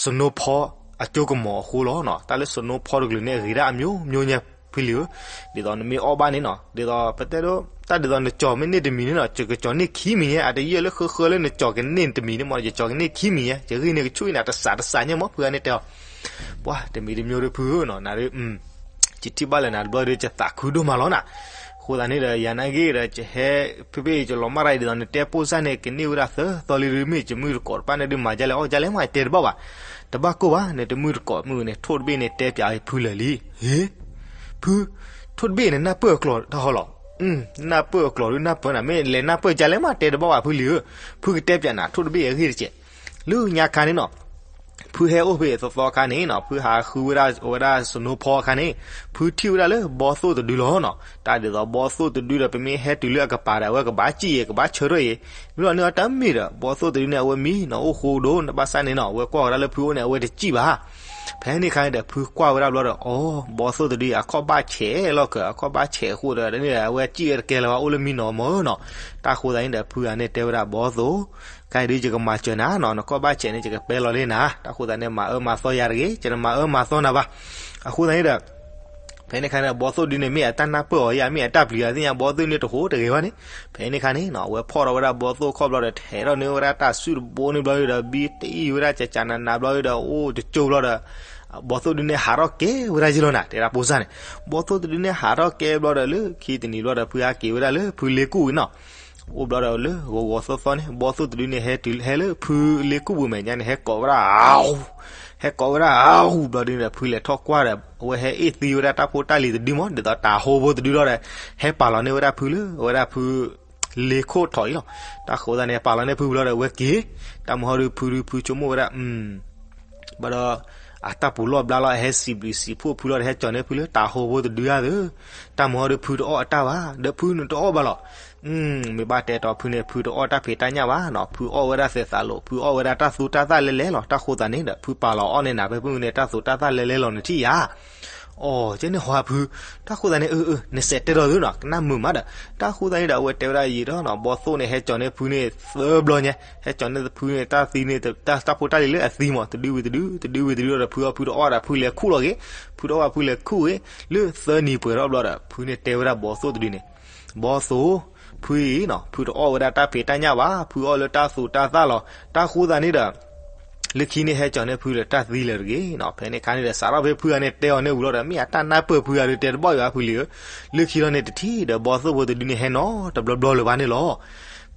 စနိဖီအကၠိကမီၤအဃိလီၤနီၤ. တၢ်လၢစနိဖီတကလုာ်န့ၣ် အဂ့ၤဒၣ်အမျိုးမျိုးညါ ဖုလံၤဧၢ, ဒ်သိးနမ့ၢ်အီၣ်ဘၣ်န့ၣ်နီၤ ဒ်သိးပတဲဒိ တၢ်ဒ်သိးနကၠီၤမ့ၢ်န့ၢ်တမံၤန့ၣ်နီၤ ယကကၠီၤန့ၢ်ခံမံၤညါ အတယဲၢ်လၢဃၢဃၢလၢနကၠီၤကန့ၢ်တမံၤန့ၣ်မး ယကၠီၤကန့ၢ်ခံမံၤညါ ယဂ့ၢ်န့ၣ်ကဆူၣ်အံၤနၤ တစးတစးညါမး ဖုဂၤန့ၣ်တဲအီၤ ပှၤတမံၤတမျိုးဒုးဖုဧၢနီၤ နၤဒုး ယထံၣ်ဘၣ်လၢနၤတဘျီဒီး ယသးခုဒိၣ်မးလီၤနၤ. အဃိသတးန့ၣ်ဒီး ယၤနာ်က့ဒီး ယဟဲ ဖဲဖဲအံၤ ယလီၤမၢ်တၢ်အံၤဒ်သိး နတဲပိၢ်စၢ်န့ၣ် ကန့ၢ်ဝဲဒၣ်သၢသီလံ မ့ၢ်ယမုၢ်တကိးတဖၣ်န့ၣ်ဒုး မၤဒ်လဲၣ်အီၣ်ဒ်လဲၣ်မး တဲတဘၣ်ဘၣ်. တဘၣ်ကိၢ်ဘၣ်န့ၣ် တမုၢ်တကိးမုၢ်န့ၣ် ထိၣ်တဘ့ၣ်န့ၣ် တဲပၠးဖုလၢာ်လံ. ဟ့ ဖု ထိၣ်တဘ့ၣ်န့ၣ် နၢ်ပၢၢ်အကျိာ်တၢ်ဟီလီၤ. နၢ်ပၢၢ်အကျိာ်ဒုးနၢ်ပၢၢ်နၤ မ့ၢ်လဲၤနၢ်ပၢၢ်ဒ်လဲၣ်မး တဲတဘၣ်ဘၣ်ဖုလံဧၢ. ဖုကတဲပၠးနၤ ထိၣ်တဘ့ၣ်အဂ့ၢ်တက့ၢ်. လၢညါခါန့ၣ်နီၤ ဖုဟဲအိၣ်ဖဲအသီသီအခါန့ၣ်နီၤ ဖုဟးဃုဝဲဒၣ် အဝဲဒၣ်စနိဖီအခါန့ၣ် ဖုထံၣ်ဝဲဒၣ်လၢဘီသိၣ်တဒုလီၤနီၤ. တၢ်ဒ်သိးဘီသိၣ်တဒုဒီး ပမ့ၢ်ဟဲတုၤလၢအကပၤဒီး အဝဲကဘၣ်စံၣ်အံၤ ကဘၣ်ဆၢထၢၣ်အံၤ, မ့ၢ်လီၤန့ၢ်အီၤတမ့ၢ်ဒီး ဘီသိၣ်တဒုန့ၣ် အဝဲမံနီၤ အိၣ်ဃိဒိၣ် ဘၣ်ဆၣ်န့ၣ်နီၤ အဝဲကွၢ်ဝဲဒၣ်လၢဖုအိၣ်န့ၣ် အဝဲတစံၣ်ဘၣ်. ဖဲန့ၣ်အခါန့ၣ်ဒီး ဖုကွၢ်ဝဲဒၣ်ဘျီဒီး အိ ဘီသိၣ်တဒုအံၤ အခီၣ်ဘၣ်ဆဲးလီၤကၢၤ အခီၣ်ဘၣ်ဆဲးအဃိဒီး န့ၣ်အဝဲစံၣ်ဝဲတကဲလၢၤဘၣ် အိၣ်လၢမံနီၤမၢနီၤ. တၢ်ဃိသတးန့ၣ်ဒီး ဖုဂၤန့ၣ်တဲဝဲဒၣ် ဘီသိၣ် ခဲအံၤဒုးယကမၤစၢၤနၤနီၤ နခီၣ်ဘၣ်ဆဲးန့ၣ် ယကပဲလီၤလၢနၤ, တၢ်ဃိသတးန့ၣ် မၤအၢမၤသီယၤတဂ့ၤ, ယတမၤအၢမၤသီနၤဘၣ်. အဃိသတးန့ၣ်ဒီး ဖဲန့ၣ်အခါန့ၣ် ဘီသိၣ်ဒုန့ၣ် မ့ၢ်အတၢ်နၢ်ပၢၢ်အီၤဧါ မ့ၢ်အတၢ်ပျံၤအီၤသ့ၣ်ညါ ဘီသိၣ်န့ၣ်တဟူးတဂဲၤဘၣ်န့ၣ်. ဖဲန့ၣ်အခါန့ၣ်နီၤ အဝဲဖီၣ်ထီၣ်ဝဲဒၣ်ဘီသိၣ်ခီၣ်ဘျီဒီး ထဲးထီၣ်န့ၢ်ဝဲဒၣ်တၢ်စုတဘိန့ၣ်ဘျီဒီး ဘံတအံၣ်ဝဲဒၣ်ကကနးနးဘျီဒီး အိၣ်တကၠိဘျီဒီး ဘီသိၣ်ဒုန့ၣ်ဟးထီၣ်ကဲဝဲဒၣ်ယ့ၢ်လီၤနၤ တဲဒၣ်ပိၢ်စၢ်န့ၣ်. ဘီသိၣ်တဒုန့ၣ်ဟးထီၣ်ကဲဘျီဒီး လၢခံတနံၤဘျီဒီး ဖုဟဲက့ၤဝဲဒၣ်လၢဖုလ့ကူၣ်အံၤနီၤ. အိၣ်ဘျီဒီးလၢဂီၤဂီၤသီသီန့ၣ် ဘီသိၣ်တဒုန့ၣ် ဟဲတုၤဟဲလၢဖုလ့ကူၣ်ပူၤမဲာ်ညါန့ၣ် ဟဲကိးဝဲဒၣ် အ ဟဲကိးဝဲဒၣ်အ ဘျီဒုန့ၣ်ဒီး ဖုလဲၤထီၣ်ကွၢ်ဒီး အဝဲဟဲအ့ၣ်သံဝဲဒၣ်တၢ်ဖိတၢ်လံၤတဒုမး ဒ်သိးတၤဟိဖိတဒုလီၤဒီး ဟဲပာ်လီၤန့ၢ်ဝဲဒၣ်ဖုလၢအဝဲဒၣ်ဖုလ့ခိၣ်ထီၣ်အံၤလီၤ. တၢ်ဃိသတးန့ၣ် ပာ်လီၤန့ၢ်ဖုဘျီဒီး အဝဲက့ၤ တၢ်မုၢ်ဟီဒုး ဖုဒုးဖုဆိကမိၣ်ဝဲဒၣ် ဘၣ်ဒီး အတၢ်ပူၤလီၢ်ဘျါလီၤ အဟဲစံးဘျုးစံးဖှိၣ်ဖုလီၤဒီး ဟဲကၠီၤန့ၢ်ဖုလၢတၤဟိဖိတဒုဧါသၢ. တၢ်မုၢ်ဟီဒုး ဖုတအီၣ်အတၢ်ဘၣ် ဒီးဖုနတအီၣ်ဘၣ်လီၤ. မ့ၢ်ဘၣ်တဲတီဖုန့ၣ် ဖုတအီၣ်တၢ်ဖံးတၢ်ညၣ်ဘၣ်နီၤ ဖုအီၣ်ဝဲဒၣ်သဲးသးလိာ် ဖုအီၣ်ဝဲဒၣ်တၢ်သူတၢ်သၣ်လဲလဲလီၤ. တၢ်ဃိသတးန့ၣ်ဒီး ဖုပာ်လီၤအီၣ်န့ၢ်နၤ ဖဲဖုန့ၣ် တၢ်သူတၢ်သၣ်လဲလဲလီၤ နထံၣ်ယၤ အိ ကဲန့ၣ်ဟီဖု, တၢ်ဃိသတးန့ၣ် အၢ အၢ နစဲးတဲဒီးသုနီၤ ကနၣ်မုာ်မးဒီး တၢ်ဃိသတးန့ၣ်ဒီး အဝဲတဲဝဲဒၣ်ယံာ်ဒီးနီၤ ဘီသိၣ်န့ၣ် ဟဲကၠီၤန့ၢ်ဖုန့ၣ်သၢဘျီညါ ဟဲကၠီၤန့ၢ်ဖုန့ၣ် တၢ်သံန့ၣ် တၢ်ဖိတၢ်လံၤလၢအသံမး တဒုဝံၤတဒု တဒုဝံၤတဒုဒီး ဖုအီၣ်ဖုတအီၣ်ဒီး ဖုလဲၤခူၣ်လီၤဂ့ၤ, ဖုတအီၣ်ဘၣ်ဖုလဲၤခူၣ်ဂ့ၤ, လၢသၢနံၤပှဲၤထီၣ်ဘျီဒီး ဖုန့ၣ်တဲဝဲဒၣ်ဘီသိၣ်တဒုန့ၣ် ဘီသိၣ်, ဖုအံၤနီၤ ဖုတအီၣ်ဝဲဒၣ်တၢ်ဖံးတၢ်ညၣ်ဘၣ် ဖုအီၣ်လၢတၢ်သူတၢ်သၣ်လီၤ. တၢ်ဃိသတးန့ၣ်ဒီး လၢခံန့ၣ်ဟဲကၠီၤန့ၢ်ဖုဒီးတၢ်သံလၢာ်တဂ့ၤနီၤ ဖဲန့ၣ်အခါန့ၣ်ဒီး စးထီၣ်ဖဲဖုဂၤန့ၣ်တဲအီၤန့ၣ်ဝံၤလီၤဒီး မ့ၢ်အတၢ်နၢ်ပၢၢ်ဖုဂၤဒီးတဲတဘၣ်အံၤဘၣ်ဖုလံဧၢ, လၢခံလီၤန့ၣ်တထံၣ်ဒီးဘီသိၣ်ဖိတဒုန့ၣ်ဟဲနီတဘျီဘျီလၢၤဘၣ်န့ၣ်လီၤ.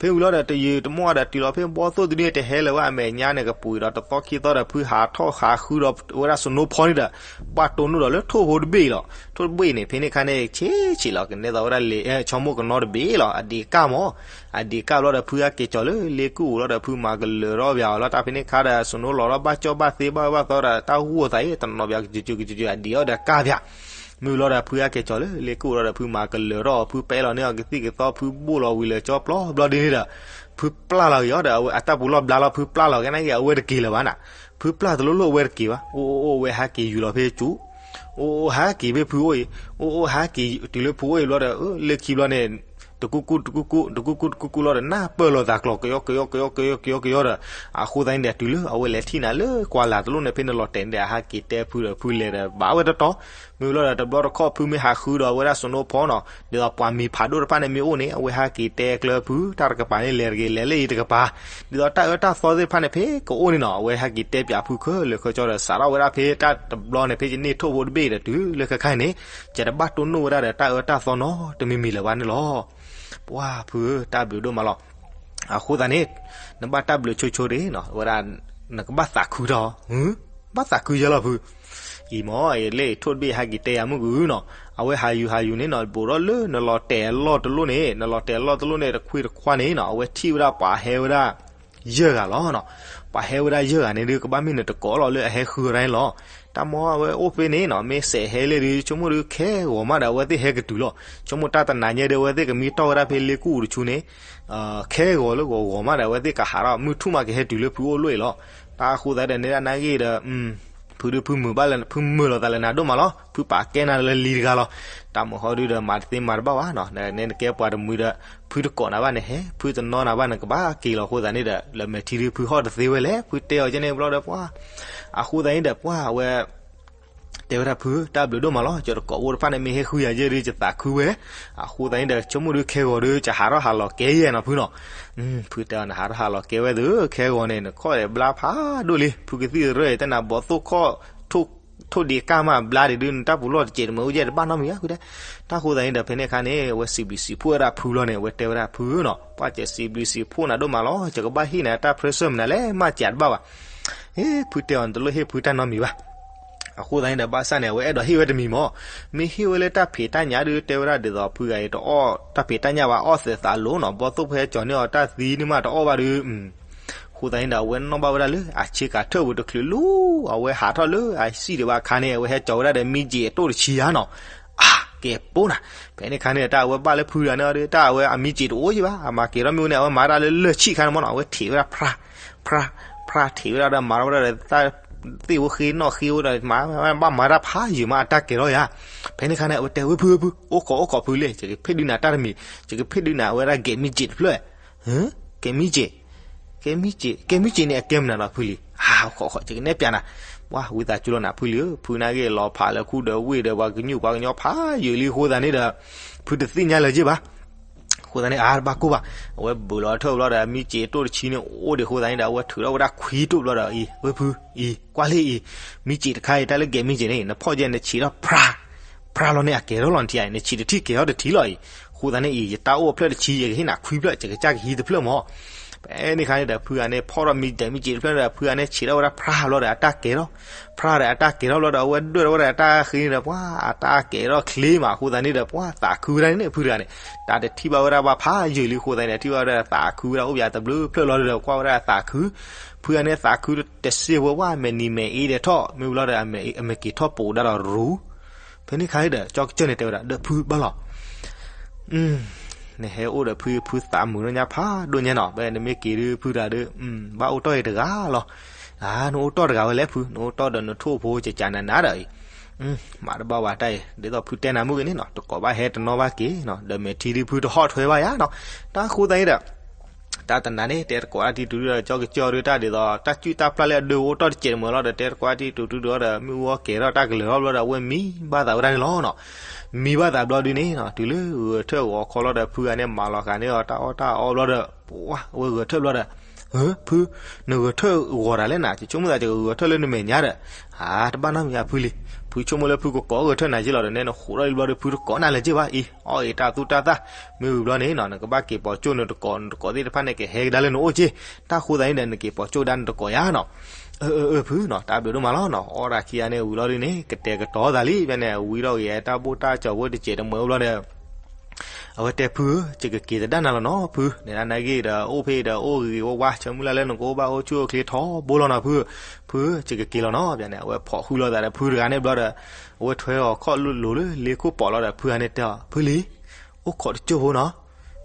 ဖဲဝံၤလီၤဒီးတယုာ်တမီၢ်ဒီးတုၤလီၤဖဲဘီသိၣ်တဒုန့ၣ်တဟဲလၢၤဘၣ်အမဲာ်ညါန့ၣ် ကပူၤဒီးတသီခံသီဒီးဖုဟးထီၣ်ဟးဃုဒီးဝဲဒၣ်စနိဖီန့ၣ်ဒီး ဘၣ်တိၢ်နီၣ်ဒီးလၢထိၣ်ဖိတဘ့ၣ်အံၤလီၤ. ထိၣ်တဘ့ၣ်အံၤန့ၣ် ဖဲန့ၣ်အခါန့ၣ် ဆံးဆံးလီၤ ကနဲသိးဝဲဒၣ်လံာ် ဆီမိၢ်ကနီတဘ့ၣ်လီၤ အဒံးကၢ်မး အဒံးကၢ်ဘျီဒီးဖုဟဲက့ၤကၠီၤလၢလ့ကူၣ်အူလီၤဒီးဖုမၤကလၢၤထီၣ်ပၠးအီၤလီၤ တၢ်ဖဲန့ၣ်ခါဒီး စနိလီၤထီၣ်ဘၣ်ကၠီၣ်ဘၣ်သ့ဘၣ်ဝဲဘၣ်သီဒီး တၢ်ဂိၢ်သးအံၤ တနီၤပၠးကစၢ်ကစၢ်ကစၢ်အဒံးအီၤဒီးကၢ်ပၠး မုၢ်လီၤဒီးဖုဟဲက့ၤကၠီၤလၢလ့ကူၣ်အူလီၤဒီးဖုမၤကလၢၤထီၣ် ဖုပဲလီၤန့ၢ်အီၤကသံၣ်ကသီ ဖုဘိၣ်လီၤဝံၤလၢာ်ကၠီပျီဘျီဒ်န့ၣ်ဒီး ဖုပျၢ်လီၤက့ၤအီၤဒီး အတၢ်ပူၤလီၢ်ဘျါလီၤ ဖုပျၢ်လီၤက့ၤနာ်က့ၤ အဝဲတက့ၤလၢၤဘၣ်နၤ ဖုပျၢ်တလိၣ်လိၣ်အဝဲတက့ၤဘၣ် အိၣ်အိၣ်အိၣ်ဝဲဟးက့ၤယူၤလီၤဖဲကၠူ အိၣ်အိၣ်ဟးက့ၤဖဲဖုအိၣ်အံၤ အိၣ်အိၣ်ဟးက့ၤတုၤလၢဖုအိၣ်အံၤဘျီဒီး လၢခံဘျီန့ၣ် တကူကူတကူကူ တကူကူတကူကူလီၤဒီး နၢ်ပၢၢ်လိာ်သးကျိာ် ကယီကယီကယီကယီကယီကယီဒီး အဃိသတးန့ၣ်ဒီး တုၤလၢအဝဲလဲၤထံၣ်နၤလၢကွၢ်လၢ်တလိၣ်န့ၣ် ဖဲနလီၤတဲာ်န့ၣ်ဒီး အဟးက့ၤတဲဖုဒီးဖုလဲၤဒီး ဘၣ်ဝဲတီတီ မ့ၢ်လီၤဒီးတဘျီတခီၣ်ဖုမ့ၢ်ဟးဃုဒီးအဝဲဒၣ်စနိဖီနီၤ ဒ်သိးပှၤမံၤဖးဒိၣ်တဖၣ်န့ၣ်မ့ၢ်အိၣ်န့ၣ် အဝဲဟးက့ၤတဲကျၢၤဖု တၢ်တကပၤန့ၣ် လဲၤတဂ့ၤ လဲၤလၢအံၤတကပၤ ဒ်သိးတၢ်အၢတၢ်သီသ့ၣ်တဖၣ်န့ၣ် ဖဲကအိၣ်န့ၣ်နီၤ အဝဲဟဲက့ၤတဲပၠးဖုခဲလၢာ်ခဲဆ့ဒီး စးထီၣ်ဝဲဒၣ်ဖဲတၢ်တဘျီန့ၣ် ဖဲယန့ၢ်ထိၣ်ဖိတဘ့ၣ်ဒီးတုၤလၢခဲခါန့ၣ် ယတဘၣ်တိၢ်နီၣ်ဝဲဒၣ်ဒီးတၢ်အၢတၢ်သီနီတမံၤမံၤလၢၤဘၣ်န့ၣ်လီၤ. ပှၤဖု တၢ်ဘျုးဒိၣ်မးလီၤ. အဃိသတးန့ၣ် နဘၣ်တၢ်ဘျုးဆိဆိတဂ့ၤနီၤ ဝဲဒၣ် နကဘၣ်သးခုတၢ်အီၤ ဘၣ်သးခုယဲလီၤဖု အံၤမ့ၢ် လၢထိၣ်တဘ့ၣ်ဟဲက့ၤတဲယၤမုၢ်ကုၤနီၤ အဝဲဟးယူၤဟးယူၤန့ၣ်နီၤ ဘူးထီၣ်လၢနလီၤတဲာ်အလီၢ်တလိၣ်န့ၣ် နလီၤတဲာ်အလီၢ်တလိၣ်န့ၣ် တခွ့တခွါန့ၣ်နီၤ အဝဲထံၣ်ဝဲဒၣ်ပှၤဟဲဝဲဒၣ် ယဲၢ်ဂၤလီၤနီၤ. ပှၤဟဲဝဲဒၣ်ယဲၢ်ဂၤန့ၣ်ဒုး ကဘၣ်မ့ၢ်နတကိးလီၤလၢအဟဲဃုအီၤဒၣ်န့ၣ်လီၤ. တၢ်မ့ၢ်အဝဲအိၣ်ဖဲန့ၣ်နီၤ မ့ၢ်စဲးဟဲလၢဒုး ဆိကမိၣ်ဒုးခဲဂီၤမးဒီး အဝဲသ့ၣ်ဟဲကတုၤလီၤ. ဆိကမိၣ်တၢ်တနၤညါဒုး အဝဲသ့ၣ်ကမံတီၢ်ဝဲဒၣ်ဖဲလ့ကူၣ်အူတဆူန့ၣ် ခဲဂီၤလၢဂီၤဂီၤမးဒီး အဝဲသ့ၣ်ကဟးထီၣ် မုၢ်ထူၣ်မးကဟဲတုၤလၢဖုအိၣ်လိၣ်အံၤလီၤ. တၢ်အဃိသတးဒီး နဲဒၣ်နာ်ဂ့ၢ်ဒီး ဖုဒုးဖုမုာ်ဘၣ်လၢ ဖုမုာ်လိာ်သးလၢနၤဒိၣ်မးလီၤ. ဖုပာ်ကဲနၤလၢလံၤတဂၤလီၤ. တၢ်မုၢ်ဟီဒုးဒီး မၤတသ့မၤတဘၣ်ဘၣ်နီၤ. နဲနကဲပှၤတမှံၤဒီး ဖုတကိးနၤဘၣ်န့ၣ်ဟဲ, ဖုတနီၢ်နၤဘၣ်န့ၣ်ကဘၣ်က့ၤလီၤ. အဃိသတးန့ၣ်ဒီး လၢမဲာ်ထံဒုးဖုဟီၣ်တသ့ဝဲလဲၣ်. ဖုတဲအီၤကဲန့ၣ်ဘျီဒီးပှၤ အဃိသတးန့ၣ်ဒီးပှၤအဝဲ တဲဝဲဒၣ်ဖု တၢ်ဘျုးဒိၣ်မးလီၤ. ယတကိးဖိတဖၣ်န့ၣ်မ့ၢ်ဟဲဃုယၤယဲၢ်ဒုး ယသးခုဝဲ. အဃိသတးန့ၣ်ဒီး ဆိကမိၣ်ဒုးခဲဂီၤဒုး ယဟးထီၣ်ဟးလီၤကဲယဲၢ်နီၤဖုနီၤ. ဖုတဲအီၤ နဟးထီၣ်ဟးလီၤကဲဝဲသု ခဲဂီၤန့ၣ် နခီၣ်ဒဲးဘျါဖးဒိၣ်လံ. ဖုကသံၣ်ရၢၢ်အံၤ တနၤဘီသိၣ်ခီၣ်ထိၣ် ထိၣ်ဒ့ကၢ်မးဘျါဒံးဒုး နတၢ်ပူၤလီၢ်တစဲးတမုာ်အိၣ်ယဲၢ်တဘၣ်နီတမံၤဘၣ်ဃုဒဲး. တၢ်ဃိသတးန့ၣ်ဒီး ဖဲန့ၣ်အခါန့ၣ် အဝဲစံးဘျုးစံးဖှိၣ်ဝဲဒၣ်ဖုလီၤန့ၣ် အဝဲတဲဝဲဒၣ်ဖုဧၢနီၤ, ပှၢ်စဲးစံးဘျုးစံးဖှိၣ်နၤဒိၣ်မးလီၤ, ယကဘၣ်ဟ့ၣ်နၤတၢ် present မနုၤလဲၣ် မ့ၢ်စံးတဘၣ်ဘၣ်. ဟ့ ဖုတဲအီၤ နတလိၣ်ဟ့ၣ်ဖုတၢ်နီတမံၤဘၣ်. အဃိသတးန့ၣ်ဒီး ဘၣ်ဆၣ်န့ၣ် အဝဲအဲၣ်ဒိးဟ့ၣ်ဝဲတမံၤမး, မ့ၢ်ဟ့ၣ်ဝဲလၢတၢ်ဖံးတၢ်ညၣ်ဒုး တဲဝဲဒၣ်ဒ်သိးဖုဂၤအံၤတအီၣ်တၢ်ဖံးတၢ်ညၣ်ဘၣ် အီၣ်သဲးသးလိၤနီၤ, ဘီသိၣ်ဖဲကၠီၤန့ၢ်အီၤတၢ်သံန့ၣ်မးတအီၣ်ဘၣ်ဒုး အဃိသတးန့ၣ်ဒီး အဝဲနီၣ်ဘၣ်ဝဲဒၣ်လၢအဆ့ကၤထၢၣ်ပူၤတချုးလီၤ, အဝဲဟးထီၣ်လၢအစံၣ်ဒံးဘၣ်အခါန့ၣ် အဝဲဟဲကၠီၤဝဲဒၣ်ဒီးမံက့ၤအတိၣ်တဆံဧါနီၤ, အါ ကဲပိနၤ. ဖဲန့ၣ်အခါန့ၣ် တၢ်အဝဲဘၣ်လၢဖုတဂၤန့ၣ်ဒီး တၢ်အဝဲအမံက့ၤတအိၣ်ယံၤဘၣ်, အမၤကဲၤထီၣ်မ့ၢ်ဝဲန့ၣ် အဝဲမၤတၢ်လၢလၢၢ်ဆံၣ်ခါန့ၣ်မးနီၤ, အဝဲထံးဝဲဒၣ်ဖြါ ဖြါ ဖြါ ထံးဝဲဒၣ်ဒီးမၤထီၣ်ဝဲဒၣ်ဒီး တၢ်သ့ၣ်ဖိဃ့နီၣ်ဃ့ဝဲဒီး မၤ ဘၣ်မၤတၢ်ဖးယံာ်မး အတၢ်ကဲၤထီၣ်ယၤ. ဖဲန့ၣ်အခါန့ၣ် အဝဲတဲဝဲဖု ဖု အိၣ်ခိးအိၣ်ခိးဖုလံ, ယကဖ့ၣ်ဒုးနၤတၢ်တမံၤ, ယကဖ့ၣ်ဒုးနၤဝဲဒၣ်ကဲၤမံက့ၤတဖျၢၣ်, ကဲၤမံက့ၤ ကဲၤမံက့ၤ ကဲၤမံက့ၤန့ၣ် အကဲမနုၤလီၤဖုလံ. ဟး အိၣ်ခိး အိၣ်ခိး ယကနဲၣ်ပျးနၤ. ပှၢ်ဝံသးစူၤလီၤနၤဖုလံဧၢ, ဖုနာ်က့ၤလီၤဖးလၢခူဒီးဝ့ၢ်ဒီးပှၤကညူၣ်ပှၤကညီဖးယံာ်လံအဃိသတးန့ၣ်ဒီး ဖုတသ့ၣ်ညါလၢၤက့ၤဘၣ်. အဃိသတးန့ၣ် အါ တဘၣ်ကိၢ်ဘၣ်, အဝဲဘူးလီၤထၢၣ်ဘျီဒီး မံက့ၤတိၣ်တဆံန့ၣ်အိၣ်ဒံးအဃိသတးန့ၣ်ဒီး အဝဲထုးထီၣ်ဝဲဒၣ်ခွံတိၣ်ဘျီဒီး အံၤ ဝဲဖု အံၤ ကွၢ်လံအံၤ, မံက့ၤတခါအံၤ တၢ်လၢကဲၤမံက့ၤန့ၣ် နဖီၣ်ကဲနဆံးထီၣ်ဖြါ ဖြါလီၤန့ၣ် အကဲၤထီၣ်လီၤနထံၣ်ဧါ, နဆံးတထံၣ်ကဲၤထီၣ်တထံၣ်လီၤအံၤ. အဃိသတးန့ၣ်အံၤ ယတၢ်အိၣ်ဖျၢၣ်တဆံ ယကဟ့ၣ်နၤခွံဖျၢၣ် ယကစၢ်ကဟံးတဖျၢၣ်မး. ဖဲန့ၣ်အခါန့ၣ်ဒီး ဖုဂၤန့ၣ် ဖီၣ်ထီၣ်မံဒဲးမံက့ၤတဖျၢၣ်န့ၣ်ဒီး ဖုဂၤန့ၣ် ဆံးထီၣ်ဝဲဒၣ်ဖြါဘျီဒီး အတၢ်ကဲၤထီၣ်, ဖြါဒီးအတၢ်ကဲၤထီၣ်ဘျီဒီး အဝဲဒွဲၣ်ထီၣ်ဝဲဒၣ်အတၢ်ဃ့န့ၣ်ဒီး ပှၢ်အတၢ်ကဲၤထီၣ်ချ့မး အဃိသတးန့ၣ်ဒီး ပှၢ်သးခုဝဲဒၣ်န့ၣ် ဖုတဂၤန့ၣ် တၢ်တထံၣ်ဘၣ်ဝဲဒၣ်ဘၣ်ဖးယံာ်လံအဃိသတးန့ၣ် ထံၣ်ဘၣ်ဝဲဒၣ်သးခုဝဲဒၣ်အိၣ်ပၠးတဘျုးဖျၢၣ်လီၤဒီး ကွၢ်ဝဲဒၣ်သးခု, ဖုဂၤန့ၣ်သးခုတစ့ၢ်ဝဲဝဲ မဲာ်နံၤမဲာ်အ့ဒဲးထီၣ် မ့ၢ်ဝံၤလီၤဒီး အမဲာ်က့ၤထီၣ်ပိာ်ဒၣ်ဒီးရူ ဖဲန့ၣ်အခါဒီး ကၠီကစၢၢ်န့ၣ်တဲဝဲဒၣ် ဒီးဖုဘၣ်လီၤ. နဟဲအိၣ်ဒီးဖု ဖုသးမုာ်နီၢ်ညါဖးဒိၣ်ညါနီၤ, ဖဲနမ့ၢ်က့ၤဒုးဖုတဂၤဒီး ဘၣ်အိၣ်တီၢ်အံၤတဂၤလီၤ. နအိၣ်တီၢ်တဂၤဝဲလဲၣ်ဖု, နအိၣ်တီၢ်ဒီးနထိၣ်ဖိကကးနးနးဒီးအံၤ မၤတဘၣ်ဝဲတၢ်အံၤ ဒ်သိးဖုတဲနၤမုၢ်ဂ့ၤန့ၣ်နီၤ တကိးဘၣ်ဟဲတနီၤဘၣ်က့ၤနီၤ, ဒီးမဲာ်ထံဒုးဖုတဟီၣ်ထွဲဘၣ်ယၤနီၤ. တၢ်ဃိသတးန့ၣ်ဒီး တၢ်တနၤန့ၣ် တဲတကိးတၢ်တံၤတူၤဒုဒီး ကၠီကစၢၢ်ဒုးတၢ်ဒ်သိး တၢ်စုၣ်တၢ်ပျၢ်လၢအဒုးအိၣ်တီၢ်တစဲးတမုာ်လီၤဒီး တဲတကိးတၢ်တံၤတူၤဒုဒီး မ့ၣ်အူအီၣ်ကဲၤထီၣ်တၢ်ကလၢၤထီၣ်ဘျီဒီး အဝဲမံဘၣ်သးဝဲဒၣ်န့ၣ်လီၤနီၤ. မံဘၣ်သးဘျီဒုန့ၣ်နီၤ တုၤလၢဂဲၤထၢၣ်ဂီၤခီလီၤဒီး ဖုဂၤန့ၣ်မၤလီၤဃာ်န့ၢ်အီၤတၢ်အီၣ်တၢ်အီဘျီဒီး ပှၢ် အဝဲဂဲၤထၢၣ်ဘျီဒီး ဖု နဂဲၤထၢၣ်ဂီၤတၢ်လဲၣ်နၤ, ယဆိကမိၣ်သးယကဂဲၤထၢၣ်လၢနမဲာ်ညါဒီး အါ တဘၣ်နီတမံၤဧါဖုလံ. ဖုဆိကမိၣ်လၢဖုကကိးဂဲၤထၢၣ်နၤက့လီၤဒီး နဲနဃိးထီၣ်လံဘျီဒီး ဖုတကိးနၤလၢၤက့ဘၣ်အံၤ အီၣ်အံၤတၢ်သူတၢ်သၣ် မ့ၢ်ဝံၤဘျီန့ၣ်နီၤ နကဘၣ်က့ၤပိာ်ကၠိၣ်နတကိး နတကိးသ့ၣ်တဖၣ်န့ၣ် ကဟဲကဒါလၢနအိၣ်က့. တၢ်ဃိသတးန့ၣ်ဒီး နက့ၤပိာ်ကၠိၣ်ကဒါနတကိးယၤနီၤ. အၢ အၢ အၢ ဖုနီၤ တၢ်ဘျုးဒိၣ်မးလီၤနီၤ. အီၣ်တၢ်ခံဂၤန့ၣ်ဝံၤလီၤဒုန့ၣ် ကတဲာ်ကတီၤသးလံ ဖဲန့ၣ် ဝံထီၣ်က့ၤတၢ်ဘိၣ်တၢ်ကၠီၤဖိတစဲးတမုာ်ဘျီဒီး အဝဲတဲဖုဧၢ ယကက့ၤသဒၣ်နၤလီၤနီၤဖု, နဒၣ်နာ်ဂ့ၤဒီး အိၣ်ဖဲဒီးအိၣ်ဂ့ၤဂ့ၤဝါဝါ ဆၢမုၢ်လၢ်လၢနကအိၣ်ဘၣ်အိၣ်ဆူၣ်အိၣ်ချ့ထီဘိလီၤနီၤဖု, ဖု ယကက့ၤလီၤနီၤ. ဖဲန့ၣ် အဝဲဖိးဃုလိာ်သးဒီးဖုတဂၤန့ၣ်ဘျီဒီး အဝဲထွဲအီၤခီၣ်လိာ်လိာ်လၢလ့ခိၣ်ပီးလီၤဒီး ဖုဂၤန့ၣ်တဲအီၤ ဖုလံ အိၣ်ခိးတကၠိၢ်ဖိနီၤ.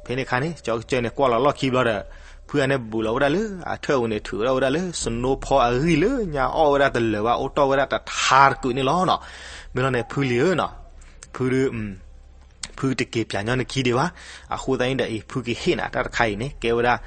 ဖဲန့ၣ်အခါန့ၣ် ကၠီကစၢၢ်န့ၣ်ကွၢ်လီၤလီၢ်ခံဘျီဒီး ဖုဂၤန့ၣ်ဘူးလီၤဝဲဒၣ်လၢအထၢၣ်အူန့ၣ် ထုးဝဲဒၣ်ဝဲဒၣ်လၢ စနိဖီအဂံၢ်လၢညါအီၣ်ဝဲဒၣ်တလၢာ်ဘၣ် အိၣ်တီၢ်ဝဲဒၣ်တထါတကုာ်န့ၣ်လီၤနီၤ. မ့ၢ်လီၤန့ၣ် ဖုလံဧၢနီၤ, ဖုဒုး ဖုတက့ၤပၠးညီနခံဒံးဘၣ်. အဃိသတးန့ၣ်ဒီးအံၤ ဖုကဟ့ၣ်နၤတၢ်တခါအံၤန့ၣ် ကဲဝဲဒၣ်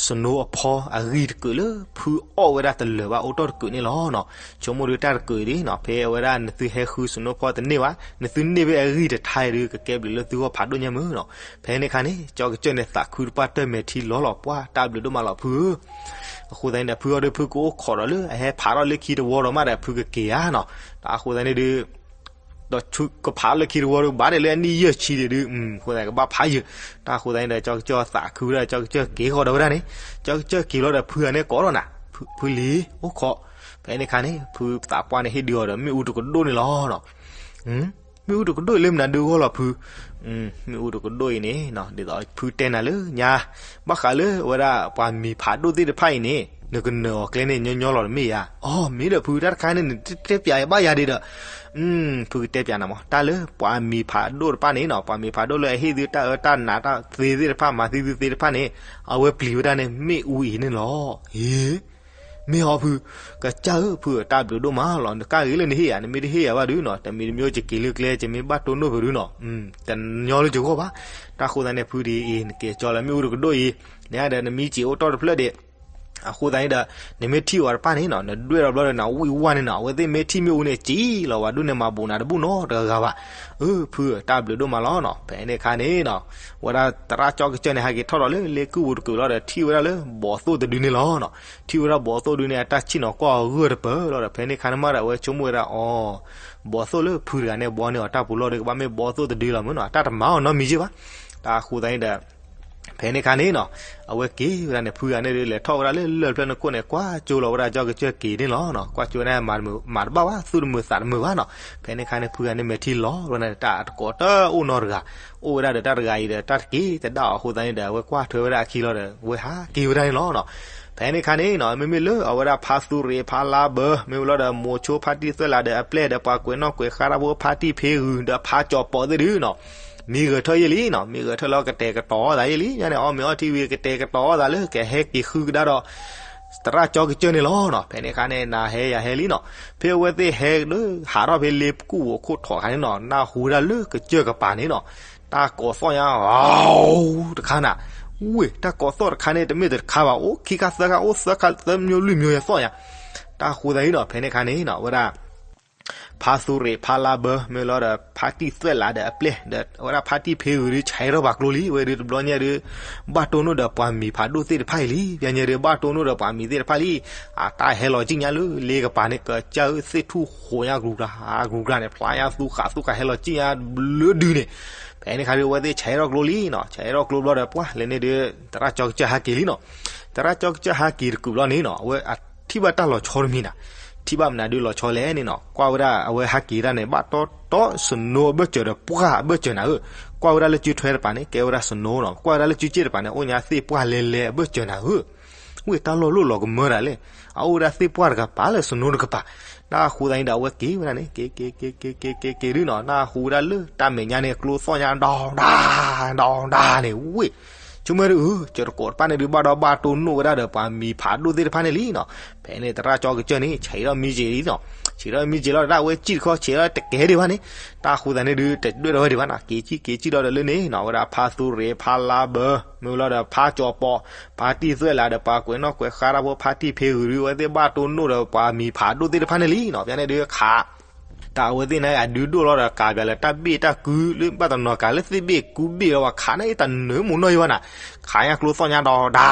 စနိအဖီအဂံၢ်တကုာ်လၢ ဖုအီၣ်ဝဲဒၣ်တလၢာ်ဘၣ်အိၣ်တီၢ်တကုာ်န့ၣ်လီၤနီၤ. ဆိကမိၣ်ဒုးတၢ်တကုာ်အံၤနီၤ ဖဲအဝဲဒၣ်နသုဟဲဃုစနိဖီတန့ၢ်ဘၣ် နသုန့ၢ်ဖဲအဂံၢ်တထါအံၤဒုး ကကဲဘျုးလၢသုဂီၢ်ဖးဒိၣ်ညါမုၢ်နီၤ. ဖဲန့ၣ်အခါန့ၣ် ကၠီကစၢၢ်န့ၣ်သးခုတပှၢ်တၢၢ်မဲာ်ထံလီၤလီၤ ပှၢ်တၢ်ဘျုးဒိၣ်မးလီၤဖုဧၢ. အဃိသတးန့ၣ်ဒီး ဖုအီၤဒုး ဖုကအိၣ်ခိးဒီးလၢအဟဲဖးထီၣ်လၢခံတဝီဒီးမးဒီး ဖုကက့ၤဧါနီၤ. အဃိသတးန့ၣ်ဒုး ဒီးကဖးထီၣ်လၢခံတဝီဒီး ဘၣ်ဒဲးလၢအနံၣ်ယဲၢ်ဆံဒံးဒုး အဃိသတးကဘၣ်ဖးယံာ်. တၢ်အဃိသတးန့ၣ်ဒီး ကၠီကစၢၢ်သးခုဝဲဒၣ် ကၠီကစၢၢ်က့ၤဃီၤဒီးဝဲဒၣ်န့ၣ် ကၠီကစၢၢ်က့ၤလီၤဒီး ဖုဂၤန့ၣ်ကိးထီၣ်နၤ ဖုလံ အိၣ်ခိး. ဖဲန့ၣ်အခါန့ၣ် ဖုသးပှၢ်န့ၣ်ဟ့ၣ်ဒုးအီၤဒီး မ့ၣ်အူတကဒိၣ်န့ၣ်လီၤ. မ့ၣ်အူတကဒိၣ်အံၤလၢမနုၤဒုးဂီၢ်လီၤဖု. မ့ၣ်အူတကဒိၣ်အံၤန့ၣ် ဒ်သိးဖုတဲနၤလၢညါ ဘၣ်ဃးလၢအဝဲဒၣ်ပှၤမံၤဖးဒိၣ်သ့ၣ်တဖၣ်အံၤန့ၣ် နကနၢၤအီၤကျဲန့ၣ် ညီညီလီၤတမ့ၢ်ဧါ. အိ မ့ၢ်ဒီးဖုတၢ်တခါန့ၣ် နတဲပၠးဘၣ်ယၤဒံးဒီး ဖုကတဲပၠးနၤမး တၢ်လၢပှၤမံၤဖးဒိၣ်တဖၣ်န့ၣ်နီၤ ပှၤမံၤဖးဒိၣ်လၢအဟ့ၣ်သုတၢ်အၢတၢ်နးတၢ်သ့သ့ၣ်တဖၣ် မၤသံသုသ့သ့ၣ်တဖၣ်န့ၣ် အဝဲပျံၤဝဲဒၣ်န့ၣ် မ့ၣ်အူအံၤန့ၣ်လီၤ. ဟ့ မ့ၢ်ဟီဖု, ကစၢ်ဧၢ ဖုတၢ်ဘျုးဒိၣ်မးလီၤ နကၢ်ဂ့ၤလၢနဟ့ၣ်ယၤ နမ့ၢ်တဟ့ၣ်ယၤဘၣ်ဒုးနီၤ တမံၤတမံၤယက့ၤလၢကျဲ ယမ့ၢ်ဘၣ်တိၢ်နီၣ်ဖုဒုးနီၤ တညီလၢယဂီၢ်ဘၣ်. တၢ်ဃိသတးန့ၣ် ဖုဒ်အံၤ နက့ၤကၠီလၢမ့ၣ်အူတကဒိၣ်အံၤ နဒီးနမံၤစံးအိၣ်တီၢ်တဖျၢၣ်ဒံး အဃိသတးန့ၣ်ဒီး နမ့ၢ်ထံၣ်ဝဲတဖၣ်န့ၣ်နီၤ နဒွဲၣ်ဒီးဘျီဒီးနဝံၣ်ဝါန့ၣ်နီၤ အဝဲသ့ၣ်မ့ၢ်ထံၣ်မ့ၣ်အူန့ၣ် စံၣ်လီၤဝဲဒိၣ်န့ၣ် မၤဘူးနၤတဘူၣ်နီတဂၤဘၣ်. အၢ ဖု တၢ်ဘျုးဒိၣ်မးလီၤနီၤ. ဖဲန့ၣ်အခါန့ၣ်နီၤ ဝဲဒၣ်သရၣ်ကၠီကစၢၢ်န့ၣ် ဟဲက့ၤထီၣ်ဒီးလၢလ့ကုၢ်ပူၤတကုာ်လီၤဒီး ထံၣ်ဝဲဒၣ်လၢဘီၣ်သိၣ်တဒုန့ၣ်လီၤနီၤ. ထံၣ်ဝဲဒၣ်ဘီၣ်သိၣ်ဒုန့ၣ် အတၢ်ဆ့ၣ်နီၤကွၢ်အီၤဂၢၢ်တပၢၢ်လီၤဒီး ဖဲန့ၣ်အခါန့ၣ်မးဒီး အဝဲဆိကမိၣ်ဝဲဒၣ်အီၤ ဘီၣ်သိၣ်လၢဖုတဂၤန့ၣ် ဘီန့ၢ်အီၤတၢ်ပူၤလီၢ်ဒီး ကဘၣ်မ့ၢ်ဘီၣ်သိၣ်တဒုလီၤမ့ၢ်နီၤ အတၢ်တမၤအီၤနီတမံၤယ့ၢ်ဘၣ်. တၢ်အဃိသတးန့ၣ်ဒီး ဖဲန့ၣ်အခါန့ၣ်နီၤ အဝဲက့ၤဝဲဒၣ်န့ၣ် ဖုဂၤန့ၣ်ဒီး လဲၤထီၣ်ဝဲဒၣ်လၢလၢၢ်ဖျၢၣ်နခိၣ်န့ၣ် ကွၢ်ကၠိလီၤဝဲဒၣ်ကၠီကစၢၢ်က့ၤန့ၣ်လီၤနီၤ. ကွၢ်ကၠိန့ၣ် မၤတဘၣ်ဘၣ် သူၣ်တမုာ်သးတမုာ်ဘၣ်နီၤ. ဖဲန့ၣ်အခါန့ၣ် ဖုဂၤန့ၣ်မဲာ်ထံလီၤဝဲဒၣ်န့ၣ် တၢ်တကိးတအိၣ်နီတဂၤ အိၣ်ဝဲဒၣ်ဒီးတၢ်တဂၤအံၤဒီး တၢ်တက့ၤတဒၣ်အီၤအဃိသတးန့ၣ်ဒီး အဝဲကွၢ်ထွဲဝဲဒၣ်အခံလီၤဒီး အဝဲဟးက့ၤဝဲဒၣ်န့ၣ်လီၤနီၤ. ဖဲန့ၣ်အခါန့ၣ်နီၤ မ့မ့ၢ်လၢအဝဲဒၣ်ဖါသူရ့ၤဖါလါဘၢ မ့ၢ်ဝဲလီၤဒီး မိၤဆိဖါတံၢ်သွဲၣ်လးဒီးအပျဲၢ်ဒီး ပှၤကွဲးနီၣ်ကွဲးဃါတၢ်ဖိဖါတံၢ်ဖ့ဂုၤဒီးဖါကၠီၤပီးသ့ၣ်ဒုနီၤ မံဂဲၤထၢၣ်ယဲၢ်လံနီၤ မံဂဲၤထၢၣ်လၢကတဲာ်ကတီၤအီၣ်သးယဲၢ်လံ ညါန့ၣ် အီၣ်မ့ၤအီထံဝံၤ ကတဲာ်ကတီၤအီၣ်သးလၢကဟဲက့ၤဃုကဒါဒီး သရၣ်ကၠီကစၢၢ်န့ၣ်လီၤနီၤ. ဖဲန့ၣ်အခါန့ၣ် နၤဟဲယၤဟဲလံနီၤ ဖဲအဝဲသ့ၣ်ဟဲလၢ ဟးထီၣ်ဖဲလ့ကုၢ်အခိၣ်ထီၣ်အခါန့ၣ်နီၤ နၢ်ဟူဝဲဒၣ်လၢကစၢၢ်ကပၤန့ၣ်နီၤ တၢ်ကိးသီၣ်ညါ တခါနၤ ဝ့ၢ် တၢ်ကိးသီၣ်တခါန့ၣ် တမ့ၢ်တခါဘၣ် အိၣ်ခံခါသၢခါ အိၣ်သၢခါသၢမျိုးလွံၢ်မျိုးယသီၣ်ညါ တၢ်အဃိသတးန့ၣ်နီၤ ဖဲန့ၣ်အခါန့ၣ်နီၤ အဝဲဒၣ် ဖါသူရ့ၤဖါလါဘၢ မ့ၢ်လီၤဒီး ဖါတံၢ်သွဲၣ်လးဒီးအပျဲၢ်ဒီး အဝဲဒၣ်ဖါတံၢ်ဖ့ဂုၤဒုး ဆဲးထီၣ်ပှၤကျိလံ ဝဲဒုးတဘျီညါဒုး ဘၣ်တိၢ်နီၣ်ဒီးပှၤမံၤဖးဒိၣ်သ့ၣ်တဖၣ်အံၤလံ ပျဲညါဒုး ဘၣ်တိၢ်နီၣ်ဒီးပှၤမံၤသ့ၣ်တဖၣ်လံ အတၢ်ဟဲလီၤကံၣ်ညါလၢလ့ကပၤန့ၣ် ကစၢ်ဧၢ သ့ၣ်ထူၣ်ဃိးညါ ကြူကြၤ ကြူကြၤန့ၣ် ဖျါညါသူဃာ်သူဃာ်ဟဲလီၤကံၣ်ညါလၢဒုန့ၣ် ဖဲန့ၣ်ခါဒုး အဝဲသ့ၣ်ဆဲးထီၣ်ကျိလံနီၤ ဆဲးထီၣ်ကျိဘျီဒီး ပှၢ်လဲၤန့ၣ်ဒုး သရၣ်ကၠီကစၢၢ်ဟဲက့ၤလံနီၤ သရၣ်ကၠီကစၢၢ်ဟဲက့ၤတကုာ်ဘျီန့ၣ်နီၤ အဝဲအထံၣ်ဘၣ်တၢ်လီၤဆီတမံၤနၤ ထံၣ်ဘၣ်မနုၤဒုးလီၤဆီလဲၣ်န့ၣ်နီၤ ကွၢ်ဝဲဒၣ်အဝဲဟဲက့ၤတၢ်န့ၣ် ဘၣ်တီတီ snow အဘၢၣ်စၢၤဒီးပှၢ်အဘၢၣ်စၢၤနၤဧၢ ကွၢ်ဝဲဒၣ်လၢစုထွဲတပၤန့ၣ် ကဲဝဲဒၣ် snow နီၤ ကွၢ်ဝဲဒၣ်လၢစုစ့ၣ်တပၤန့ၣ် အိၣ်ညါသ့ၣ်ပှၢ်လဲၤလဲၤအဘၢၣ်စၢၤနၤဧၢ ဝ့ၢ်တၢ်လီၢ်လိၣ်လီၤကမၢဒၣ်လဲၣ် အအိၣ်ဝဲဒၣ်သ့ၣ်ပှၢ်တကပၤလၢ snow တကပၤ တၢ်အဃိသတးန့ၣ်ဒီး အဝဲက့ၤဝဲဒၣ်န့ၣ် က့ၤ က့ၤ က့ၤ က့ၤ က့ၤ က့ၤ က့ၤ ဒုနီၤ နၢ်ဟူဝဲဒၣ်လၢတၢ်မဲာ်ညါန့ၣ် ကျိသီၣ်ညါ ဒီဒါ ဒီဒါန့ၣ် ဝ့ၢ် ဆိကမိၣ်ဒုး စၢၤတကိးတဖၣ်န့ၣ်ဒုး ဘၣ်ဒီးဘၣ်တိၢ်နီၣ်ဝဲဒၣ်ဒီးပှၤမံၤဖးဒိၣ်သ့ၣ်တဖၣ်န့ၣ်လံနီၤ ဖဲန့ၣ်သရၣ်ကၠီကစၢၢ်န့ၣ် ဆံးထီၣ်မံၤက့ၤလံနီၤ ဆံးထီၣ်မံၤက့ၤလီၤ တၢ်ဝဲကံၣ်တခီ ဆံးထီၣ်တကဲဒံးဘၣ်န့ၣ် တၢ်အဃိသတးန့ၣ်ဒုး တဒွဲၣ်ထီၣ်ဝဲဒံးဘၣ်နီၤ က့ၤကံၣ်က့ၤကံၣ်လီၤဒီးလၢန့ၣ်နီၤ ဝဲဒၣ်ဖါသူရ့ၤဖါလါဘၢ မ့ၢ်ဝဲလီၤဒီးဖါကၠီၤပီး ဖါတံၢ်သွဲၣ်လးဒီးပှၤကွဲးနီၣ်ကွဲးဃါတၢ်ဖိဖါတံၢ်ဖ့ဂုၤဒုး အဝဲသ့ၣ်ဘၣ်တိၢ်နီၣ်ဒီးပှၤမံၤဖးဒိၣ်သ့ၣ်တဖၣ်န့ၣ်လံနီၤ ဖဲန့ၣ်ဒုးခး တၢ်အဝဲသ့ၣ်န့ၣ် အဒုဒိၣ်လီၤဒီးကးဘၣ်လၢတၢ်ဘ့ၣ်တၢ်ကုလၢ ဘၣ်တနီၤကးလၢသ့ၣ်ဘ့ၣ်ကူဘ့ၣ်လီၤ ပှၤခးန့ၣ်တနၢၤမူနီၢ်ယံၤဘၣ်နၤ ခးညါကျိသီၣ်ညါဒီဒါ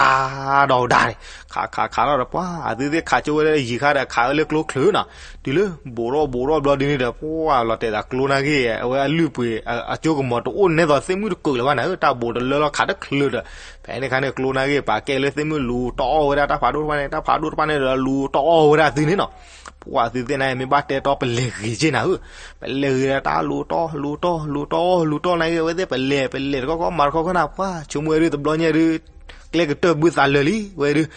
ဒီဒါန့ၣ် ခးခးခးလီၤဒီးပှၢ် အသုသ့ၣ်ခးကၠိဝဲလၢယံၤခါဒီးခးဝဲလၢကျိချၢနီၤ တုၤလၢဘူးထီၣ်ဘူးထီၣ်ဘျီဒုန့ၣ်ဒီး ပှၢ်လီၤတဲာ်သးကျိနာ်က့ အဝဲအလုၢ်ပှ့ၤ အကၠိကမီၤတအိၣ်နဲသိးသ့ၣ်မုၣ်တကုာ်လၢၤဘၣ်နၤဧၢ တၢ်ဘူးတလၢလီၤခးတချုးဒီး ဖဲန့ၣ်ခါန့ၣ် ကျိနာ်က့ပာ်ကဲလၢသ့ၣ်မုၣ်လူၤတီၢ်အီၣ်ဝဲဒၣ်တၢ်ဖးဒိၣ်တဖၣ်န့ၣ် တၢ်ဖးဒိၣ်တဖၣ်န့ၣ်ဒီးလူၤတီၢ်အီၣ်ဝဲဒၣ်သုန့ၣ်နီၤ ပှၢ်သုသ့ၣ်န့ၣ် မ့ၢ်ဘၣ်တဲတီပလဲၤဂ့ၤက့နၤဧၢ ပလဲၤဂ့ၤဒီးတၢ်လူၤတီၢ် လူၤတီၢ် လူၤတီၢ် လူၤတီၢ်နာ်က့ အဝဲသ့ၣ်ပလဲၤ ပလဲၤတခီခီမၤတခီခီနၤ ပှၢ်ဆိကမိၣ်ဝဲဒုးတဘျီညါဒုး ကျဲကတၢၢ်ဘုသးလၢာ်လံ ဝဲဒုး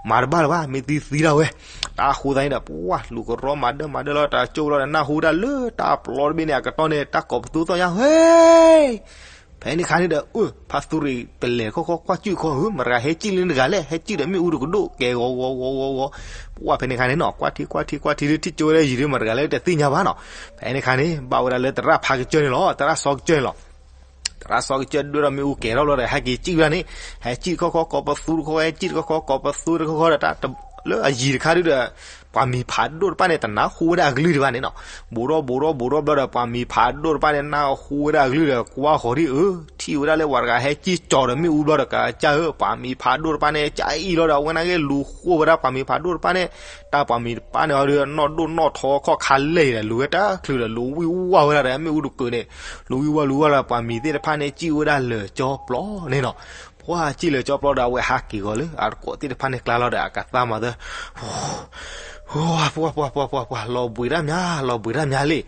မၤတဘၣ်လၢၤဘၣ် မ့ၢ်သံသံဒၣ်ဝဲ တၢ်အဃိသတးန့ၣ်ဒီး ပှၢ်လူၤကရီမၤဒၢမၤဒၢလီၤ တၢ်ကၠိလီၤဒီး နၢ်ဟူဒၣ်လၢတၢ်ပျီတဘ့ၣ်န့ၣ် အကတီၢ်န့ၣ် တၢ်ကိးပသူသီၣ်ညါ ဟဲ ဖဲန့ၣ်ခါန့ၣ်ဒီး အၢ ဖါသူရ့ၤပလဲၤတခီခီကွၢ်ကၠုၣ်ခီဧၢ မတၤဂၤဟဲကံၣ်လၢနတဂၤလဲၣ် ဟဲကံၣ်ဒီးမ့ၣ်အူတကဒိၣ် ကဲဂီၤဂီၤဂီၤဂီၤဂီၤ ပှၢ်ဖဲန့ၣ်ခါန့ၣ်နီၤ ကွၢ်ထံကွၢ်ထံကွၢ်ထံဒုး ထံၣ်ကၠိဝဲဒၣ်ယံၤဒုး မတၤတဂၤလဲၣ်တသ့ၣ်ညါဘၣ်နီၤ ဖဲန့ၣ်ခါန့ၣ် ဘၣ်ဝဲဒၣ်လၢသရၣ်ဖါကစၢၢ်န့ၣ်လီၤ သရၣ်စီကစၢၢ်န့ၣ်လီၤ သရၣ်စီကစၢၢ်ဒွဲၣ်ထီၣ်မ့ၣ်အူကဲၤထီၣ်ဘျီဒီး ဟဲက့ၤကံၣ်ဝဲဒၣ်န့ၣ် ဟဲကံၣ်တခီခီကိးပသူတခီ ဟဲကံၣ်တခီခီကိးပသူတခီခီဒီး တၢ်လၢအယံၤတခါဒုးဒီး ပှၤမံၤဖးဒိၣ်တဖၣ်န့ၣ် တနၢ်ဟူဝဲဒၣ်အကလုၢ်ဒံးဘၣ်န့ၣ်နီၤ ဘူးထီၣ်ဘူးထီၣ်ဘူးထီၣ်ဘျီဒီး ပှၤမံၤဖးဒိၣ်တဖၣ်န့ၣ် နၢ်ဟူဝဲဒၣ်အကလုၢ်ဒီး ကွၢ်ဃီၤဒံးအၢ ထံၣ်ဝဲဒၣ်လၢပှၤတဂၤဟဲကံၣ်ကၠီၤဒီးမ့ၣ်အူဘျီဒီး ကစၢ်ဧၢ ပှၤမံၤဖးဒိၣ်တဖၣ်န့ၣ် ကအံၣ်လီၤဒီး အဝဲနာ်က့လူၤဃိဝဲဒၣ်ပှၤမံၤဖးဒိၣ်တဖၣ်န့ၣ် တၢ်ပှၤမံၤတဖၣ်န့ၣ်အီၤဒီး နီၢ်ဒိၣ်နီၢ်ထီခီၣ်ခါလဲၢ်ဒီး လူၤဝဲတချုးဒီး လူၤဝံၢ်ဝါဝဲဒၣ်ဒီး မ့ၣ်အူတကုာ်န့ၣ် လူၤဝံၢ်ဝါလူၤဝါဒီး ပှၤမံၤသ့ၣ်တဖၣ်န့ၣ် ကံၣ်ဝဲဒၣ်လၢာ်ကၠီပျီန့ၣ်နီၤ ပှၤကံၣ်လၢာ်ကၠီပျီဒီး အဝဲဟးက့ၤဂီၤလၢအတကိးသ့ၣ်တဖၣ်န့ၣ်ကျါလီၤဒီး အကသါမၤသၢ ပှၤပှၤပှၤပှၤပှၤ လီၤဘှံးတၢ်မး လီၤဘှံးတၢ်မးလံ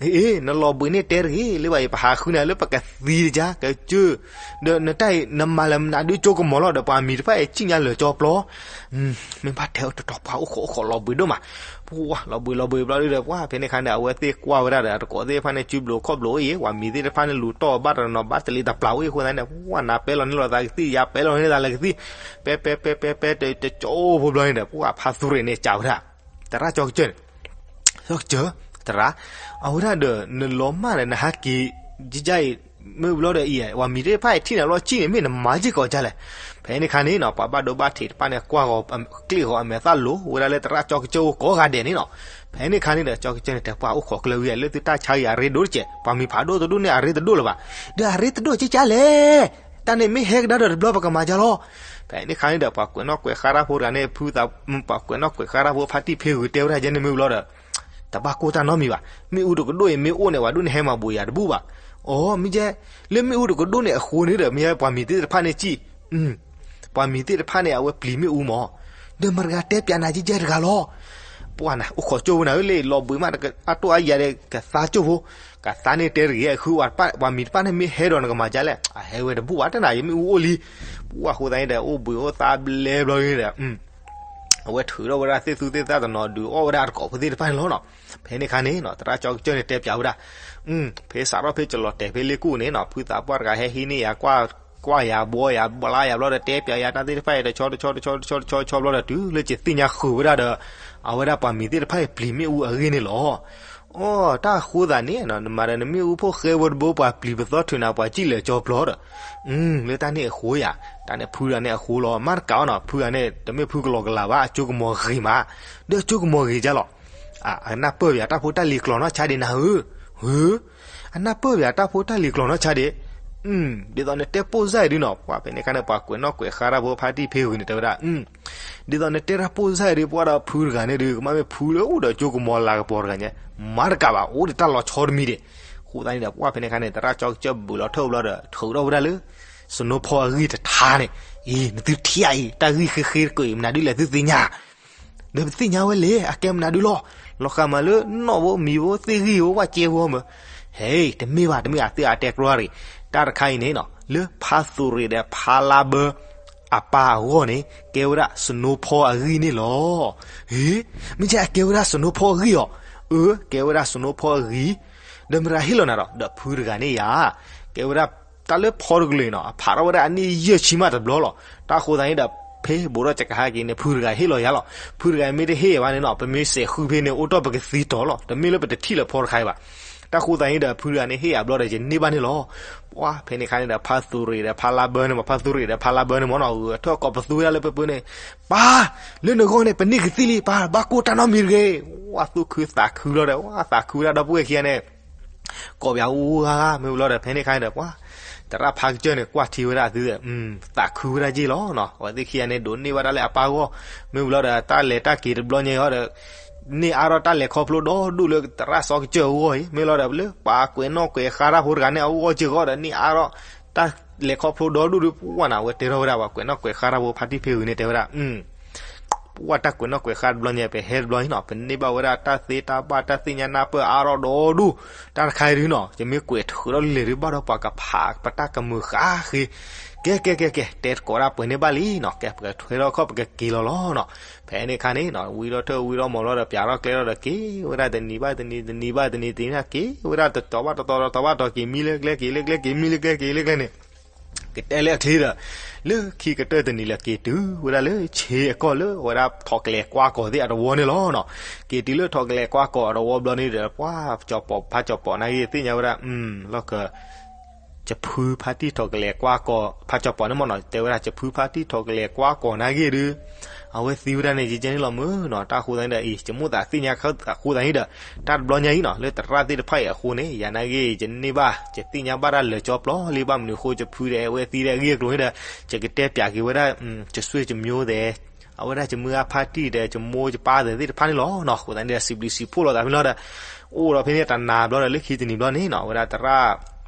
အ့ နလီၤဘှံးန့ၣ်တဲတဂ့ၤ လၢဘၣ်အံၤ ပဟးဃုနၤလၢပကသံတကါ ကစၢၢ် ဒီးနတၢ်အံၤ နမၤလၢမနုၤဒုးကၠိကမီၤလီၤဒီး ပှၤမံၤတဖၣ်အံၤကံၣ်ညါလၢာ်ကၠီပျီ မ့ၢ်ဘၣ်တဲအီၤတတီၤပှၤအိၣ်ခိးအိၣ်ခိးလီၤဘှံးဒိၣ်မး ပှၤလီၤဘှံးလီၤဘှံးဘျီဒုးဒီး ပှၤဖဲန့ၣ်ခါန့ၣ် အဝဲသ့ၣ်ကွၢ်ဝဲဒၣ်ဒီး အတကိးသ့ၣ်တဖၣ်န့ၣ် စုဘျုးခီၣ်ဘျုးအံၤ ပှၤမံၤသ့ၣ်တဖၣ်န့ၣ် လူၤတီၢ်ဘၣ်တနီၤ ဘၣ်တလံၤတပျၢ်ဝဲအံၤအဃိသတးန့ၣ် ပှၤနၤပဲလီၤန့ၢ်လိာ်သးကသံၣ် ယၤပဲလီၤန့ၢ်သးလၢကသံၣ် ပဲပဲပဲပဲပဲ တကၠိဖိဘျီန့ၣ်ဒီး ပှၤဖါသူရ့ၤန့ၣ် စံးဝဲဒၣ် သရၣ်ကၠီကစၢၢ်န့ၣ် ကစၢၢ် သရၣ် အဝဲဒၣ်ဒီး နလီၤမၢ်ဒီး နဟဲက့ၤ ကကအံၤ မ့ၢ်ဘျီဒီးအံၤ ပှၤမံၤသ့ၣ်တဖၣ်အံၤထံၣ်န့ၣ်လီၤစံၣ်န့ၣ် မ့ၢ်နမၤစ့ၢ်ကီးဒ်လဲၣ်. ဖဲန့ၣ်ခါန့ၣ်နီၤ ပှၤဘၣ်ဒိဘၣ်ထံးတဖၣ်န့ၣ် ကွၢ်ဂီၤ ကျ့ၣ်ဂီၤအမဲာ်သၣ်လိၤဝဲဒၣ်လၢသရၣ်ကၠီကစၢၢ်အိၣ်ကိးဂၤဒဲးန့ၣ်နီၤ. ဖဲန့ၣ်ခါန့ၣ်ဒီး ကၠီကစၢၢ်န့ၣ်တဲပှၢ်အိၣ်ခိးကျၢၤဝံၤ လၢသုတၢ်ဆါအံၤအရ့ဒိၣ်တက့ၢ်, ပှၤမံၤဖးဒိၣ်တဒူၣ်န့ၣ် အရ့တဒိၣ်လၢၤဘၣ်. ဒီးအရ့တဒိၣ်ကကလဲၣ်, တၢ်န့ၣ်မ့ၢ်ဟဲကဒါဒီးတဘျီပကမၤဒ်လဲၣ်. ဖဲန့ၣ်ခါန့ၣ်ဒီး ပှၤကွဲးနီၣ်ကွဲးဃါတၢ်ဖိတဂၤန့ၣ် ဖုသး ပှၤကွဲးနီၣ်ကွဲးဃါတၢ်ဖိဖါတံၢ်ဖ့ဂုၤတဲဝဲဒၣ်ယဲန့ၣ်မ့ၢ်ဘျီဒီး တဘၣ်ကိၢ်တၢ်နီတမံၤဘၣ်. မ့ၣ်အူတကဒိၣ်အံၤမ့ၢ်အိၣ်န့ၣ် ပှၤဒိၣ်န့ၣ်ဟဲမၤဘိးယၤတဘူၣ်ဘၣ်. အိ မ့ၢ်ကဲ, လၢမ့ၣ်အူတကဒိၣ်န့ၣ်အဃိန့ၣ်ဒီး မ့ၢ်ပှၤမံၤသ့ၣ်တဖၣ်န့ၣ်စံၣ်, ပှၤမံၤသ့ၣ်တဖၣ်န့ၣ် အဝဲပျံၤမ့ၣ်အူမး, ဒီးမတၤတဂၤတဲပၠးနၤယဲၢ်တဂၤလီၤ. ပှၢ်နၤ အိၣ်ခိးကၠိဖိနၤဧၢလံ လီၤဘှံးမး အတိၢ်အယၤဒီး ကသါကၠိဖိ, ကသါန့ၣ်တဲတဂ့ၤ အခုပှၤမံၤတဖၣ်န့ၣ်မ့ၢ်ဟဲဒီးနကမၤဒ်လဲၣ်, အဟဲဝဲတဘူၣ်ဘၣ် တနၤယမ့ၣ်အူအိၣ်လံ. ပှၢ်အဃိသတးန့ၣ်ဒီး အိၣ်ဘှံးအိၣ်သါဘျဲဘျီန့ၣ်ဒီး အဝဲထုးထီၣ်ဝဲဒၣ်သ့ၣ်သူသ့ၣ်သၣ်တနီၤဒုးအီၣ်ဝဲဒၣ်အတကိးဖိသ့ၣ်တဖၣ်န့ၣ်လီၤနီၤ. ဖဲန့ၣ်ခါန့ၣ်နီၤ သရၣ်ကၠီကစၢၢ်န့ၣ်တဲပၠးဝဲဒၣ်, ဖဲစးထီၣ်ဖဲကလီၤတဲာ်ဖဲလ့ကိၣ်န့ၣ်နီၤ ဖုသးပှၢ်တဂၤဟဲဟံးန့ၢ်ယၤ ကွၢ်ယၤဘှီယၤဘျါယၤဘျီဒီး တဲပၠးယၤတၢ်သ့ၣ်တဖၣ်အံၤ တဆီတဆီတဆီတဆီတဆီဘျီဒီး တုၤလၢယသ့ၣ်ညါဃုာ်ဝဲဒၣ်ဒီး အဝဲဒၣ်ပှၤမံၤသ့ၣ်တဖၣ်အံၤပျံၤမ့ၣ်အူအဂ့ၢ်န့ၣ်လီၤ. အိ တၢ်အဃိသတးန့ၣ် နမၤဒီးနမ့ၣ်အူဖိဃဲဝဲတဘိ ပှၤပျံၤပသီထုးနၤ ပှၤစံၣ်လၢာ်ကၠီပျီဒီး လၢတၢ်န့ၣ်အဃိယၤ, တၢ်န့ၣ်ဖုတဂၤန့ၣ်အဃိလီၤ မၤတကးအီၤနီၤ ဖုတဂၤန့ၣ် တမ့ၢ်ဖုကလီကလးဘၣ် အကၠိကမီၤဂ့ၤမး, ဒီးအကၠိကမီၤဂ့ၤဒ်လဲၣ်, အနၢ်ပၢၢ်ပၠးတၢ်ဖိတၢ်လံၤကျိာ်နီၢ်ဆါဒံးနၤဧၢ, ဧၢ, အနၢ်ပၢၢ်ပၠးတၢ်ဖိတၢ်လံၤကျိာ်နီၢ်ဆါဒံး, ဒ်သိးနတဲပိၢ်စၢ်အံၤဒုနီၤ ပှၢ်ဖဲန့ၣ်ခါန့ၣ် ပှၤကွဲးနီၣ်ကွဲးဃါတၢ်ဖိဖါတံၢ်ဖ့ဂုၤန့ၣ် တဲဝဲဒၣ် ဒ်သိးနတဲတၢ်ပိၢ်စၢ်အံၤဒု ပှၢ်ဒီးဖုတဂၤန့ၣ်ဒု ကမ့ၢ်ဖုလၢအိၣ်ဒီးကၠိကမီၤလၤကပီၤတဂၤညါ, မၤတကးဘၣ် အိၣ်ဒီးတၢ်လီၤဆီတမံၤဒံး. အဃိသတးန့ၣ်ဒီး ပှၢ်ဖဲန့ၣ်ခါန့ၣ် သရၣ်ကၠီကစၢၢ်ဘုးလီၤထၢၣ်ဘျီဒီး ထုးထီၣ်ဝဲဒၣ်လၢ စနိဖီအဂံၢ်တထါန့ၣ်, အံၤ နသုထံၣ်အံၤ တၢ်ဂံၢ်ဃ့ဃ့တကၢၢ်အံၤ မနုၤဒုလဲၣ်သုသ့ၣ်ညါ ဒီးပသ့ၣ်ညါဝဲလဲၣ် အကဲမနုၤဒုလီၤ, လီၤဃာ်မးလၢနီၣ်ဖိမံၤဖိသ့ၣ်ဂံၢ်ဖိ ဝဲကဲဝဲမး, ဟဲ တမ့ၢ်ဘၣ်တမ့ၢ်အသုအတဲကျီရံၣ်, တၢ်တခါအံၤန့ၣ်နီၤ လၢဖါသူရ့ၣ်ဒီးဖါလါဘၢ အပၢ်အဂီၢ်န့ၣ် ကဲဝဲဒၣ်စနိဖီအဂံၢ်န့ၣ်လီၤ. ဟ့ မ့ၢ်ကဲအကဲဝဲဒၣ်စနိဖီအဂံၢ်အီၤ, အၢ ကဲဝဲဒၣ်စနိဖီအဂံၢ်, ဒီးမတၤဟ့ၣ်လီၤနၤဒီး ဒီးဖုတဂၤန့ၣ်ယၤ ကဲဝဲဒၣ်တၢ်လၢဖီတကလုာ်အံၤနီၤ အဖးထီၣ်ဝဲဒၣ်အနံၣ်ယဲၢ်ဆံမးတဘျီလီၤ. တၢ်အဃိသတးန့ၣ်ဒီး ဖဲဘူးထီၣ်စကဟါက့ၤန့ၣ် ဖုတဂၤဟ့ၣ်လီၤယၤလီၤ. ဖုတဂၤမ့ၢ်တဟ့ၣ်ယၤဘၣ်န့ၣ်နီၤ ပမ့ၢ်စဲးဃုဖဲန့ၣ် အိၣ်တ့ၢ်ပကသံတီၤလီၤ. တမ့ၢ်လၢပတထံၣ်လၢၤဖီတခါအံၤဘၣ်. တၢ်အဃိသတးန့ၣ်ဒီး ဖုတဂၤန့ၣ်ဟ့ၣ်ယၤဘျီဒီး ယန့ၢ်ဘၣ်န့ၣ်လီၤ. ပှၢ်ဖဲန့ၣ်ခါန့ၣ်ဒီး ဖါသူရ့ၣ်ဒီးဖါလါဘၢန့ၣ်မး ဖါသူရ့ၣ်ဒီးဖါလါဘၢန့ၣ်မးနီၤ အထၢၣ်ကိးပသူဝဲဒၣ်လၢပၢပၢန့ၣ်, ပၢ်, လၢနဂီၢ်န့ၣ် ပန့ၢ်ကသံၣ်လံ ပၢ် ဘၣ်ကိၢ်တၢ်နီတမံၤတဂ့ၤ. ဝဲသူၣ်ခုသးခုလီၤဒီး ဝဲသးခုဝဲဒၣ်ဒီပုၢ်ဝဲၢ်ခံဂၤန့ၣ် ကိးပယၤအူအူဂါဂါ မ့ၢ်ဝံၤလီၤဒီး ဖဲန့ၣ်ခါန့ၣ်ဒီး ပှၢ် သရၣ်ဖါကစၢၢ်န့ၣ် ကွၢ်ထံဝဲဒၣ်သု သးခုဝဲဒၣ်က့ၢ်လီၤနီၤ. အဝဲသ့ၣ်ခံဂၤန့ၣ် ဒိးန့ၢ်ဘၣ်တၢ်လၢအပၢ်အဂီၢ်, မ့ၢ်ဝံၤလီၤဒီး တၢ်လဲၤတၢ်က့ၤတဘျီညါအံၤဒီး န့ၢ်အါထီၣ်တၢ်လဲၤခီဖျိဒီဒူၣ်လၢသရၣ်စီၤကစၢၢ်အဂီၢ်အံၤ, မ့ၢ်လီၤဒီး လၢပှၤကွဲးနီၣ်ကွဲးဃါတၢ်ဖိတဂၤန့ၣ် အဂီၢ်စ့ၢ်ကီးဒီး န့ၢ်အါထီၣ်တၢ်လဲၤခီဖျိဒီဒူၣ်ဒီး ပှၢ်နၤ အဝဲတဲထီၣ်ဝဲဒၣ် ပှၤကွဲးနီၣ်ကွဲးဃါတၢ်ဖိဖါတံၢ်ဖ့ဂုၤန့ၣ် တဲဝဲဒၣ် ပှၢ်တၢ်ကွဲးနီၣ်ကွဲးဃါတဘျီညါ ပဟဲတဘျီအံၤနီၤ ပန့ၢ်ဘၣ်ဝဲဒၣ်တၢ်သ့တၢ်ဘၣ် တၢ်သ့ၣ်ညါနၢ်ပၢၢ်အါထီၣ်ဒီဒူၣ်, တၢ်တခါအံၤဒုနီၤ ယမ့ၢ်ကွဲးထုးထီၣ်လံာ်ဒု ဘၣ်ဒီးပှၤကဖးပတၢ်ကမုာ်ဃာ်ဃ့, ကဲ ကဲ ကဲ ကဲ တဲသကိးဒၣ်ပှဲၤန့ၢ်ဘၣ်လံနီၤ ကဲ ပကထွဲထီၣ်ခီၣ် ပကက့ၤလီၤလီၤနီၤ. ဖဲန့ၣ်ခါန့ၣ်နီၤ ဝံထီၣ်ထၢၣ်ဝံထီၣ်မီၤလီၤဒီး ပၠးထီၣ်ကျဲထီၣ်ဒီး က့ၤဝဲဒၣ်တနံၤဘၣ်တနံၤ တနံၤဘၣ်တနံၤ တနံၤက့ၤဝဲဒၣ်တတီၤဘၣ်တတီၤ တတီၤဘၣ်တတီၤ က့ၤမံလၢကျဲက့ၤလၢကျဲ က့ၤမံလၢကျဲက့ၤလၢကျဲန့ၣ် ကတဲလၢအချ့ဒီး လၢခံကတၢၢ်တနံၤလၢက့ၤတုၤဝဲဒၣ်လၢဆ့အကီၢ်လၢအဝဲဒၣ်ထိးကလဲၤကွၢ်ကီၤသ့ၣ်အတဝီန့ၣ်လီၤနီၤ. က့ၤတုၤလၢထိးကလဲၤကွၢ်ကီၤအတဝီဘျီန့ၣ်ဒီး ပှၢ်ကၠီၤပီာ် ဖါကၠီၤပီာ်နာ်ဂ့ၢ်သ့ၣ်ညါဝဲဒၣ် လီၢ်က ကဖုဖါတံၢ်ထိးကလဲၤကွၢ်ကီၤ ဖါကၠီၤပီာ်န့ၣ်မ့ၢ်နီၤ တဲဝဲဒၣ် ကဖုဖါတံၢ်ထိးကလဲၤကွၢ်ကီၤနာ်ဂ့ၢ်ဒု အဝဲသံဝဲဒၣ်န့ၣ် ယကဲန့ၣ်လီၤမုၢ်နီၤ. တၢ်အဃိသတးန့ၣ်ဒီး အံၤ ယမိၣ်သးသ့ၣ်ညါအဃိသတးန့ၣ်ဒီး တၢ်တဘျီညါအံၤနီၤ လၢသရၣ်သ့ၣ်တဖၣ်အံၤအဃိန့ၣ် ယၤနာ်ဂ့ၢ် ယန့ၢ်ဘၣ် ယသ့ၣ်ညါဘၣ်တၢ်လၢာ်ကၠီပျီလံ ဘၣ်မနုၤအဃိ ကဖုဒီးအဝဲသံဒီးအဂ့ၢ်အကျိၤန့ၣ်ဒီး ယကတဲပၠးက့ၤဝဲဒၣ် ယစွဲယမိၢ်သဲး အဝဲဒၣ်ယမုၢ်ဂၢ်ဖါတံၢ်ဒီး ယမိၢ်ယပၢ်သဲးသ့ၣ်တဖၣ်န့ၣ်လီၤနီၤ. အဃိသတးန့ၣ်ဒီး စံးဘျုးစံးဖှိၣ်လိာ်သးဖဲလီၤဒီး အိၣ်ဒီးဖဲန့ၣ်တနၤဘျီဒီး လၢခံတနံၤဘျီန့ၣ်နီၤ အဝဲဒၣ်သရၣ်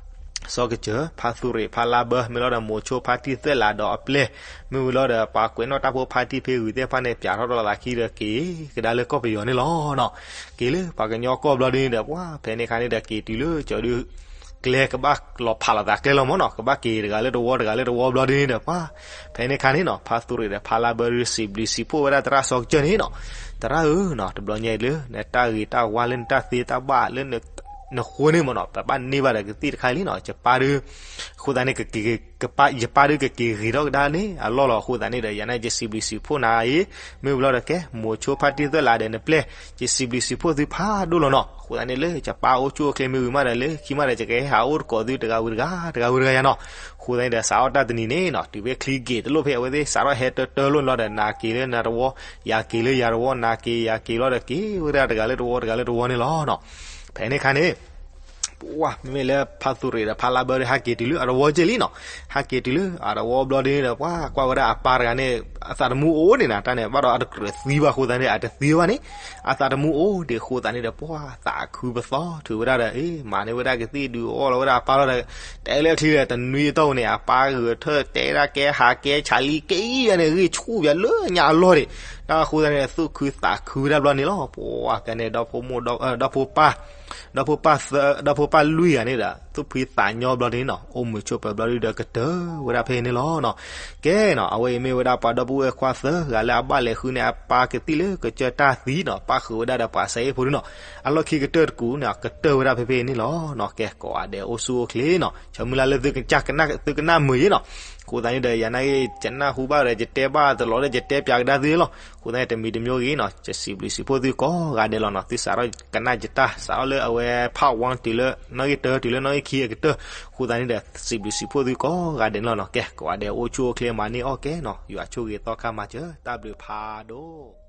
စီၤကစၢၢ် ဖါသူရ့ၣ် ဖါလါဘၢ မ့ၢ်လီၤဒီး မိၤဆိဖါတံၢ်သွဲၣ်လးဒီးအပျဲၢ် မ့ၢ်ဝံၤလီၤဒီး ပှၤကွဲးနီၣ်တၢ်ဖိဖါတံၢ်ဖ့ဂုၤသ့ၣ်တဖၣ်န့ၣ် ပၠးထီၣ်ဒီးသးခံဒီးက့ၤကဒါလၢကီၢ်ပယီၤန့ၣ်လီၤနီၤ. က့ၤလၢပှၤကညီကီၢ်ဘျီဒုန့ၣ်ဒီး ပှၢ်ဖဲန့ၣ်ခါန့ၣ်ဒီး က့ၤတုၤလၢကၠီဒု ကျဲကဘၣ်လီၤဖးလိာ်သးကျဲလီၤမ့ၢ်နီၤ ကဘၣ်က့ၤတဂၤလၢတဝီတဂၤလၢတဝီဘျီဒုန့ၣ်ဒီး ပှၢ်ဖဲန့ၣ်ခါန့ၣ်နီၤ ဖါသူရ့ၣ်ဒီးဖါလါဘၢဒု စံးဘျုးစံးဖှိၣ်ဝဲဒၣ်သရၣ်စီၤကစၢၢ်န့ၣ်နီၤ သရၣ်ဧၢနီၤ တဘျီညါအံၤလၢ နတၢ်ဂ့ၤတၢ်ဝါလၢနတၢ်သ့တၢ်ဘၣ်လၢန နဃိန့ၣ်မ့ၢ်နီၤ ပဘၣ်န့ၢ်ဘၣ်ဒီးကသံၣ်တခါလံနီၤ ယပၢ်ဒုး အဃိသတးန့ၣ် ယပၢ်ဒုးကက့ၤဂ့ၤထီၣ်ကဒါန့ၣ် အလီၢ်လီၤ အဃိသတးန့ၣ်ဒီး ယၤန့ၣ် ယစံးဘျုးစံးဖှိၣ်နၤအံၤ မ့ၢ်ဝံၤလီၤဒီးကဲ မိၤဆိဖါတံၢ်သၢလါဒီးနပျဲၢ် ယစံးဘျုးစံးဖှိၣ်သုဖးဒိၣ်လီၤနီၤ အဃိသတးန့ၣ်လၢယပၢ်အိၣ်ဆူၣ်အိၣ်ချ့မ့ၢ်ဝံၤမးဒီးလၢခံမးဒီး ယကဟဲဟးအိၣ်တကိးသုတဂၤဝံၤတဂၤ တဂၤဝံၤတဂၤယၤနီၤ အဃိသတးန့ၣ်ဒီး စးထီၣ်တၢ်တနံၤန့ၣ်နီၤ တုၤဖဲချံက့ၤတလိၣ်ဖဲအဝဲသ့ၣ် စးထီၣ်ဟဲတၢတၢလိၣ်န့ၣ်လီၤဒီး နၤက့ၤလၢနၤတဝီ ယၤက့ၤလၢယၤတဝီ နၤက့ၤယၤက့ၤလီၤဒီး က့ၤဝဲဒၣ်တဂၤလၢတဝီ တဂၤလၢတဝီန့ၣ်လီၤနီၤ ဖဲန့ၣ်အခါန့ၣ် ပှၤ မ့မ့ၢ်လၢဖါသူရ့းဒီးဖါလါဘၢဒီး ဟးက့ၤတုၤလၢအတဝီက့ၢ်လံနီၤ, ဟးက့ၤတုၤလၢအတဝီဘျီဒ်န့ၣ်ဒီး ပှၤကွၢ်ဝဲဒၣ်အပၢ်တဂၤန့ၣ် အသးတမူအိၣ်ဒံးနၤ တၢ်န့ၣ် ဘၣ်ဒီးအတကြၢးသံဘၣ်အဃိသတးန့ၣ် အတသံဘၣ်န့ၣ် အသးတမူအိၣ်ဒံးအဃိသတးန့ၣ်ဒီး ပှၤသးခုပသီ ထုးဝဲဒၣ်ဒီး အ့ မၤန့ၢ်ဝဲဒၣ်ကသံၣ်ဒုးအီၣ်လီၤဝဲဒၣ်အပၢ်လီၤဒီး တဲလၢအချံဒီး တနွံအတီၢ်ပူၤန့ၣ် အပၢ်ဂဲၤထၢၣ်တဲဒၣ်ကဲဟးကဲဆးလံကဲအံၤန့ၣ် ဂံၢ်ဆူၣ်ပၠးလၢညါအလီၢ်န့ၣ် တၢ်အဃိသတးန့ၣ် သူၣ်ခုသးခုဝဲဒၣ်ဘျီန့ၣ်လီၤ. ပှၤဖဲန့ၣ် ဒီဖိမိၢ် ဒီဖိပၢ် ဒီဖိပၢ်သၢ ဒီဖိပၢ်လွံၢ်ဂၤန့ၣ်ဒီး သူၣ်ဖှံသးညီဘျီန့ၣ်နီၤ အိၣ်မုာ်ဆိးပၢၤဘျီဒုဒီးကတၢၢ်ဝဲဒၣ်ဖဲန့ၣ်လီၤနီၤ. ကဲနီၤ အဝဲအံၤမ့ၢ်ဝဲဒၣ်ပှၤဒီပုၢ်ဝဲၢ်ခွါသၢဂၤလၢအဘၣ်လဲၤဃုန့ၢ် အပၢ်ကသံၣ်လၢကစၢၢ်တၢ်သံနီၤ ပၣ်ဃုာ်ဝဲဒၣ်ဒီးပှၤစဲအ့ၣ်ဖိဒုနီၤ အလီၢ်ခံကတၢၢ်တကူာ်န့ၣ် ကတၢၢ်ဝဲဒၣ်ဖဲဖဲန့ၣ်လီၤနီၤ. ကဲ ကိးဂၤဒဲးအိၣ်ဆူၣ်အိၣ်ချ့နီၤ ဆၢမုၢ်လၢ်လၢသုကနၣ် သုကနၣ်မုာ်ယ့နီၤ. အဃိသတးန့ၣ်ဒီး ယၤနာ်က့ ယနၢ်ဟူဘၣ်ဒီး ယတဲဘၣ်တလီၤဒီး ယတဲပၠးကဒါသုလီၤ. အဃိသတးန့ၣ် တမံၤတမံၤဂ့ၤနီၤ ယစံးဘျုးစံးဖှိၣ်သုကိးဂၤဒဲးလီၤနီၤ. သုစးထီၣ်ကနၣ်ယတၢ် စးထီၣ်လၢအဝဲ part one တုၤလၢနီၣ်ဂံၢ်တၢ တုၤလၢနီၣ်ဂံၢ်ခံအကတၢၢ် အဃိသတးန့ၣ်ဒီး စံးဘျုးစံးဖှိၣ်သုကိးဂၤဒဲးလီၤနီၤ. ကဲ ကိးဂၤဒဲးအိၣ်ဆူၣ်အိၣ်ချ့မၤန့ၢ်အီၣ်ကဲနီၤ ယွၤဆိၣ်ဂ့ၤသီခါမၤစၢၤ တၢ်ဘျုးဖးဒိၣ်